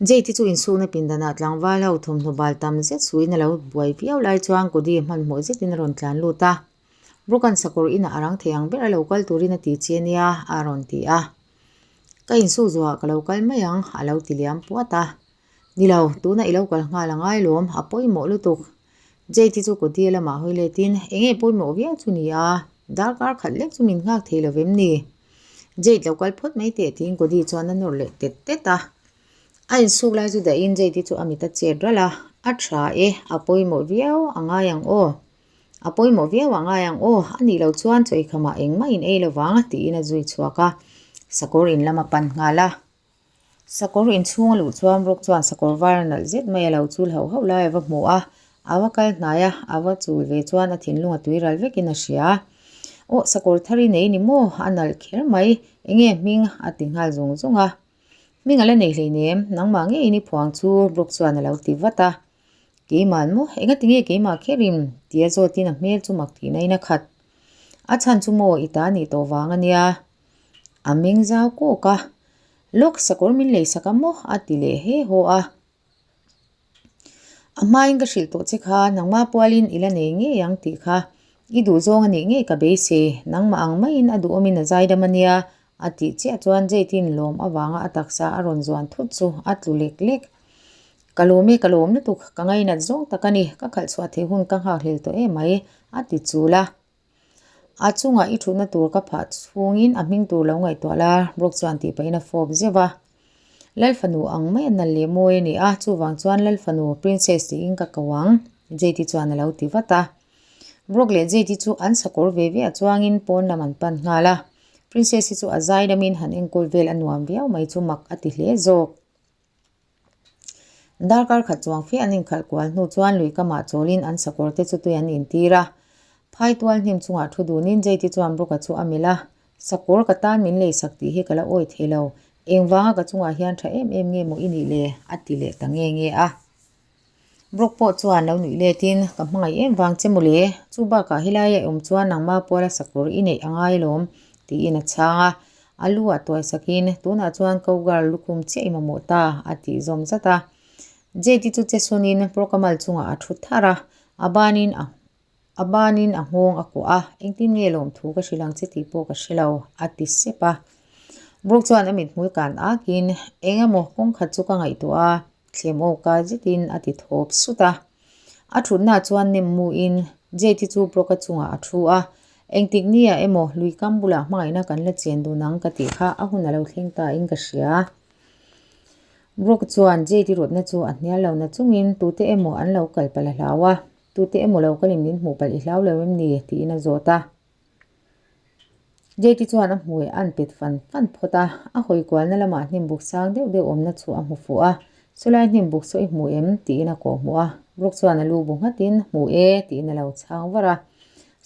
Jade-i chu insukna pindanah tlangval ho thawmhnaw bal tam zet suin a lo buai viau lai chuan Cody hmanhmawh zetin a rawn tlan lut a. Brook-a'n sakawr inah a rang thei ang ber a lo kal turin a ti che nia a rawn ti a. Ka insuk zuah ka lo kal mai ang a lo ti liam puat a. Ni lo, tunah i lo kal nghal a ngai lawm, a pawimawh lutuk. Jade-i chu Cody-a lamah hawi letin, Enge pawimawh viau chu ni a, darkar khat lek chu min nghak thei lo vem ni? Jade lo kal phawt mai teh tiin Cody chuan a nawr leh tet tet a. A insuk lai chu dahin Jade-i chu a mit a chet ralh a, A tha e, a pawimawh viau a ngai ang aw. A pawimawh viau a ngai ang aw, a nih loh chuan chaw ikhamah engmah in ei lovang tiin a zui chhuak a, sakawr in lam a pan nghal a. Sakawr inchhung a luh chuan Brock chuan sakawr var nalh zet mai a lo chul hauh hauh lai a va hmu a, a va kal hnai a, a va chul ve chuan a thinlung a tui ral vekin a hria. Aw, sakawr thar i nei ni maw? A nalh kher mai, enge hming? a ti nghal zung zung a. Hming a la nei hleinem, nangmah ngeiin i phuang chu Brock chuan a lo ti vat a. Keimah maw? Engati nge keimah kherin? tia zawtin a hmel chu mak tihna in a khat. A chhan chu maw i ta nih tawh vang a nia. A meng zau kawk a. Lawk sakawr min lei sak a maw? a ti leh he haw a. A hmain ka hrilh tawh che kha nangmah pualin i la nei ngei ang tih kha. I duhzawng a nih ngei ka beisei. Nangmah ang maiin a duhawmin a zaidam a nia. A tih chiah chuan Jade-in lawm avanga a taksa a rawn zuan thut chu a tlu lek lek. Ka lawm e, ka lawm lutuk, ka ngainat zawng tak a ni, ka khalh chhuah theih hun ka nghakhlel tawh em mai, a ti chul a. A chungah i thutna tur ka phah chhungin a hming tur lo ngaihtuah la, Brock chuan tih pahin a fawp zeuh a. Lalfanu ang mai a nal leh mawi a ni a, chuvang chuan Lalfanu, Princess tiin ka ko ang, Jade-i chuan a lo ti vat a. Brock leh Jade-i chu an sakawr ve ve a chuangin pawn lam an pan nghal a. Princess-i chu a zai lamin han enkawl vel a nuam viau mai chu mak a ti hle zawk. Darkar khat chuang fe an inkhalh kual hnu chuan lui kamah chawlin an sakawr te chu tui an intir a. Phai tual hnim chungah thu dunin Jade-i chuan Brook-a chu a melh a, Sakawr ka tan min lei sak tih hi ka la awi thei lo, engvanga ka chungah hian tha em em nge maw i nih le? a ti leh ta nge nge a. Brock pawh chuan lo nuih letin, Ka hmangaih em vang che mawle, chu bakah helai a awm chuan nangma puala sakawr i neih a ngai alawm, tiin a chhang a. A lu ah tuai sakin, Tunah chuan cowgirl lukhum chiah i mamawh ta, a tih zawm zat a. Jade-i chu che sawnin Brock a mal chungah a thu thar a, a banin a A banin a nghawng a kuah a, engtin nge lawmthu ka hrilh ang che tih pawh ka hre lo, a ti sep a. Brooke chuan a mithmul kan akin, Eng emaw kawngkhat chu ka ngaihtuah a, thlem aw kai zetin a ti thawp sut a. A thutnaah chuan nem muin Jade-i chu Brooke-a chungah a thu a, Engtik nia emaw lui kam bulah hmangaihna kan la chen dun ang ka tih kha a hun a lo thleng ta in ka hria. Brooke chuan Jade-i rawtna chu a hnial lo na chungin tute emaw an lo kal palh a hlau a. Tute emaw lo kalin min hmuh palh i hlau lo em ni? tiin a zawt a. JT chuan a hmui a an pet fan fan phawt a, a hawi kualna lamah hnim buk sang deuh deuh awmna chu a hmu fuh a. Chulai hnim buk saw i hmu em? tiin a kawh hmuh a. Brooke chuan a lu bu nghatin, Hmu e, tiin a lo chhang var a.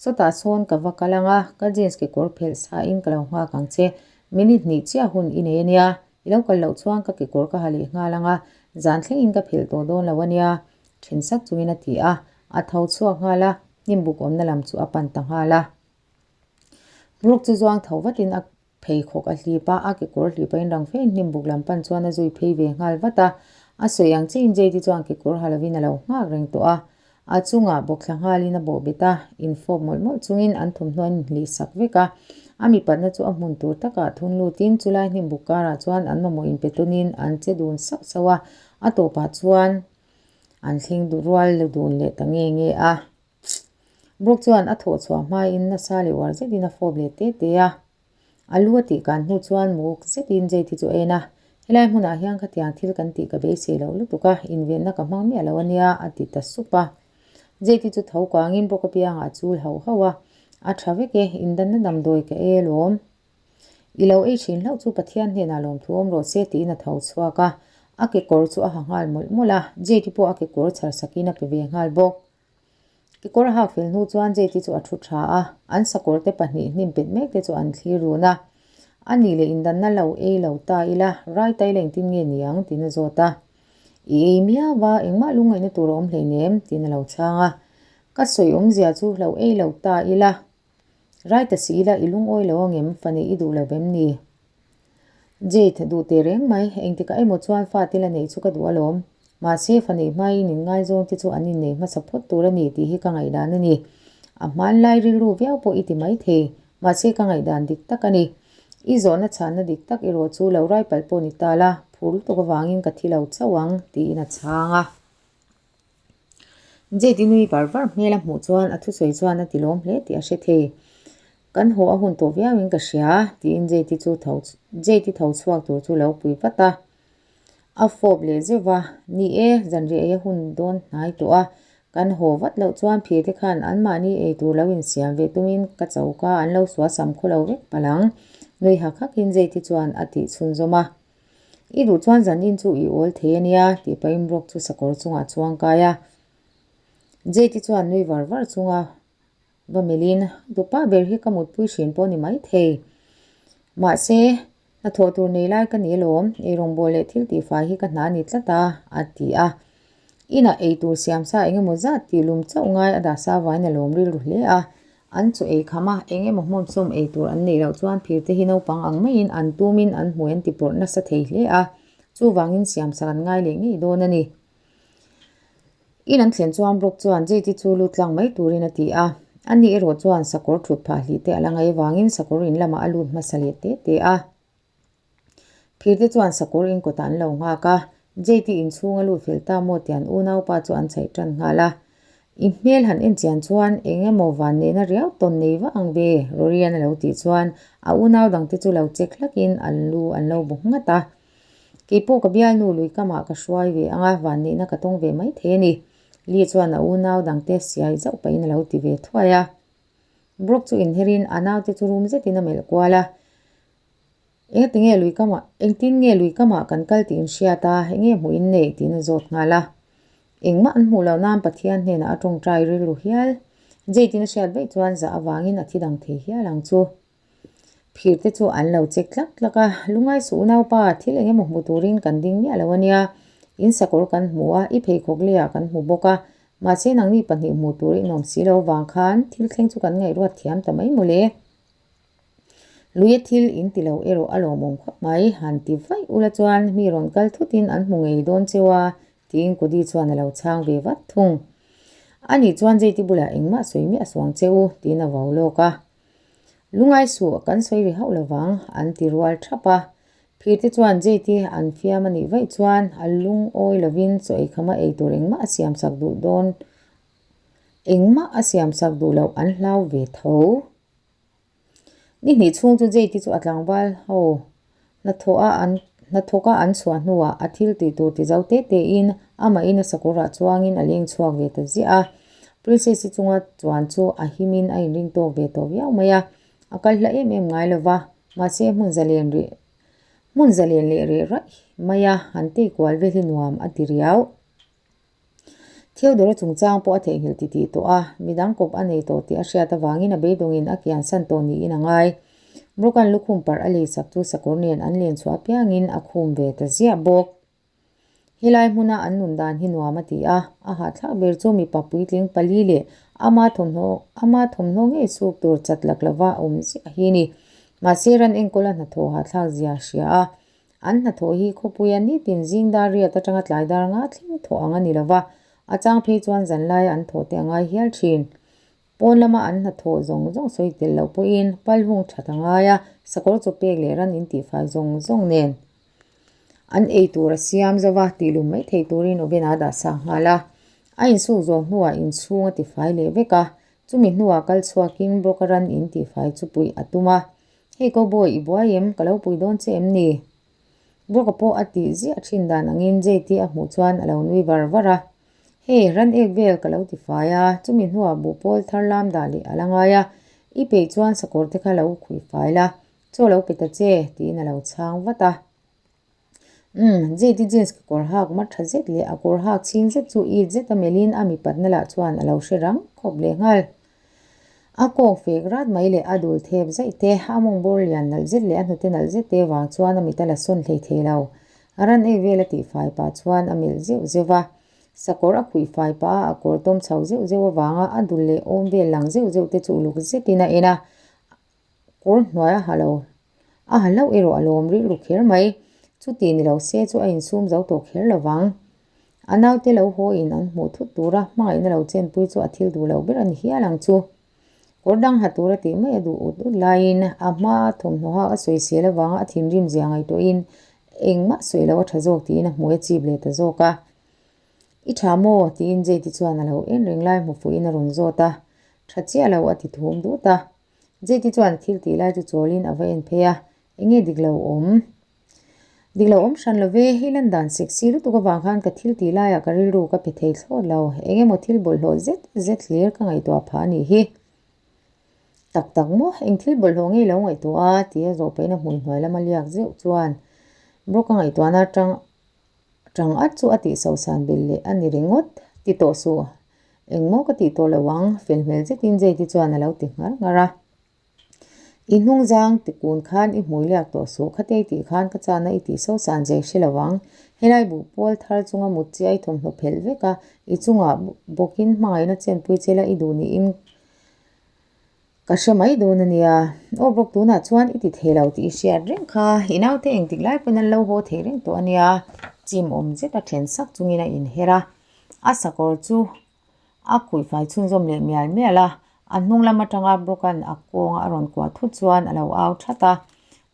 Sawtah sawn ka va kal ang a, ka jeans kekawr phelh sain ka lo nghak ang che. Minute hnih chiah hun i nei a nia. I lo kal loh chuan ka kekawr ka ha leh nghal ang a, zan thlengin ka phelh tawh dawn lo a nia. Then sak chungin a ti a, a tho chhuak nghal a, hnim buk awmna lam chu a pan ta nghal a. Brooke chu zuang tho vatin a pheikhawk a hlip a, a kekawr hlip a inrang fein hnim buk lam pan chuan a zui phei ve nghal vat a. A sawi ang chiahin Jade chuan kekawr ha lovin a lo nghak reng tawh a. A chungah bawk thla nghalin a bawh bet a, infawp mawlh mawlh chungin an thawmhnaw an inhlih sak vek a. A mipatna chu a hmun tur takah thun lutin chulai hnim buk karah chuan an mamawh inpe tawnin an che dun sauh sauh a. A tawpah chuan an thleng duh rual lo dun leh ta nge nge a. Brooke chuan a thawh chhuah hmain nasa leh uar zetin a fawp leh te te a. A lu a tih kan hnu chuan muk zetin Jade chu a en a, Helai hmunah hian khatiang thil kan tih ka beisei loh lutuk a, invenna ka hmang miah lo a nia, a ti ta sup a. Jade chu tho kangin Brooke apiangah a chul hauh hauh a, A tha vek e, indanna damdawi ka ei alawm. I lo ei thin hlauh chu Pathian hnenah lawmthu awm rawh se tiin a tho chhuak a, a kekawr chu a ha nghal mawlh mawlh a, Jade pawh a kekawr chhar sakin a pe ve nghal bawk. Kekawr a hak fel hnu chuan Jade chu a thu tha a, an sakawr te pahnih hnim pet mek te chu an thlir run a. A nih leh indanna lo ei lo ta ila, rai ta ila engtin nge ni ang tiin a zawt a. I ei miau va, engmah lungngaihna tur a awm hleinem tiin a lo chhang a. Ka sawi awmzia chu lo ei lo ta ila, Rai ta si ila i lungawi lo angem fa neih i duh lo vem ni? Jade, duh teh reng mai, engtikah emaw chuan fa te la neih chu ka duh alawm. Mahse, fa neih hmaiin inngaizawng te chu an innei hmasa phawt tur a ni tih hi ka ngaihdan a ni. A hmanlai rilru viau pawh i ti maithei, mahse ka ngaihdan dik tak a ni. I zawhna chhanna dik tak erawh chu lo rai palh pawh ni ta la, phur lutuk avangin ka thi lo chauh ang, tiin a chhang a. Jade-i nui var var hmel a hmuh chuan a thusawi chuan a ti lawm hle tih a hre thei. Kan haw a hun tawh viauin ka hria, tiin Jade-i chu tho Jade-i tho chhuak tur chu lo pui vat a. A fawp leh zeuh va, Ni e, zanriah ei a hun dawn hnai tawh a, kan haw vat loh chuan phir te khan anmahni ei tur lo insiam ve tumin ka choka an lo suasam khaw lo vek palh ang, nui hak hakin Jade-i chuan a tih chhunzawm a. I duh chuan zan in chu i awl thei a nia tih pahin Brock chu sakawr chungah chuang kai a. Jade chuan nui var var chunga va melhin, Dupa ber hi ka mutpui hrin pawh ni mai thei. Mahse, hnathawh tur nei lai ka ni alawm, eirawngbawl leh thil tihfai hi ka hna a ni tlat a, a ti a. Inah eitur siamsa eng emaw zat tih lum chauh ngai a dahsa vain a lawm rilru hle a. An chaw ei kham a, eng emaw hmawmsawm ei tur an neih loh chuan phir te hi naupang ang maiin an tumin an hmui an ti pawrh nasa thei hle a, chuvangin siamsak an ngai leh ngei dawn a ni. In an thlen chuan Brock chuan Jade chu lut tlang mai turin a ti a, ani erawh chuan sakawr thut phah hlih te a la ngaih avangin sakawr in lamah a lut hmasa leh te te a. Phirte chuan sakawr in kawtah an lo nghak a, Jade inchhung a lut fel ta maw tih an unaupa chu an chhaih tan nghal a. I hmel han en chian chuan eng emaw van nehna riau tawn nei vak ang ve, Rorian a lo tih chuan a unau dangte chu lo check hlakin an lu an lo bu nghat a. Keipawh ka bialnu lui kamah ka hruai ve ang a, van nehna ka tawng ve mai thei a ni, Lee chuan a unau dangte siai zauh pahin a lo ti ve thuai a. Brock chu inherin a naute chu rum zetin a melh kual a. Engtinge lui kamah, engtin nge lui kamah kan kal tih in hriat a, enge hmuh in neih tiin a zawt nghal a. Engmah an hmuh loh nan Pathian hnenah a tawngtai rilru hial. Jade-in a hriat vaih chuan zah avangin a thi dang thei hial ang chu. Phir te chu an lo check tlak tlak a, Lungai suh unaupa, thil eng emaw hmu turin kan ding miah lo a nia. In sakawr kan hmu a, i pheikhawk leiah kan hmu bawk a. Mahse nangni pahnih hmuh tur i nuam si lo vang khan thil thleng chu kan ngaihruat thiam ta mai mawle. Luia thil in ti lo erawh a lawmawm khawp mai, han ti vaih ula chuan mi rawn kal thutin an hmu ngei dawn cheu a, tiin Cody chuan a lo chhang ve vat thung. Ani chuan Jade-i bulah engmah sawi miah suang che u, tiin a vau lawk a. Lungai suh, kan sawi ri hauh lovang, an ti rual thap a. Phirte chuan Jade-i an fiam a nih vaih chuan a lungawi lovin chaw eikhama ei tur engmah a siamsak duh dawn, engmah a siamsak duh loh an hlau ve tho. Ni hnih chhung chu Jade chu a tlangval ho hnathawh a an hnathawk a an chhuah hnuah a thil tih tur ti zo te te in amahin a sakawrah chuangin a leng chhuak ve ta ziah a. Princess-i chunga chuan chu a himin a inring tawk ve tawh viau mai a, a kal hla em em ngai lo va, mahse hmun zalen rih hmun zalen leh reh raih mai a han tei kual vel hi nuam a ti riau. Theodore-a chungchang pawh a theihnghilh titih tawh a, midang kawp a nei tawh tih a hriat avangin a beidawngin a kiansan tawh niin a ngai. Brook-a'n lukhum parh a leisak chu sakawr nen an len chhuah apiangin a khum ve ta ziah bawk. Helai hmuna an nun dan hi nuam a ti a, a hahthlak ber chu mipa puitling pali leh ama thawmhnaw ama thawmhnaw ngei suk tur chat lak lova awm ziah hi a ni. Mahse ran enkawla hnathawh hahthlak zia a hria a, An hnathawh hi khawpuia nitin zing dar riat atanga tlai dar nga thleng thawh ang a ni lova, a chang phei chuan zan laia an thawh te a ngai hial thin. Pawn lama an hnathawh zawng zawng sawi tel loh pawhin pal hung that a ngai a, sakawr chaw pek leh ran intihfai zawng zawng nen an ei tur a siam zo va, tihlum mai thei turin oven a dah sa nghal a. A insuk zawh hnuah inchhung a tifai leh vek a, chumi hnuah kal chhuakin Broka ran intihfai chu puih a tum a. Hei Cowboy, i buai em? Ka lo pui dawn che em ni? Brock-a pawh a tih ziah thin dan angin Jade-i a hmuh chuan a lo nui var var a. Hei, ran ek vel ka lo ti fai a, chumi hnuah buhpawl thar lam dah leh a la ngai a, i peih chuan sakawr te kha lo khuih fai la, chaw lo pe ta che, tiin a lo chhang vat a. Umm, Jade-i jeans kekawr hak mar tha zet leh a kawr hak chhing zet chu it zet a melhin a mipatna lah chuan a lo hre rang khawp leh nghal. A kawng fek rat mai leh a dul thep zaih te, a mawng bawr lian nalh zet leh a hnute nalh zet te vang chuan a mit a la sawn hlei thei lo. A ran ei vel a tihfai pah chuan a melh zeuh zeuh a. Sakawr a khuihfai pah a, a kawr tawm chho zeuh zeuh avanga a dul leh awm vel lang zeuh zeuh te chu uluk zetin a en a. Kawr hnuai a ha lo. A ha hlauh erawh a lawm rilru kher mai. Chuti ni lo se chu a insum zo tawh kher lo vang. A naute lo haw in an hmuh thut tura hmangaihna lo chenpui chu a thil duh lo ber a ni hial ang chu. Kawr dang ha tura tih mai a duh ut ut laiin a hma thawmhnaw hak a sawisel avanga a thinrim zia ngaihtuahin engmah sawi lo a tha zawk tiin a hmui a chip leh ta zawk a. I tha maw? tiin Jade chuan a lo en reng lai hmu fuhin a rawn zawt a. Tha chiah lo a ti thum dut a. Jade chuan thil tih lai chu chawlin a va en phei a, Enge dik lo awm? Dik lo awm hran lo ve, hei lan dan sexy lutuk avang khan ka thil tih laiah ka rilru ka pe thei thlawt lo, eng emaw thil bawlhhlawh zet zet hlir ka ngaihtuah phah a nih hi. Tak tak maw, eng thil bawlhhlawh ngei lo ngaihtuah a? tia zawh pahin a hmui hnuai lama liak zeuh chuan Brock-a ngaihtuahna atang Tang at chu a tih sosan belh leh a ni ringawt. Ti tawh suh. Engmaw ka tih tawh lo ang, fel hmel zetin Jade chuan a lo ti nghar nghar a. I hnung zang ti kun khan i hmui liak tawh suh, khatei tih khan ka chana i tih sosan zai hre lo ang. Helai buh pawl thar chunga mut chi a i thawmhnaw phelh vek a, i chungah bawkin hmangaihna chenpui che la i duh niin Ka hre mai dawn a nia. Aw bawk tunah chuan i ti thei lo tih i hriat reng kha. I naute engtik lai pawn an lo haw thei reng tawh a nia. Chim awm zet a then sak chungin a inher a. A sakawr chu a khuihfai chhunzawm leh mial mial a. A hnung lam atanga Brock-a'n a kawnga a rawn kuah thut chuan a lo au that a.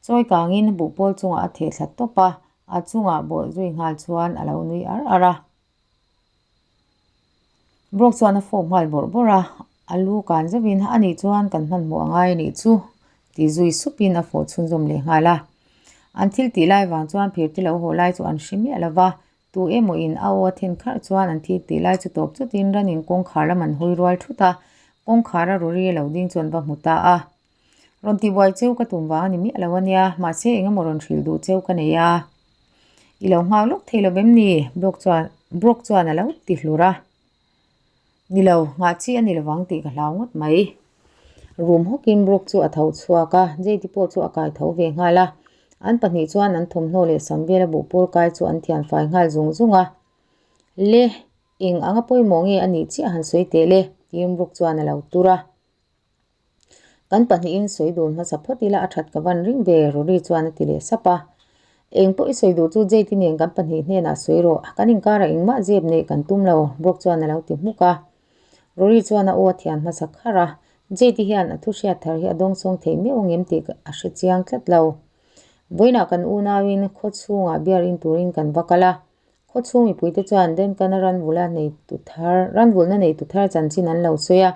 Chawi kangin buhpawl chungah a theh thla tawp a. A chungah bawh zui nghal chuan a lo nui ar ar a. Brock chuan a fawp nghal bawrh bawrh a, a lu kan zauhin a nih chuan kan hmanhmawh a ngai a nih chu tih zui supin a fawh chhunzawm leh nghal a. An thil tih lai vang chuan phir te lo haw lai chu an hre miah lo va, tu emaw in a aw a then kharh chuan an thil tih lai chu tawp chutin ranin kawngkhar lam an hawi rual thut a, kawngkhar a rawri a lo ding chu an va hmu ta a. Rawn tihbuai cheu ka tum vang a ni miah lo a nia, mahse eng emaw rawn hrilh duh cheu ka nei a. I lo nghak lawk thei lo vem ni? Brock chuan Brock chuan a lo ti hlur a. Ni lo, nghah chi a ni lovang tih ka hlau ngawt mai. Rum hawkin Brock chu a tho chhuak a, Jade pawh chu a kai tho ve nghal a. An pahnih chuan an thawmhnaw leh sam vela buhpawl kai chu an thian fai nghal zung zung a. Le, eng anga pawimawh nge a nih chiah han sawi teh le, tiin Brooke chuan a lo tur a. Kan pahnihin sawi dun hmasa phawt ila a that ka van ring ve, Rory chuan a ti leh sap a. Eng pawh i sawi duh chu Jade nen kan pahnih hnenah sawi rawh, kan inkarah engmah zep neih kan tum lo, Brooke chuan a lo ti hmuk a. Rory chuan a aw a thian hmasa kharh a, Jade hian a thu hriat thar hi a dawngsawng thei meuh ang em tih a hre chiang tlat lo. Vawiinah kan unauin khaw chhungah beer in turin kan va kal a, khaw chhung mipuite chuan Denkana ranvula neitu thar ranvulna neitu thar chanchin an lo sawi a,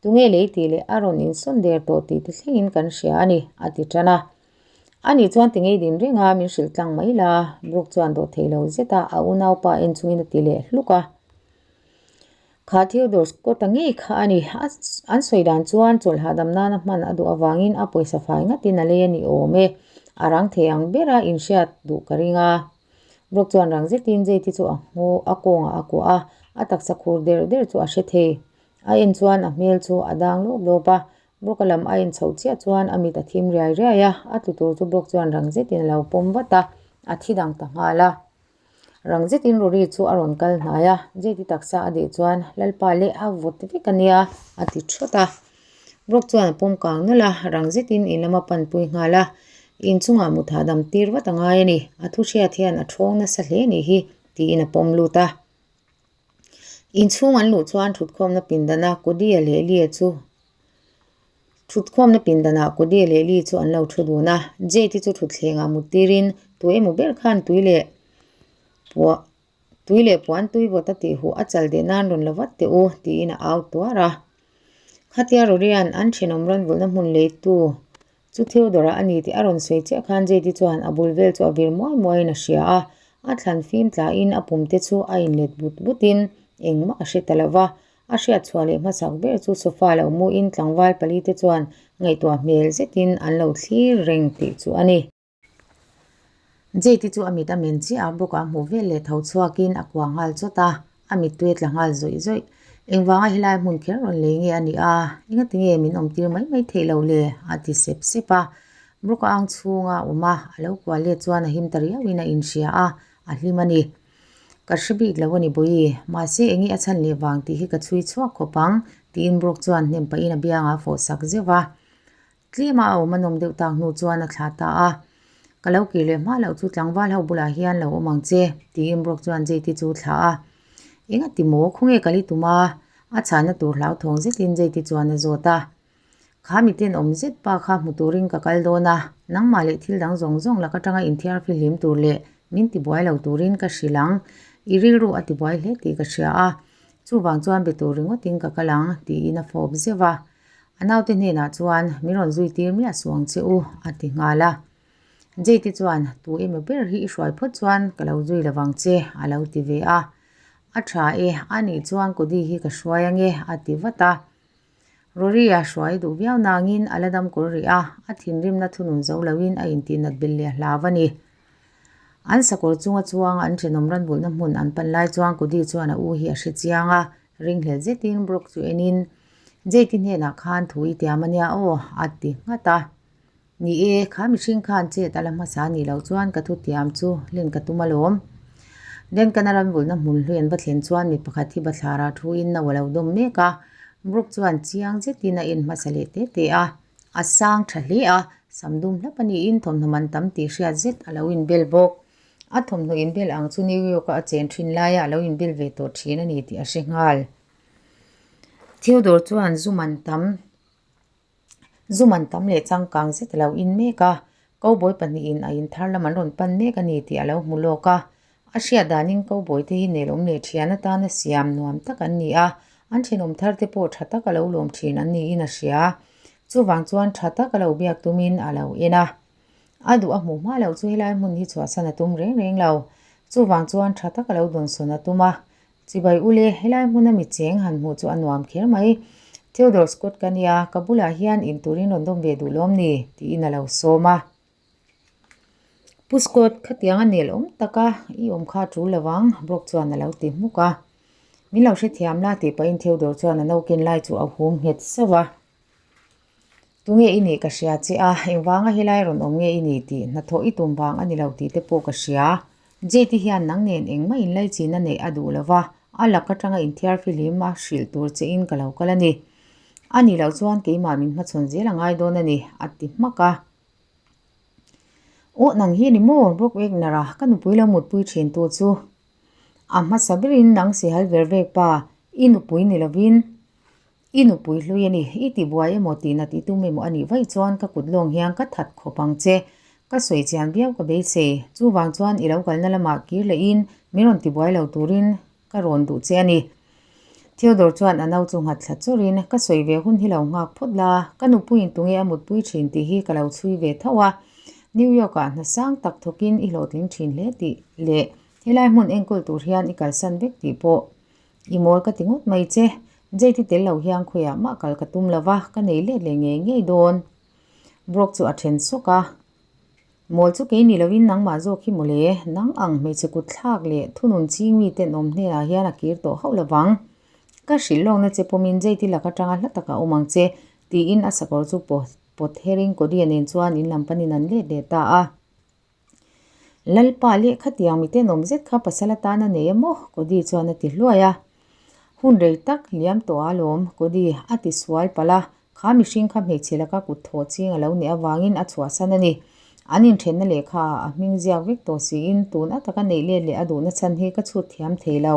tunge lei tih leh a rawn insawn der tawh tih te thlengin kan hria a ni, a ti tan a. Ani chuan ti ngei din reng a, min hrilh tlang mai la, Brooke chuan dawh thei lo zet a, a unaupa en chungin a ti leh hluk a. Kha Theodore Scott-a ngei kha a ni. An sawi dan chuan chawlh hahdam nana hman a duh avangin a pawisa fai ngatin a lei a ni awm e. A rang thei ang bera inhriat duh ka ring a. Brock chuan rang zetin Jade-i chu a nghaw a kawngah a kuah a, a taksa khur der der chu a hre thei. A en chuan a hmel chu a dang lawp lawp a. Brock-a lam a en chhoh chiah chuan a mit a thim riai riai a, a tlu tur chu Brock chuan rang zetin a lo pawm vat a, a thi dang ta nghal a. Rang zetin Rory chu a rawn kal hnai a, Jade taksa a deh chuan Lalpa leh a vawt vek a nia a ti thawt a. Brock chuan a pawm kang nawlh a, rang zetin in lama panpui nghal a, inchungah mut hahdam tir vat a ngai a ni, a thu hriat hian a thawng nasa hle nih hi tiin a pawm lut a. Inchhung an luh chuan thutkhawmna pindana Cody-a leh Lee-a chu Thutkhawmna pindanah Cody leh Lee chu an lo thu dun a, Jade chu thutthlengah mut tirin tu emaw ber khan tui leh puah tui leh puan tui vawt a tih huh a chal deh nan rawn la vat teh u tiin a au tuar a. Khatia Rorian an thenawm rawn vulhna hmun leitu chu Theodore-a a ni tih a rawn sawi chiah khan Jade chuan a bul vel chu a vir muai muaiin a hria a, a thlan fim tlain a pum te chu a inlet but butin engmah a hre ta lo va, A hriat chhuah leh hmasak ber chu sofa lo muin tlangval pali te chuan ngaihtuah hmel zetin an lo thlir reng tih chu a ni. Jade chu a mit a men chiah a, bawk a hmuh vel leh tho chhuakin a kuah nghal chawt a, a mittui a tla nghal zawih zawih. Engvanga helai hmun kher rawn lei nge a nih a, engati nge min awm tir mai mai theih loh le? a ti sep sep a. Brook a ang chhunga awm a, a lo kuah let chuan a him ta riauin a inhria a, a hlim a ni. Ka hre bik lo a ni Bawi, mahse enge a chhan leh vang tih hi ka chhui chhuak khawp ang, tiin Brook chuan hnem pahin a biangah a fawh sak zeuh a. Tlema a awm a nawm deuh tak hnu chuan a thlah ta a. Ka lo kir leh hma loh chu tlangval ho bulah hian lo awm ang che, tiin Brook chuan Jade chu a thlah a. Enga ti maw, khawnge ka li tum a? A chhahna tur hlauthawng zetin Jade chuan a zawt a. Kha miten awm zet pa kha hmu turin ka kal dawn a, nangmah leh thil dang zawng zawng lak atanga inthiar fihlim tur leh min tibuai lo turin ka hrilh ang. I rilru a tibuai hle tih ka hria a, chuvang chuan be tur ringawtin ka kal ang, tiin a fawp zeuh a. A naute hnenah chuan, Min rawn zui tir miah suh ang che u, a ti nghal a. Jade chuan, Tu emaw ber hi i hruai phawt chuan ka lo zui lo vang che, a lo ti ve a. A tha e, anih chuan Cody hi ka hruai ange, a ti vat a. Rory a hruai duh viau nangin a la dam kawr rih a, a thinrimna thunun zo loin a intihnat belh leh a hlau a ni. An sakawr chunga chuang an thenawm ranvulhna hmun an pan lai chuan Cody chuan a u hi a hre chiang a, ringhlel zetin Brock chu enin, Jade hnenah khan thu i tiam a nia aw, a ti nghat a. Ni e, kha mihring khan chet a la hmasa a nih loh chuan ka thutiam chu len ka tum alawm. Duncan-a ranvulhna hmun hlui an va thlen chuan mi pakhat hi bathlarah thuin no a lo dawm mek a, Brooke chuan chiang zetin a en hmasa leh te te a. A sang tha hle a, sam dum hlap a niin thawmhnaw man tam tih hriat zet a lo inbel bawk. A thawmhnaw inbel ang chu New York-a a chen thin laia a lo inbel ve tawh thin a ni tih a hre nghal. Theodore chuan zu man tam. Zu man tam leh changkang zet a lo in mek a, cowboy pahnihin a in thar lam an rawn pan mek a ni tih a lo hmu lawk a. A hriat danin cowboy te hi nelawm leh thian atana siam nuam tak an ni a, an thenawm thar te pawh tha tak a lo lawm thin an niin a hria. Chuvang chuan tha tak a lo biak tumin a lo en a. A duh a hmuh hma loh chu helai hmun hi chhuahsan a tum reng reng lo. Chuvang chuan tha tak a lo dawnsawn a tum a, Chibai ule, helai hmuna mi cheng han hmuh chu a nuam kher mai. Theodore Scott ka nia, ka bulah hian in turin rawn dawm ve duh lawm ni? tiin a lo sawm a. Pu Scott, khatiang a nel awm taka i awm kha a tul lo ang, Brock chuan a lo ti hmuk a. Min lo hrethiam la tih pahin Theodore chuan a noken lai chu a hum nghet sauh a. Tunge i nih ka hria che a, engvanga helai rawn awm nge i nih tih hnathawh i tum vang a ni lo tih te pawh ka hria. Jade hian nang nen engmah inlaichin a neih a duh lo va, a lak atanga inthiar fihlim a hrilh tur che in ka lo kal a ni. A nih loh chuan keimah min hmachhawn zel a ngai dawn a ni, a ti hmak a. Aw nang hi a ni maw Brock Wagner a, ka nupui lo mutpui thin tu chu. A hmasa berin nang sihal ver vek pa, i nupui ni lovin i nupui hlui a ni, i ti buai emaw tih nat i tum emaw a nih vaih chuan ka kut lawng hian ka that khawp ang che. Ka sawi chian viau ka beisei, chuvang chuan i lo kalna lamah kir lehin min rawn ti buai lo turin Ka rawn duh che a ni. Theodore chuan a nau chu nghat thla chawrin, Ka sawi ve hun hi lo nghak phawt la, ka nupuiin tunge a mutpui thin tih hi ka lo chhui ve tho a. New York-ah hna sang tak thawkin i hlawhtling thin hle tih leh helai hmun enkawl tur hian i kalsan vek tih pawh i mawl ka ti ngawt mai che. Jade-i tel lo hian khawiah mah kal ka tum lo va, ka nei let leh ngei ngei dawn. Brock chu a then sawk a. Mawl chu kei ni lovin nangmah zawk hi mawle, nang ang hmeichhe kut thlak leh thunun ching mi tenawm hnenah hian a kir tawh hauh lovang. Ka hrilh lawkna che pawmin Jade-i lak atanga hla takah awm ang che, tiin a sakawr chu pawt herin Cody-a nen chuan in lam panin an let leh ta a. Lalpa leh khatiang mi tenawm zet kha pasal atan a nei a maw? Cody chuan a ti hluai a. Hun rei tak liam tawh a lawm, Cody a ti sual palh a, Kha mihring kha hmeichhe laka kut thawh ching a lo nih avangin a chhuahsan a ni. An inthenna lehkha ah a hming ziak vek tawh siin tun a taka neih let leh a duhna chhan hi ka chhut thiam thei lo.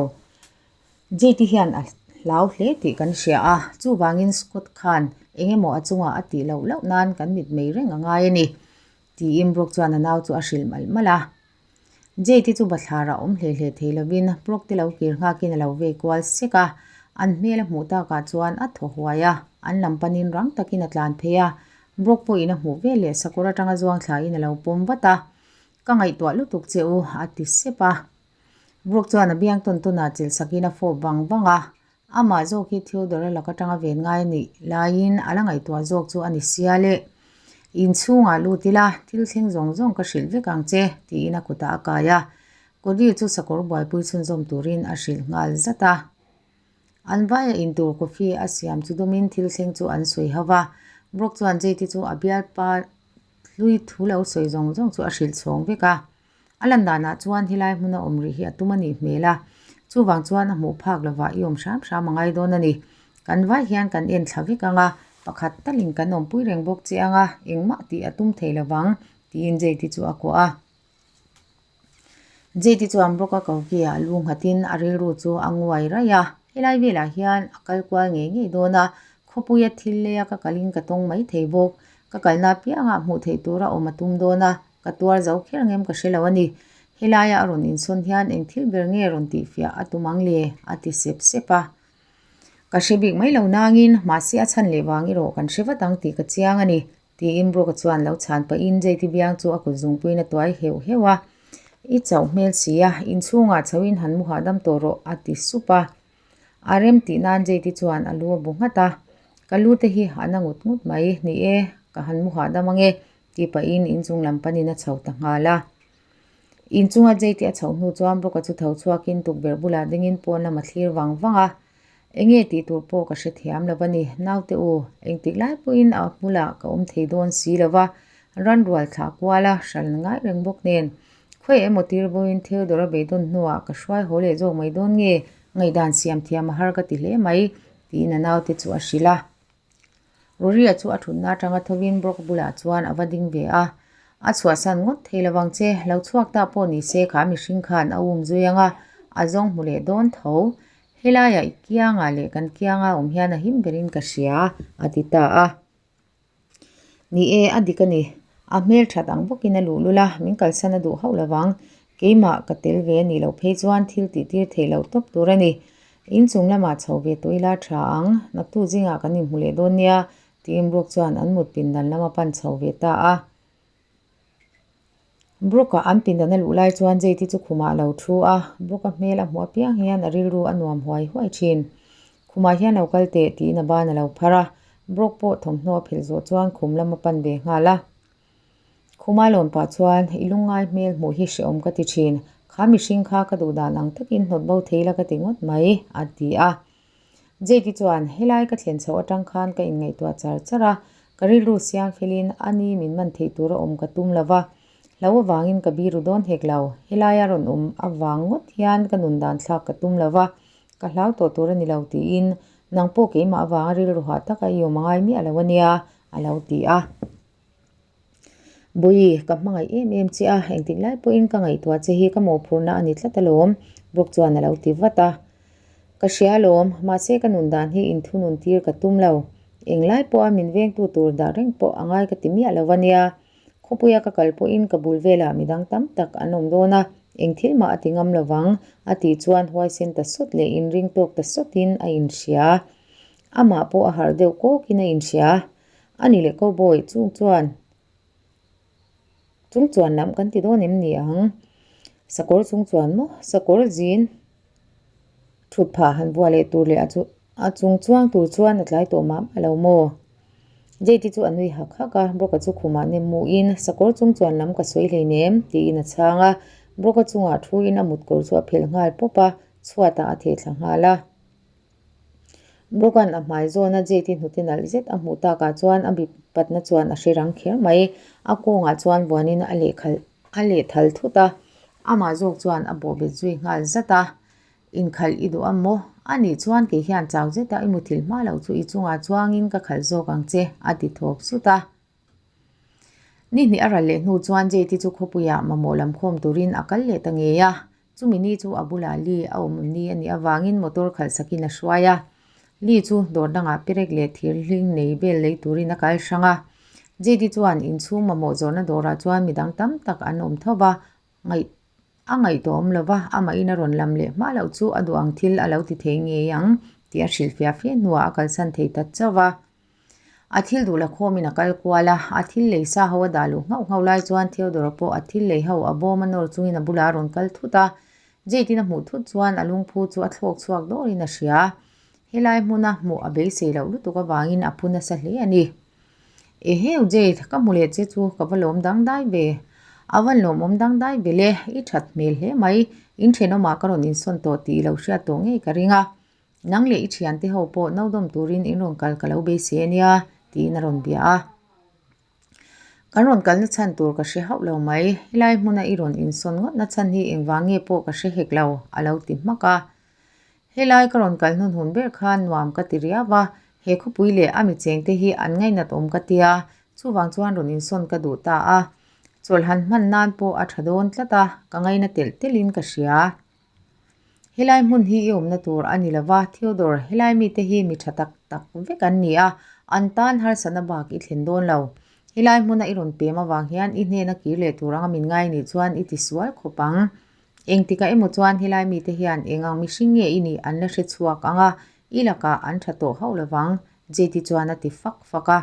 Jade hian a hlau hle tih kan hria a, chuvangin Scott khan eng emaw a chungah a tih loh loh nan kan mitmei reng a ngai a ni, tiin Brock chuan a nau chu a hrilh malh malh a. Jade chu bathlar a awm hle hle thei lovin Brock te lo kir nghakin a lo vei kual sek a, an hmel a hmuh takah chuan a thaw huai a, an lam panin rang takin a tlan phei a, Brock pawhin a hmuh vel leh sakawr atanga zuang thlain a lo pawm vat a, Ka ngaihtuah lutuk che u, a ti sep a. Brock chuan a biang tawn tawnah chilh sakin a fawp vang vang a, Amah zawk hi Theodore lak atanga ven ngai a nih laiin a la ngaihtuah zawk chu a ni sia le. Inchhungah lut ila, thil thleng zawng zawng ka hrilh vek ang che, tiin a kutah a kai a. Cody chu sakawr buaipui chhunzawm turin a hrilh nghal zat a. An vaia intur coffee a siam chu dawmin thil thleng chu an sawi ho va. Brock chuan Jade chu a bialpa hlui thu lo sawi zawng zawng chu a hrilh chhawng vek a. A lan danah chuan helai hmuna awm rih hi a tum a nih hmel a, chuvang chuan a hmuh phak lovah i awm hram hram a ngai dawn a ni. Kan vai hian kan en thla vek ang a, pakhat talin kan awmpui reng bawk che ang a, engmah tih a tum thei lovang, tiin Jade chu a kuah a. Jade chuan bawk a kokiah lu nghatin a rilru chu a nguai raih a, helai velah hian a kal kual ngei ngei dawn a, khawpuia thil leia ka kalin ka tawng mai thei bawk, ka kalna apiangah hmuh theih tura awm a tum dawn a, Ka tuar zo kher ang em ka hre lo a ni. Helaia a rawn insawn hian eng thil ber nge rawn tihfiah a tum ang le? a ti sep sep a. Ka hre bik mai lo nangin, mahse a chhan leh vang erawh kan hre vat ang tih ka chiang a ni, tiin Brooke-a chuan lo chhan pahin Jade-i biang chu a kut zungpuiin a tuai heuh heuh a. I chauh hmel si a, inchhungah chhoin han mu hahdam tawh rawh, a ti sup a. A rem tih nan Jade-i chuan a lu a bu nghat a. Ka lu te hi a na ngut ngut mai, ni e, ka han mu hahdam ang e, Tih pahin inchung lam panin a chho ta nghal a. Inchunga Jade a chhoh hnu chuan Brock-a chu tho chhuakin tukverh bulah dingin pawn lam a thlir vang vang a. Enge tih tur pawh ka hrethiam lo a ni, naute u, engtik lai pawhin a hmulah ka awm thei dawn si lo va, ran rual thlah kual a, hran ngai reng bawk nen. Khawiah emaw tir vawiin Theodore a beidawn hnuah ka hruai haw leh zawk mai dawn nge, ngaihdan siam thiam a har ka ti hle mai, tiin a naute chu a hrilh a. Roria chu a thutna atanga thovin Brock bulah chuan a va ding ve a, A chhuahsan ngawt thei lo vang che, lo chhuak ta pawh ni se kha mihring khan a um zui ang a, a zawng hmu leh dawn tho. Helaiah i kiangah leh kan kianga awm hian a him berin ka hria, a ti ta a. Ni e, a dik a ni. A hmel that ang bawkin a luh lul a, min kalsan a duh hauh lo vang. Keimah ka tel ve a nih loh phei chuan thil tih tir theih loh tawp tur a ni. Inchung lamah chho ve tawh ila tha ang, naktu zingah kan inhmu leh dawn nia, tiin Brooke chuan an mut pindan lam a pan chho ve ta a. Brooke-a an pindan a luh lai chuan Jade-i chu khumah a lo thu a, Brooke-a hmel a hmuh apiang hian a rilru a nuam huai huai thin. Khumah hian lo kal teh tiin a ban a lo phar a, Brooke pawh thawmhnaw a phelh zawh chuan khum lam a pan ve nghal a. Khuma lawn pah chuan i lungngai hmel hmuh hi hrehawm ka ti thin, kha mihring kha ka duh dan ang takin hnawt bo thei la ka ti ngawt mai, a ti a. Jade-i chuan, Helai ka thlen chhoh atang khan ka inngaihtuah char char a, ka rilru siam felin a ni min man theih tura awm ka tum lo va. Hlau avangin ka biru dawn hek lo. Helaia rawn awm avang ngawt hian ka nun dan thlak ka tum lo va, ka hlau tawh tur a ni lo tiin nang pawh keimah avanga rilru hah taka i awm a ngai miah lo a nia, a lo ti a. Bawi, ka hmangaih em em che a, engtik lai pawhin ka ngaihtuah che hi ka mawhphurhna a ni tlat alawm, Brooke chuan a lo ti vat a. Ka hria alawm, mahse ka nun dan hi inthunun tir ka tum lo. Englai pawha min vengtu tur dah reng pawh a ngai ka ti miah lo a nia. Khawpuia ka kal pawhin ka bul velah midang tam tak an awm dawn a, eng thil mah a ti ngam lo vang, a tih chuan huaisen ta sawt leh inring tawk ta sawtin a inhria. Amah pawh a harh deuh kawkin a inhria. A ni leh cowboy chung chuan chung chuan lam kan ti dawn em ni ang? Sakawr chung chuan maw? Sakawr zin thut phah han vuah leh tur leh a chu a chung chuang tur chuan a tlai tawh mah mah lo maw? Jade chu a nui hak hak a, Brock-a chu khumah nem muhin sakawr chung chuan lam ka sawi hleinem tiin a chhang a, Brock-a chungah thuin a mut kawr chu a phelh nghal pawp a, chhuatah a theh thla nghal a. Brogan a hmai zawn a Jade-i hnute nalh zet a hmuh takah chuan a bipatna chuan a hre rang kher mai. A kawngah chuan vuanin a lehkhalh a lehthal thut a, amah zawk chuan a bawhbet zui nghal zat a. Inkhalh i duh a maw? A nih chuan kei hian chau zeta i muthilh hma loh chu i chungah chuangin ka khalh zawk ang che, a ti thawp sut a. Ni hnih a ral leh hnu chuan Jade-i chu khawpuiah mamawh lam khawm turin a kal leh ta ngei a. Chumi ni chu a bulah Lee a awm ni a nih avangin motor khalh sakin a hruai a. Lee chu dawr dangah perek leh thir hling nei vel lei turin a kal hrang a. JD chuan inchhung mamawh zawrhna dawrah chuan midang tam tak an awm tho va, ngaih a ngaihtuahawm lo va, amahin a rawn lam leh hma loh chu a duh ang thil a lo ti thei ngei ang tih a hrilhfiah fe hnuah a kalsan thei ta chauh va. A thil duh la khawmin a kal kual a, a thil lei sa ho a dah luh nghauh nghauh lai chuan Theodore pawh a thil lei ho a bawm a nawr chungin a bulah a rawn kal thut a. Jade-in a hmuh thut chuan a lungphu chu a thlawk chhuak dawrin a hria. Helai hmuna hmuh a beisei loh lutuk avangin a phu nasa hle a ni. Eheu Jade, ka hmu leh che chu ka va lawm dangdai ve. A van lawmawm dangdai ve le, i that hmel hle mai. In thenawmah ka rawn insawn tawh tih i lo hriat tawh ngei ka ring a. Nang leh i thiante ho pawh naudawm turin in rawn kal ka lo beisei a nia, tiin a rawn bia a. Kan rawn kalna chhan tur ka hre hauh lo mai, helai hmuna i rawn insawn ngawtna chhan hi engvang nge pawh ka hre hek lo, a lo ti hmak a. Helai ka rawn kal hnun hun ber khan nuam ka ti riau a, he khawpui leh a mi chengte hi an ngainat awm ka tia, chuvang chuan rawn insawn ka duh ta a. Chawlh han hman nan pawh a tha dawn tlat a, ka ngaina telh telhin ka hria. Helai hmun hi i awmna tur a ni lova, Theodore, helai mite hi mi tha tak tak vek an ni a, an tan harsatna bak i thlen dawn lo. Helai hmuna i rawn pem avang hian i hnena kir leh tur anga min ngai nih chuan i ti sual khawp ang. Engtikah emaw chuan helai mite hian eng ang mihring nge i nih an la hre chhuak ang a, i lakah an tha tawh hauh lovang, JT chuan a ti fak fak a.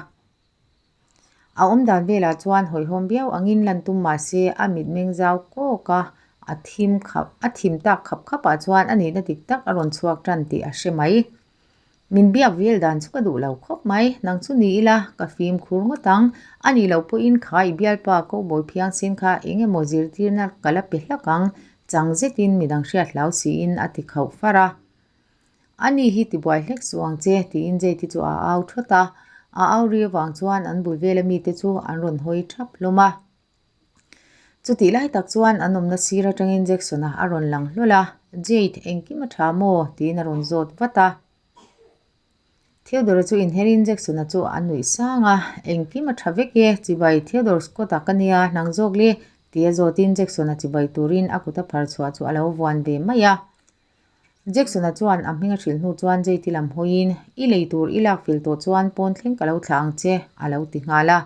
A awm dan velah chuan hawihhawm viau angin lan tum mah se a mitmeng zau kawk a, a thim khap a thim tak khap khap ah chuan a nihna dik tak a rawn chhuak tan tih a hre mai. Min biak vel dan chu ka duh lo khawp mai, nang chu ni ila ka fimkhur ngawt ang, a nih loh pawhin kha i bialpa cowboy phiangsen kha eng emaw zirtirna ka la pe hlak ang, chang zetin midang hriat hlau siin a ti khauh far a. A ni hi tibuai hlek suh ang che, tiin Jade chu a au thawt a. A au ri avang chuan an bul vela mite chu an rawn hawi thap hlawm a. Chutih lai tak chuan an awmna sir atangin Jackson-a a rawn lang hlawl a, Jade, engkim a tha maw? tiin a rawn zawt vat a. Theodore chu inherin Jackson-a chu a nuih sang a, Engkim a tha vek e, chibai Theodore Scott-a ka nia, hnang zawk le, tia zawtin Jackson-a chibai turin a kut a phar chhuah chu a lo vuan ve mai a. Jackson-a chuan a hming a hrilh hnu chuan Jade-i lam hawiin, I lei tur i lak fel tawh chuan pawn thleng ka lo thlah ang che, a lo ti nghal a.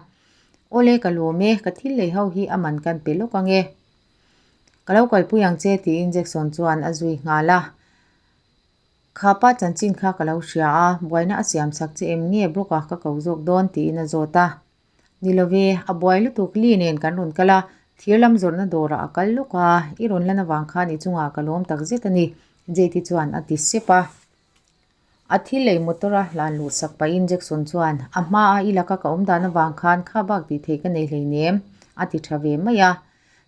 Awle ka lawm e, ka thil lei ho hi a man kan pe lawk ang e. Ka lo kalpui ang che, tiin Jackson chuan a zui nghal a. Kha pa chanchin kha ka lo hria a, buaina a siam chak che em nge Brock-a ka ko zawk dawn, tiin a zawt a. Ni lo ve, a buai lutuk Lee nen kan rawn kal a, thir lam zawrhna dawrah a kal lawk a, i rawn lan avang khan i chungah ka lawm tak zet a ni, Jade chuan a ti sep a. A thil lei motor a hlan luh sak pahin Jackson chuan, A hmaa i laka ka awm dan avang khan kha bak tih theih ka nei hleinem, a ti tha ve mai a.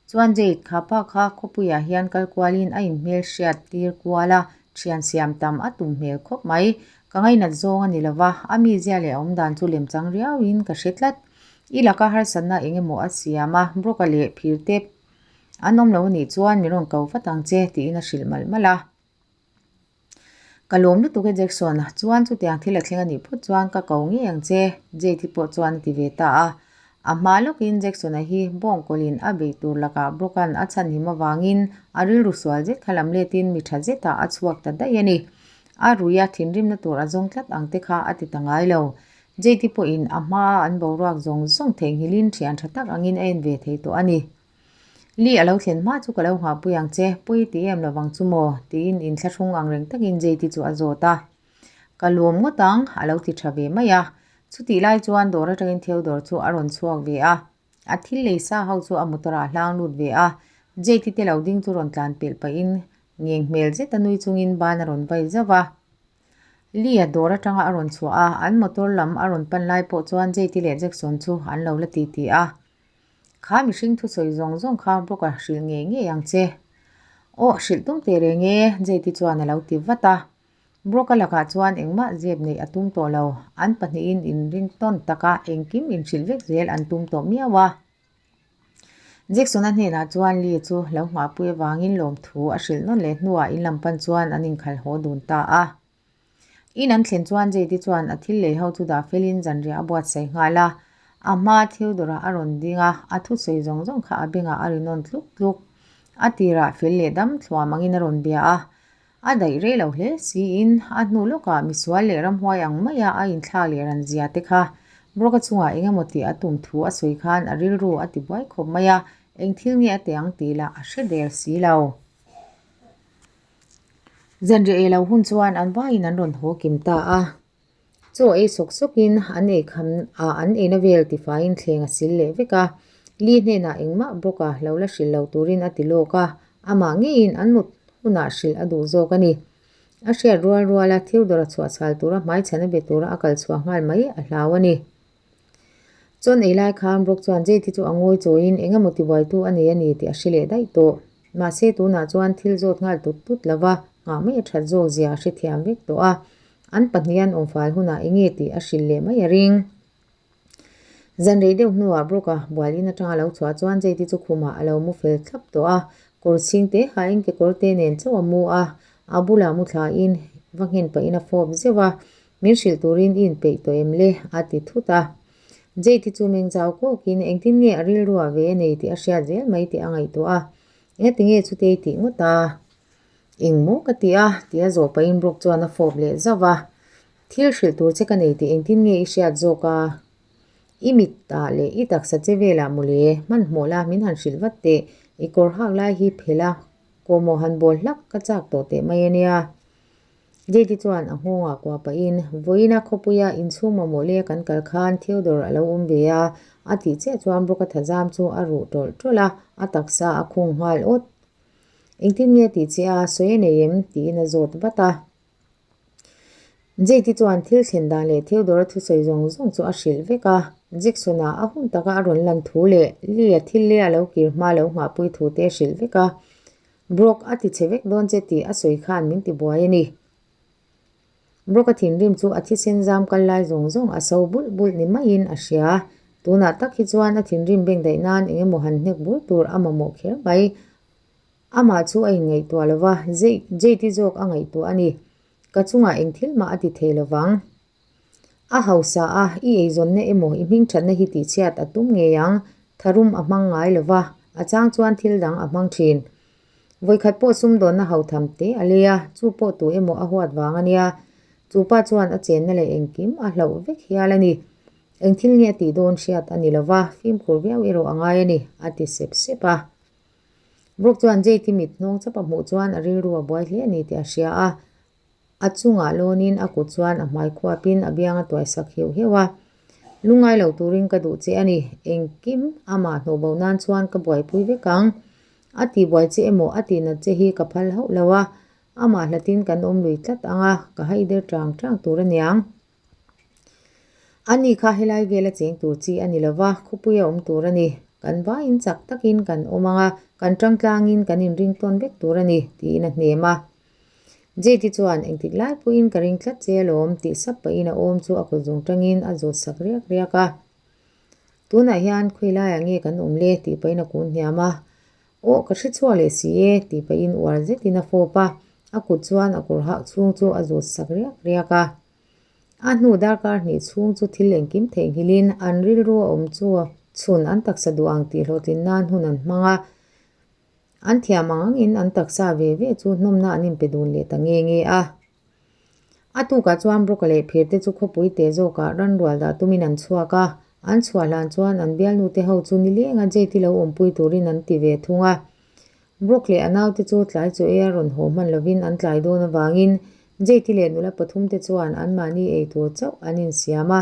Chuan Jade, kha pa kha khawpuiah hian kal kualin a inhmel hriat tir kual a, thian siam tam a tum hmel khawp mai. Ka ngainat zawng a ni lo va, a mizia leh a awmdan chu lemchang riauin ka hre tlat. I laka harsatna eng emaw a siam a, Brock-a leh phir te an awm lo anih chuan min rawn ko vat ang che tiin a hrilh malh malh a. Ka lawm lutuk e Jackson, chuan chutiang thil a thleng anih phawt chuan ka ko ngei ang che Jade-i pawh chuan a ti ve ta a. A hma lawkin Jackson-a hi bawngkawlin a beih tur lakah Brock-a'n a chhanhim avangin a rilru sual zet kha lam letin mi tha zetah a chhuak ta daih a ni. A rui a thinrimna tur a zawng tlat ang te kha a ti ta ngai lo. Jade-i pawhin a hmaa an boruak zawng zawng theihnghilhin thian tha tak angin a en ve thei tawh a ni. Li a lo thlen hma chu ka lo nghahpui ang che, pawi ti em lovang chu maw? tiin inthlahrung ang reng takin Jade-i chu a zawt a. Ka lawm ngawt ang, a lo ti tha ve mai a. Chutih lai chuan dawr atangin Theodore chu a rawn chhuak ve a. A thil lei sa ho chu a motor ah hlang lut ve a. Jade-i te lo ding chu rawn tlan pelh pahin ngeng hmel zet a nui chungin ban a rawn vai zauh a. Lee-a dawr atanga a rawn chhuah a, an motor lam a rawn pan lai pawh chuan Jade-i leh Jackson chu an lo la ti ti a. Kha mihring thusawi zawng zawng kha Brock-a hrilh ngei ngei ang che. Aw, hrilh tum teh reng e, Jade-i chuan a lo ti vat a. Brock-a lakah chuan engmah zep neih a tum tawh lo, an pahnihin inring tawn taka engkim inhrilh vek zel an tum tawh miau a. Jackson-a hnenah chuan Lee chu lo nghahpui avangin lawmthu a hrilh nawn leh hnuah in lam pan chuan an inkhalh haw dun ta a. In an thlen chuan Jade chuan a thil lei ho chu dah felin zanriah a buatsaih nghal a, a hma Theodore-a a rawn ding a, a thusawi zawng zawng kha a bengah a ri nawn tluk tluk. A tirah fel leh dam thluam angin a rawn bia a, a daih rei lo hle siin a hnu lawkah misual leh ramhuai ang maia a inthlak leh ran zia te kha Brock-a chungah eng emaw tih a tum thu a sawi khan a rilru a ti buai khawp mai a, eng thil nge a teh ang tih lah a hre der si lo. Zanriah ei lo hun chuan an vaiin an rawn haw kim ta a, chaw ei sawk sawkin an ei kham ah an eina vel tifaiin thleng a sil leh vek a, Li hnenah engmah bawk a lo la hrilh lo turin a ti lawk a, amah ngeiin an mut hunah hrilh a duh zawk a ni. A hriat rual rual a Theodore-a chhuahchhal tura hmaichhan a be tura a kal chhuah nghal mai a hlau a ni. Chuan ei lai khan Brock chuan Jade chu a ngawi chawiin eng emaw tibuaitu a nei a ni tih a hre leh daih tawh. Mahse tunah chuan thil zawt nghal tut tut lova nghah mai a that zawk zia a hrethiam vek tawh a. An pahnih an awm fal hunah eng nge tih a hrilh leh mai a ring. Zan rei deuh hnuah Brock-a bual in atanga lo chhuah chuan Jade chu khumah a lo mu fel thlap tawh a. Kawr chhing te hain kekawr te nen chauh a mu a, a bulah mu thlain va nghen pahin a fawp zeuh a. Min hrilh turin i inpeih tawh em le? a ti thut a. Jade chu meng zau kawkin engtin nge a rilruah ve a nei tih a hriat zel mai tih a ngaihtuah a. Engati nge chute i tih ngawt a? Eng maw ka ti a? tih a zawh pahin Brock chuan a fawp leh zauh a. Thil hrilh tur che ka nei tih engtin nge i hriat zawk a? I mitah leh i taksa che velah mawle, hmanhmawh la min han hrilh vat teh, i kawr hak lai hi phelh a, kawhmawh han bawl hlak ka chak tawh teh mai a nia. Jade chuan a nghawngah kuah pahin, Vawiina khawpuia inchhung mamawh leh kan kal khan Theodore a lo awm ve a, a tih chiah chuan Brock-a thazam chu a ruh tawlh tawlh a, a taksa a khung nghal awt. Engtin nge tih che a, sawi a nei em? tiin a zawt vat a. Jade chuan thil thlen dan leh Theodore-a thusawi zawng zawng chu a hrilh vek a, Jackson-a a hun taka a rawn lan thu leh Lee-a thil leh a lo kir hma lo nghahpui thu te a hrilh vek a. Brock a ti chhe vek dawn che tih a sawi khan min ti buai a ni. Brock a thinrim chu a thisen zam kal lai zawng zawng a so bulh bulh ni maiin a hria. Tunah tak hi chuan a thinrim beng daih nan eng emaw han hnek bur tur a mamawh kher mai. Amah chu a inngaihtuah lo va, Jade zawk a ngaihtuah a ni. Ka chungah eng thil mah a ti thei lo vang. A hausa a, i eizawnna emaw i hmingthatna hi tihchhiat a tum ngei ang, tharum a hmang ngai lo va, a chang chuan thil dang a hmang thin. Vawikhat pawh sumdawnna hautham te a lei a, chu pawh tu emaw a huat vang a nia. Chu pa chuan a chenna leh engkim a hlauh vek hial a ni. Eng thil nge a tih dawn hriat a ni lo va, fimkhur viau erawh a ngai a ni, a ti sep sep a. Brock chuan Jade-i mit hnawng chap a hmuh chuan a rilru a buai hle a ni tih a hria a. A chungah lawnin a kut chuan a hmai khuapin a biang a tuai sak heuh heuh a. Lungngai lo turin ka duh che a ni, engkim amah hnawh bo nan chuan ka buaipui vek ang. A tihbuai che emaw a tihnat che hi ka phal hauh lo a, amah hlatin kan awm lui tlat ang a, ka haider tang tang tur a niang. Ani kha helai vela cheng tur chi a ni lo va, khawpui a awm tur a ni. Kan vaiin chak takin kan awm ang a, kan tangtlangin kan inring tawn vek tur a ni, tiin a hnem a. Jade chuan engtik lai pawhin ka ring tlat che alawm tih sap pahin a awm chu a kut zawng tangin a zawt sak riak riak a. Tunah hian khawi laiah nge kan awm le tih pahin a kun hniam a. Aw ka hre chhuak leh si e tih pahin uar zetin a fawp a, a kut chuan a kawr hak chhung chu a zut sak riak riak a. A hnu darkar hnih chhung chu thil engkim theihnghilhin an rilru a awm chu chhun an taksa duh ang tih hlawhtlin nan hun an hmang a. An thiam ang angin an taksa ve ve chu hnawmna an inpe dun leh ta nge nge a. A tukah chuan Broka leh Phirte chu khawpui teh zawkah ranrual dah tumin an chhuak a, an chhuah hlan chuan an bialnute ho chu nilenga Jade-i lo awmpui turin an ti ve thung a. Brok leh a naute chu tlai chaw ei a rawn haw hman lovin an tlai dawn avangin Jade-i leh nula pathumte chuan anmahni ei tur chauh an insiam a,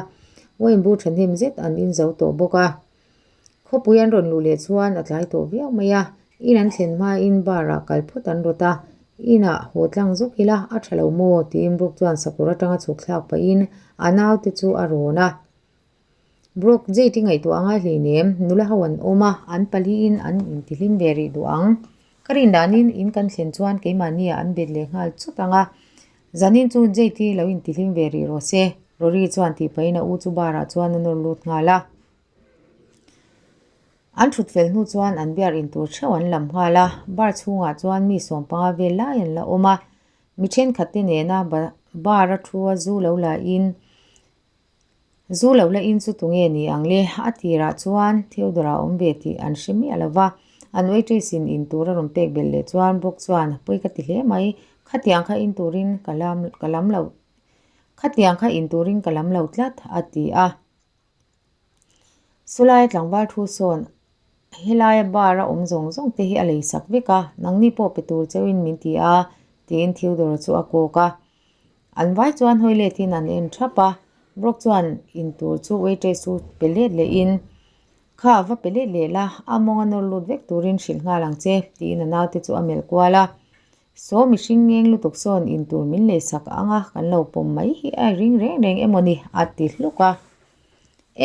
wine bur thahnem zet an inzo tawh bawk a. Khawpui an rawn luh leh chuan a tlai tawh viau mai a, in an thlen hmain bar ah kal phawt an rawt a, inah haw tlang zawk ila a tha lo maw tiin Brooke chuan sakawr atanga chhuk thlak pahin a naute chu a rawn a. Brooke, Jade i ngaihtuah a ngai hleinem, nula ho an awm a, an paliin an intihlim ve rih duh ang. Ka rin danin in kan thlen chuan keimahni ah an bet leh nghal chawt ang a, zanin chu Jade i lo intihlim ve rih rawh se, Rory chuan tih pahin a u chu bar ah chuan a nawr lut nghal a. An thut fel hnu chuan an beer in tur theuh an lam nghal a, bar chhungah chuan mi sawmpanga vel lai an la awm a, mi thenkhat te nena bar a thu a zu lo la in zu lo la in chu tunge ni ang le? A tirah chuan Theodore a awm ve tih an hre miah lo va, an waitress in in tur a rawn pek belh leh chuan Brooke chuan pawi ka ti hle mai, khatiang kha in turin ka lam ka lam lo khatiang kha in turin ka lam lo tlat a ti a. Chulai tlangval thu sawn helaia bar a awm zawng zawng te hi a lei sak vek a, nangni pawh pe tur chauhin min ti a tiin Theodore chu a kawk a. An vai chuan hawi letin an en thap a, Brock chuan in tur chu waitress chu pe let lehin Kha va pe let leh la, a mawng a nawr lut vek turin hrilh nghal ang che tiin a naute chu a melh kual a. Saw mihring ngeng lutuk sawn in tur min lei sak ang a, kan lo pawm mai hi a ring reng reng emaw ni? a ti hluk a.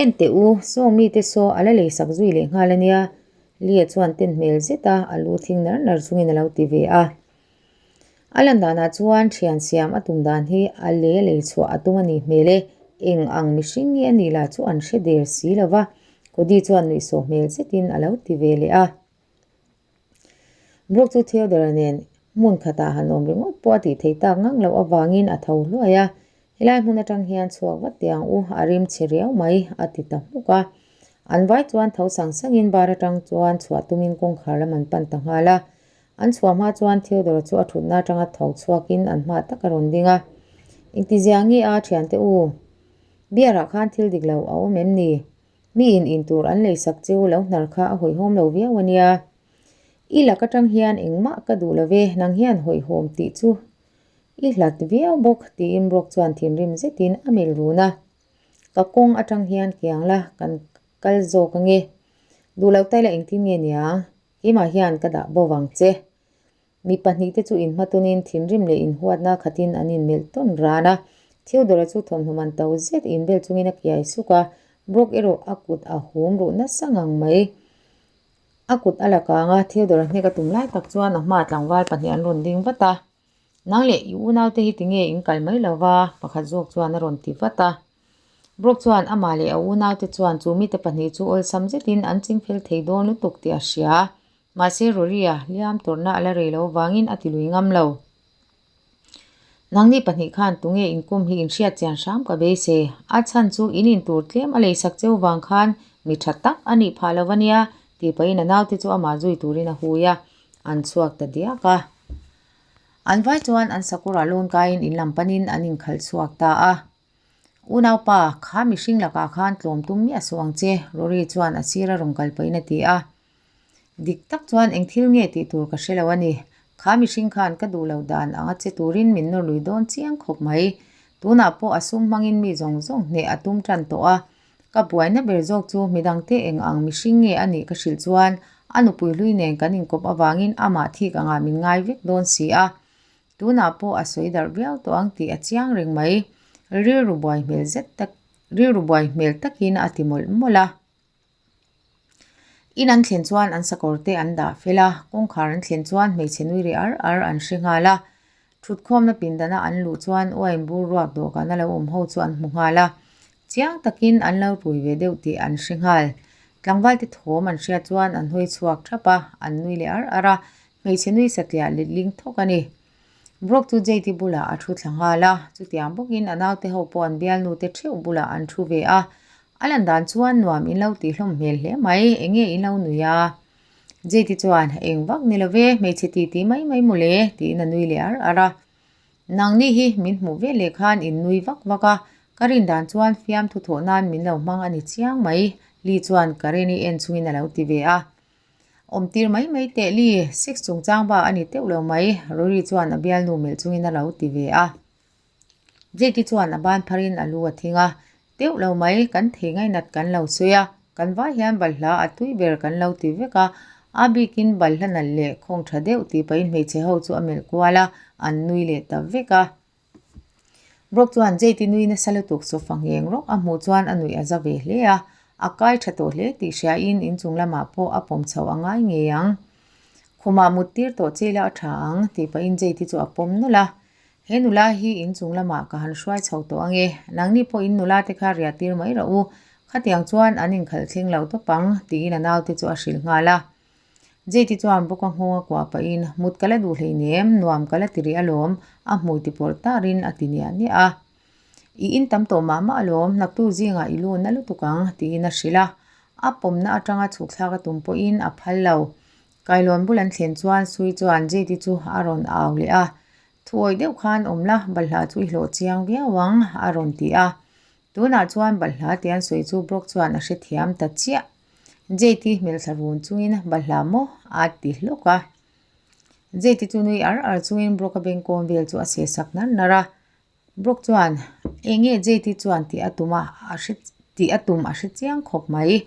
En teh u, saw mite saw a la lei sak zui leh nghal a nia, Lia chuan ten hmel zet a, a lu thing nar nar chungin a lo ti ve a. A lan danah chuan thian siam a tum dan hi a lei a lei chhuah a tum a nih hmel e, eng ang mihring nge a nih lah chu an hre der si lo va, Cody chuan nuihsawh hmel zetin a lo ti ve leh a. Brook chu Theodore nen hmun khatah han awm ringawt pawh a tih theih tak ngang loh avangin a tho hluai a, Helai hmun atang hian chhuak vat teh ang u, a rim chhe riau mai, a ti ta hmuk a. An vai chuan tho sang sangin bar atang chuan chhuah tumin kawngkhar lam an pan ta nghal a. An chhuah hma chuan Theodore chu a thutna atanga tho chhuakin an hma tak a rawn ding a. Engtizia nge a thiante u? Beer ah khan thil dik lo a awm em ni? Mi in in tur an lei sak cheu lo hnar kha a hawihhawm lo viau a nia. I lak atang hian engmah ka duh lo ve, nang hian hawihhawm tih chu i hlat viau bawk tiin Brock chuan thinrim zetin a melh run a. Ka kawng atang hian kiang la kan kal zawk ange. Duh loh taila engtin nge niang? Keimah hian ka dah bo vang che. Mi pahnihte chu inhmatunin thinrim leh inhuatna khatin an inmelh tawn ran a. Theodore chu thawmhnaw man to zet inbel chungin a kiai suk a, Brock erawh a kut a hum ruh nasa ngang mai. A kut a la kang a, Theodore hnek a tum lai tak chuan a hmaa tlangval pahnih an rawn ding vat a. Nang leh i unaute hi tinge in kal mai lo va? Pakhat zawk chuan a rawn ti vat a. Brock chuan amah leh a unaute chuan chu mite pahnih chu awlsam zetin an chingfel thei dawn lutuk tih a hria. Mahse Rory-a hliam tawrhna a la rei lo vangin a ti lui ngam lo. Nangni pahnih khan tunge inkum hi inhriat chian hram ka beisei. A chhan chu in intur tlem a leisak cheu vang khan mi tha tak a nih phah lo a nia tih pahin a naute chu amah zui turin a hui a, an chhuak ta diak a. An vai chuan an sakawrah lawn kaiin in lam panin an inkhalh chhuak ta a. Unaupa, kha mihring lakah khan tlawm tum miah suh ang che, Rory chuan a sira rawn kal pahin a ti a. Dik tak chuan eng thil nge tih tur ka hre lo a ni. Kha mihring khan ka duh lo dan anga che turin min nawr lui dawn chiang khawp mai. Tunah pawh a sum hmangin mi zawng zawng hneh a tum tan tawh a. Ka buaina ber zawk chu midangte eng ang mihring nge a nih ka hrilh chuan a nupui hlui nen kan inkawp avangin amah thik angah min ngai vek dawn si a. Tunah pawh a sawi darh viau tawh ang tih a chiang reng mai. Rilru buai hmel zet tak rilru buai hmel takin a ti mawlh mawlh a. In an thlen chuan an sakawr te an dah fel a, kawngkhar an thlen chuan hmeichhe nui ri ar ar an hre nghal a. Thutkhawmna pindana an luh chuan uain bur ruak dawhkan a lo awm ho chu an hmu nghal a, chiang takin an lo rui ve deuh tih an hre nghal. Tlangvalte thawm an hriat chuan an hawi chhuak thap a, an nui leh ar ar a, hmeichhe nui satliah letling thawk a ni. Brock chu Jade-i bulah a thu thla nghal a, chutiang bawkin a naute ho pawh an bialnu te theuh bulah an thu ve a. A lan dan chuan nuam in lo tih hlawm hmel hle mai, eng nge in lo nui a? Jade-i chuan, Eng vak ni lo ve, hmeichhe titi mai mai mawle, tiin a nui leh ar ar a. Nangni hi min hmuh vel leh khan in nui vak vak a, ka rin dan chuan fiamthu thawh nan min lo hmang a ni chiang mai, Lee chuan Karen-i en chungin a lo ti ve a. Awmtir mai mai teh Lee, sex chungchang bak a ni teuh lo mai, Rory chuan a bialnu melh chungin a lo ti ve a. Jade-i chuan a ban pharin a lu a thing a, Teuh lo mai, kan thei ngainat kan lo sawi a, kan vai hian balhla a tui ber kan lo ti vek a, a bikin balhla nalh leh khawng tha deuh tih pahin hmeichhe ho chu a melh kual a, an nui leh ta vek a. Brock chuan Jade i nui nasa lutuk sofa ngheng rawk a hmuh chuan a nuih a za ve hle a, a kai tha tawh hle tih hriain inchung lamah pawh a pawm chhoh a ngai ngei ang. Khumah mut tir tawh che ila a tha ang tih pahin Jade i chu a pawm nawlh a, He nula hi inchung lamah ka han hruai chho tawh ange, nangni pawh in nula te kha riah tir mai rawh u, khatiang chuan an inkhalh thleng lo tawp ang, tiin a naute chu a hrilh nghal a. Jade chuan bawka nghawng a kuah pahin, Mut ka la duh hleinem, nuam ka la ti rih alawm, a hmui ti pawrh tarin a ti niah niah a. I in tam tawh mah mah alawm, naktu zingah i lu na lutuk ang, tiin a hrilh a. A pawmna atanga chhuk thlak a tum pawhin a phal lo. Kailawn bul an thlen chuan Sui chuan Jade chu a rawn au leh a. Thuawih deuh khan awm la, balhla chu i hlawh chiang viau ang, a rawn ti a. Tunah chuan balhla tih an sawi chu Brock chuan a hrethiam ta chiah. Jade-i hmelthla run chungin balhla maw a ti hlawk a. Jade-i chu nui ar ar chungin Brock-a bengkawm vel chu a seh sak nar nar a. Brock chuan, Eng nge Jade-i chuan tih a tum a, a hre tih a tum a hre chiang khawp mai.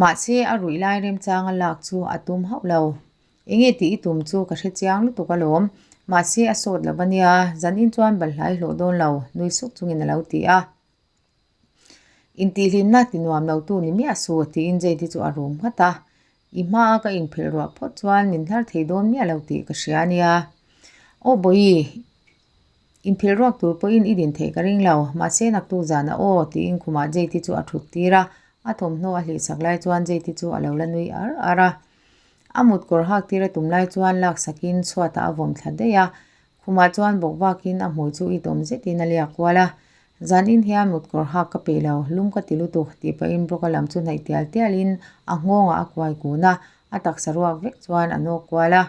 Mahse a ruih lai remchanga lak chu a tum hauh lo. Enge tih i tum chu ka hre chiang lutuk alawm, mahse a sawt lo ania, zanin chuan balhlai hlawh dawn lo, nui suk chungin a lo ti a. Intihhlimna ti nuam lo tu ni miah suh, tiin Jade chu a rum nghat a. I hmaa ka inphelh ruah phawt chuan min hlar thei dawn miah lo tih ka hria ania. Aw Bawihi, inphelh ruak tur pawhin i din theih ka ring lo, mahse naktuk zanah aw, tiin khumah Jade chu a thut tir a, a thawmhnaw a hlihsak lai chuan Jade chu a lo la nui ar ar a. A mut kawr hak tir a tum lai chuan lak sakin chhuatah a vawm thla daih a, khumah chuan bawk vakin a hmui chu itawm zetin a liak kual a. Zanin hian mut kawr hak ka peih lo, lum ka ti lutuk tih pahin Brock-a lam chu hnaih tial tialin a nghawngah a kuai kun a, a taksa ruak vek chuan a nawk kual a.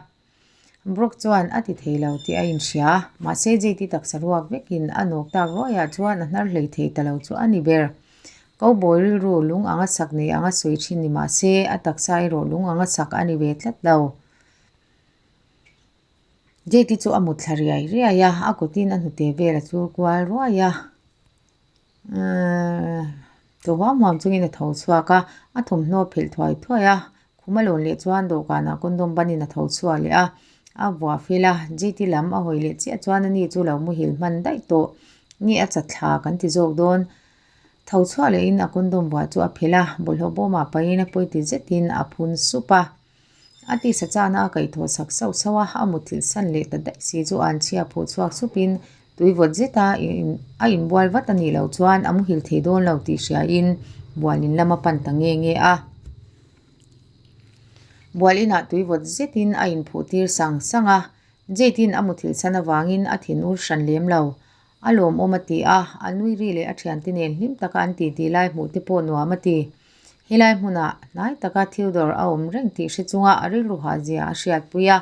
Brock chuan a ti thei lo tih a inhria, mahse JT taksa ruak vekin a nawk tak ruaiah chuan a hnar hlei thei ta lo chu a ni ber. Cowboy rilru lung anga sak nei anga sawi thin ni mahse a taksa erawh lung anga sak a ni ve tlat lo. JT chu a mut thla riai riai a, a kutin a hnute vel a chul kual ruai a. Thaw huam huam chungin a tho chhuak a, a thawmhnaw phelh thuai thuai a, khum a lawn leh chuan dawhkanah condom banin a tho chhuak leh a, a vuah fel a, JT lam a hawi leh chiah chuan ani chu lo muhil hman daih tawh nge a chatthla kan ti zawk dawn. Tho chhuak lehin a condom vuah chu a phelh a, bawlhhlawh bawmah pahin a pawiti zetin a phun sup a. A tisa chana a kaihthawh sak sauh sauh a, a mutthilh san leh ta daih si chu an chhia phuh chhuak supin tui vawt zeta a inbual vat a nih loh chuan a muhil thei dawn lo tih hriain bual in lam a pan ta nge nge a. Bual inah tui vawt zetin a inphuh tir sang sang a, Jade in a muthilh san avangin a thinur hran lem lo. A lawmawm a ti a, a nui ri leh a thiante nen hlim taka an titi lai hmuh te pawh nuam a ti. Helai hmunah hnai taka Theodore a awm reng tih hre chunga a rilru hah zia a hriatpui a,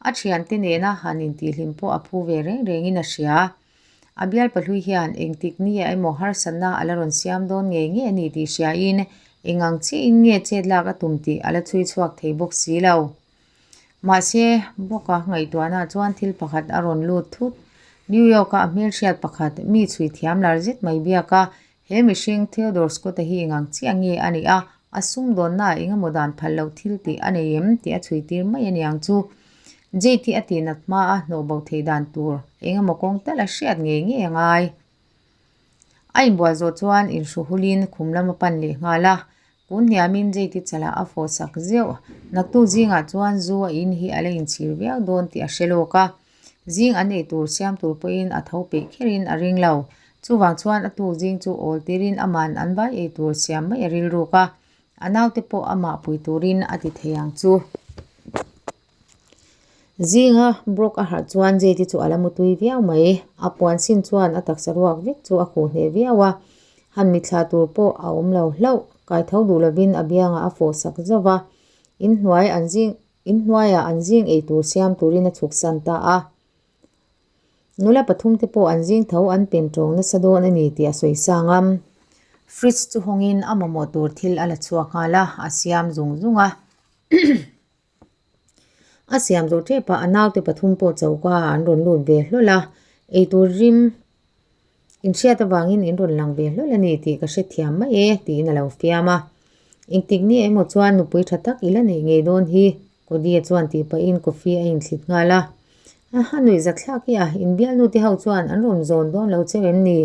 a thiante nena han intihhlim pawh a phu ve reng rengin a hria. A bial pahlui hian engtik nia emaw harsatna a la rawn siam dawn ngei ngei a ni tih hriain eng ang chiahin nge chet lak a tum tih a la chhui chhuak thei bawk si lo. Mahse, Brock-a ngaihtuahna chuan thil pakhat a rawn lut thut. New York-a a hmelhriat pakhat, mi chhui thiam lar zet mai biak a, he mihring Theodore Scott-a hi engang chiah nge a nih a, a sumdawnnaah engemaw dan phal loh thil tih a nei em tih a chhui tir mai a niang chu. Jade hi a tihnat hmaa hnawh bo theih dan tur engemaw kawng tal a hriat ngei ngei a ngai. A inbual zawh chuan inhru hulin khum lam a pan leh nghal a, Kun hniamin Jade-i chalah a fawh sak zeuh. Naktu zingah chuan zu a in hi a la inchhir viau dawn tih a hre lawk a. Zing an ei tur siam tur pawhin a tho peih kherin a ring lo. Chuvang chuan a tuk zing chu awl tirin aman an vai ei tur siam mai a rilruk a. A naute pawh amah pui turin a ti thei ang chu. Zinga Brock a harh chuan Jade chu a la mutui viau mai. A puan sin chuan a taksa ruak vek chu a khuh hneh viau a. Han mitthla tur pawh a awm lo hlauh. Kaitho duh lovin a biangah a fawh sak zauh va. Inhnuai an zing inhnuaiah an zing ei tur siam turin a chhuk san ta a. Nula pathumte pawh an zing tho an pen tawng nasa dawn a ni tih a sawi sang a. Fridge chu hawngin a mamawh tur thil a la chhuak nghal a, a siam zung zung a. A siam zawh tep a, a naute pathum pawh choka ah an rawn lut ve hlawl a, eitur rim inhriat avangin in rawn lang ve hlawl a ni tih ka hrethiam mai e tiin a lo fiam a. Engtik ni emaw chuan nupui tha tak i la neih ngei dawn hi Cody-a chuan tih pahin coffee a inthlit nghal a. A nuih zathlak hi a, inbialnu te ho chuan an rawn zawn dawn lo cheu em ni?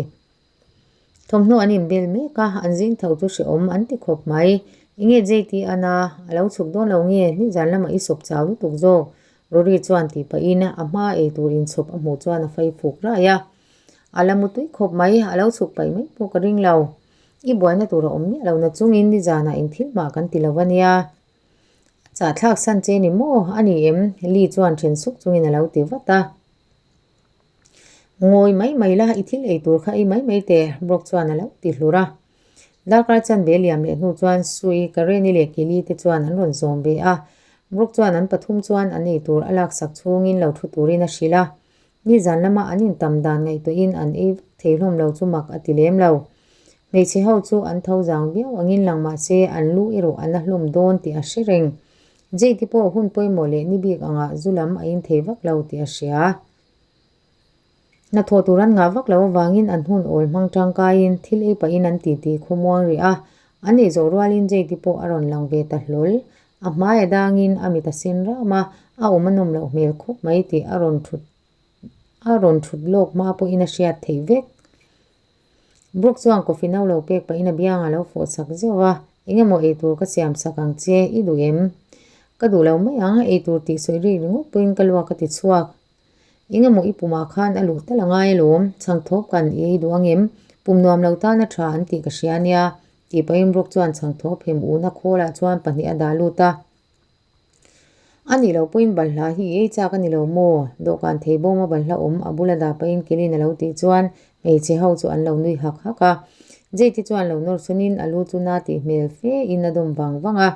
Thawmhnaw an inbel mek a, an zing tho chu hrehawm an ti khawp mai. Enge JT Ana a lo chhuk dawn lo nge? Nizan lamah i sawp chau lutuk zawk. Rory chuan tih pahin a hma eitur inchhawp a hmuh chuan a fai fuk rai a. A la mu tui khawp mai, a lo chhuk paih mai pawh ka ring lo. I buaina tur a awm miah lo na chungin nizanah engthil mah kan ti lo a nia. A chahthlak san che ni maw? A ni em? Lee chuan then suk chungin a lo ti vat a. Ngawi mai mai la, i thil ei tur kha ei mai mai teh, Brock chuan a lo ti hlur a. Darkar chanve liam leh hnu chuan Sui, Kareni leh Kelly te chuan an rawn zawm ve a. Brock chuan an pathum chuan an ei tur a laksak chhungin lo thu turin a hrilh a. Nizan lama an intam dan ngaihtuahin an ei vak thei hlawm lo chu mak a ti lem lo. Hmeichhe ho chu an tho zang viau angin lang mah se an lu erawh an la hlawm dawn tih a hre reng. Jade pawh hun pawimawh leh ni bik angah zu lam a in thei vak lo tih a hria. Hnathawh tur an ngah vak lo avangin an hun awl hmang tangkaiin thil ei pahin an titi khawmuang rih a, an ei zawh rualin Jade pawh a rawn lang ve ta hlawl. A hmai a dangin a mit a sen ram a, a awm a nawm loh hmel khawp mai tih a rawn thut a rawn thut lawk hma pawhin a hriat theih vek. Brooke chuan coffee no lo pek pahin a biang a lo fawh sak zeuh a, Eng emaw eitur ka siam sak ang che, i duh em? Ka duh lo mai ang, eitur tih sawi rik ringawt pawhin ka luak a ti chhuak. Eng emaw i pumah khan a luh tal a ngai alawm, chhangthawp kan i ei duh ang em? Pum nuam lo tan a tha an tih ka hria nia, tih pahin Brooke chuan chhangthawp hem uhna khawlah chuan pahnih a dah lut a. A nih loh pawhin balhla hi i ei chak a ni lo maw? Dawhkan thei bawma balhla awm a bula dah pahin Kelin a lo tih chuan hmeichhe ho chu an lo nui hak hak a. Jade chuan lo nawr sawnin a lu chu na tih hmel fe in a dawm vang vang a.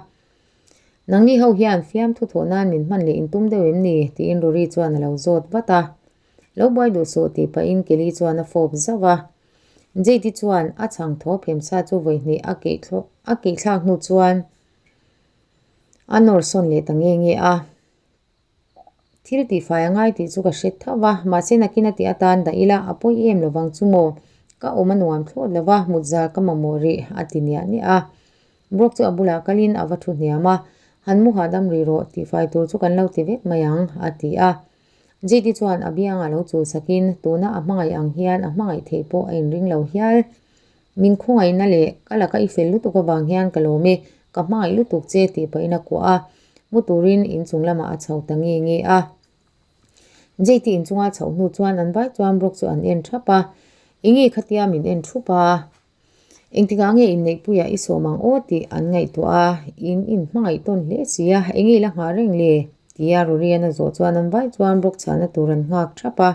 Nangni ho hian fiamthu thawh nan min hman leh in tum deuh em ni? tiin Rory chuan a lo zawt vat a. Lo buai duh suh tih pahin Kelly chuan a fawp zauh a. Jade chuan a chhang thaw phemsa chu vawihnih a a keihthlak hnu chuan A nawr sawn leh ta nge nge a, Thil tihfai a ngai tih chu ka hre tho va, mahse nakin a tih atan dah ila a pawi em lovang chu maw? Ka awm a nuam thlawt lo va, mut zal ka mamawh rih a ti niah niah a. Brock chu a bulah kalin a va thu hniam a, Han mu hahdam rih rawh, tihfai tur chu kan lo ti vek mai ang a ti a. JT chuan a biangah lo chul sakin tuna a hmangaih ang hian a hmangaih theih pawh a inring lo hial. Min khawngaihna leh ka laka i fel lutuk avang hian ka lawm e, ka hmangaih lutuk che tih pahin a kuah a, mu turin inchung lamah a chho ta nge nge a. JT inchunga chhoh hnu chuan an vai chuan Brock chu an en thap a, Enge khatia min en thup a? Engtikah nge inneihpuiah i sawm ang aw tih an ngaihtuah a, in inhmangaih tawn hle si a, enge i la nghah reng le? tia Rorian a zawh chuan an vai chuan Brock chhahna tur an nghak thap a.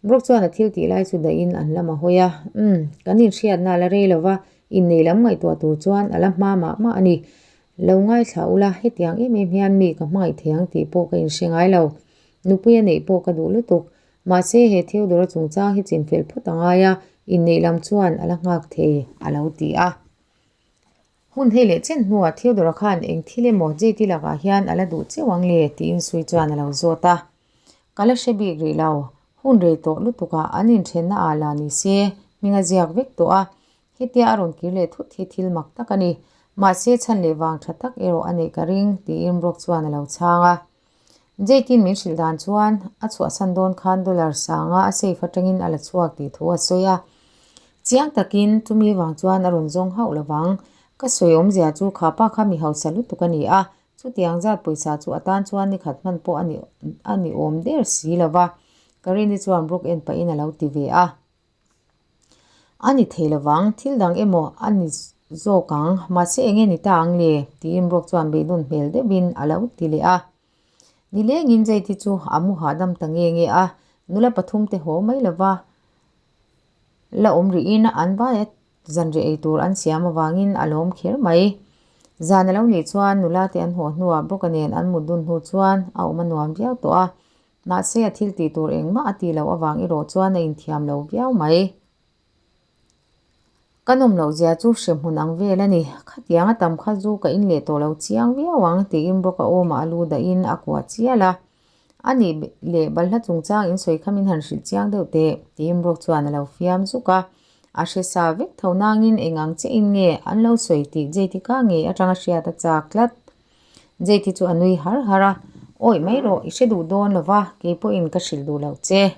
Brock chuan a thil tih lai chu dahin an lam a hawi a, Umm, kan inhriatna a la rei lo va, innei lam ngaihtuah tur chuan a la hma mah mah a ni. Lo ngaithla ula, hetiang em em hian mi ka hmangaih thei ang tih pawh ka inhre ngai lo. Nupui a neih pawh ka duh lutuk. Mahse, he Theodora chungchang hi chinfel phawt a ngai a, inneih lam chuan a la nghak thei, a lo ti a. Hun hei leh chen hnuah Theodora khan eng thil emaw JT lakah hian a la duh cheu ang le? tiin Sui chuan a lo zawt a. Ka la hre bik rih lo. Hun rei tawh lutukah an inthenna ah la ni se, hming a ziak vek tawh a. Hetia a rawn kir leh thut hi thil mak tak a ni. Mahse chhan leh vang tha tak erawh a neih ka ring, tiin Brock chuan a lo chhang a. Jake-in min hrilh dan chuan a chhuahsan dawn khan dollar sanga a safe atangin a la chhuak tih thu a sawi a. Chiang takin chumi vang chuan a rawn zawng hauh lovang. Ka sawi awmzia chu kha pa kha mi hausa lutuk a ni a, chutiang zat pawisa chu a tan chuan nikhat hman pawh a ni a ni awm der si lova, Karini chuan Brooke en pahin a lo ti ve a. A ni thei lovang, thil dang emaw a ni. zawk ang, mahse enge ni ta ang le? tiin Brock chuan beidawn hmel deuhin a lo ti leh a. Nilengin Jade chu a mu hahdam ta nge nge a, nula pathumte haw mai lova la awm rihin an vaia zanriah ei tur an siam avangin a lawm kher mai. Zan a lo nih chuan nula te an haw hnuah Brock-a nen an mut dun hnu chuan a awm a nuam viau tawh a, mahse a thil tih tur engmah a tih loh avang erawh chuan a inthiam lo viau mai. Ka nawm loh zia chu hre hmun ang vel a ni. Khatiang a tam kha zu ka in leh tawh lo chiang viau ang tiin Brock-a awmah a lu dahin a kuah chial a. A nih leh balhla chungchang in sawi kha min han hrilh chiang deuh teh tiin Brock chuan a lo fiam zuk a. A hre sa vek tho nangin eng ang chiah in nge an lo sawi tih Jade-i ngei atanga hriat a chak tlat. Jade-i chu a nui har har a, Awih mai rawh, i hre duh dawn lo va, keipawhin ka hrilh duh loh che.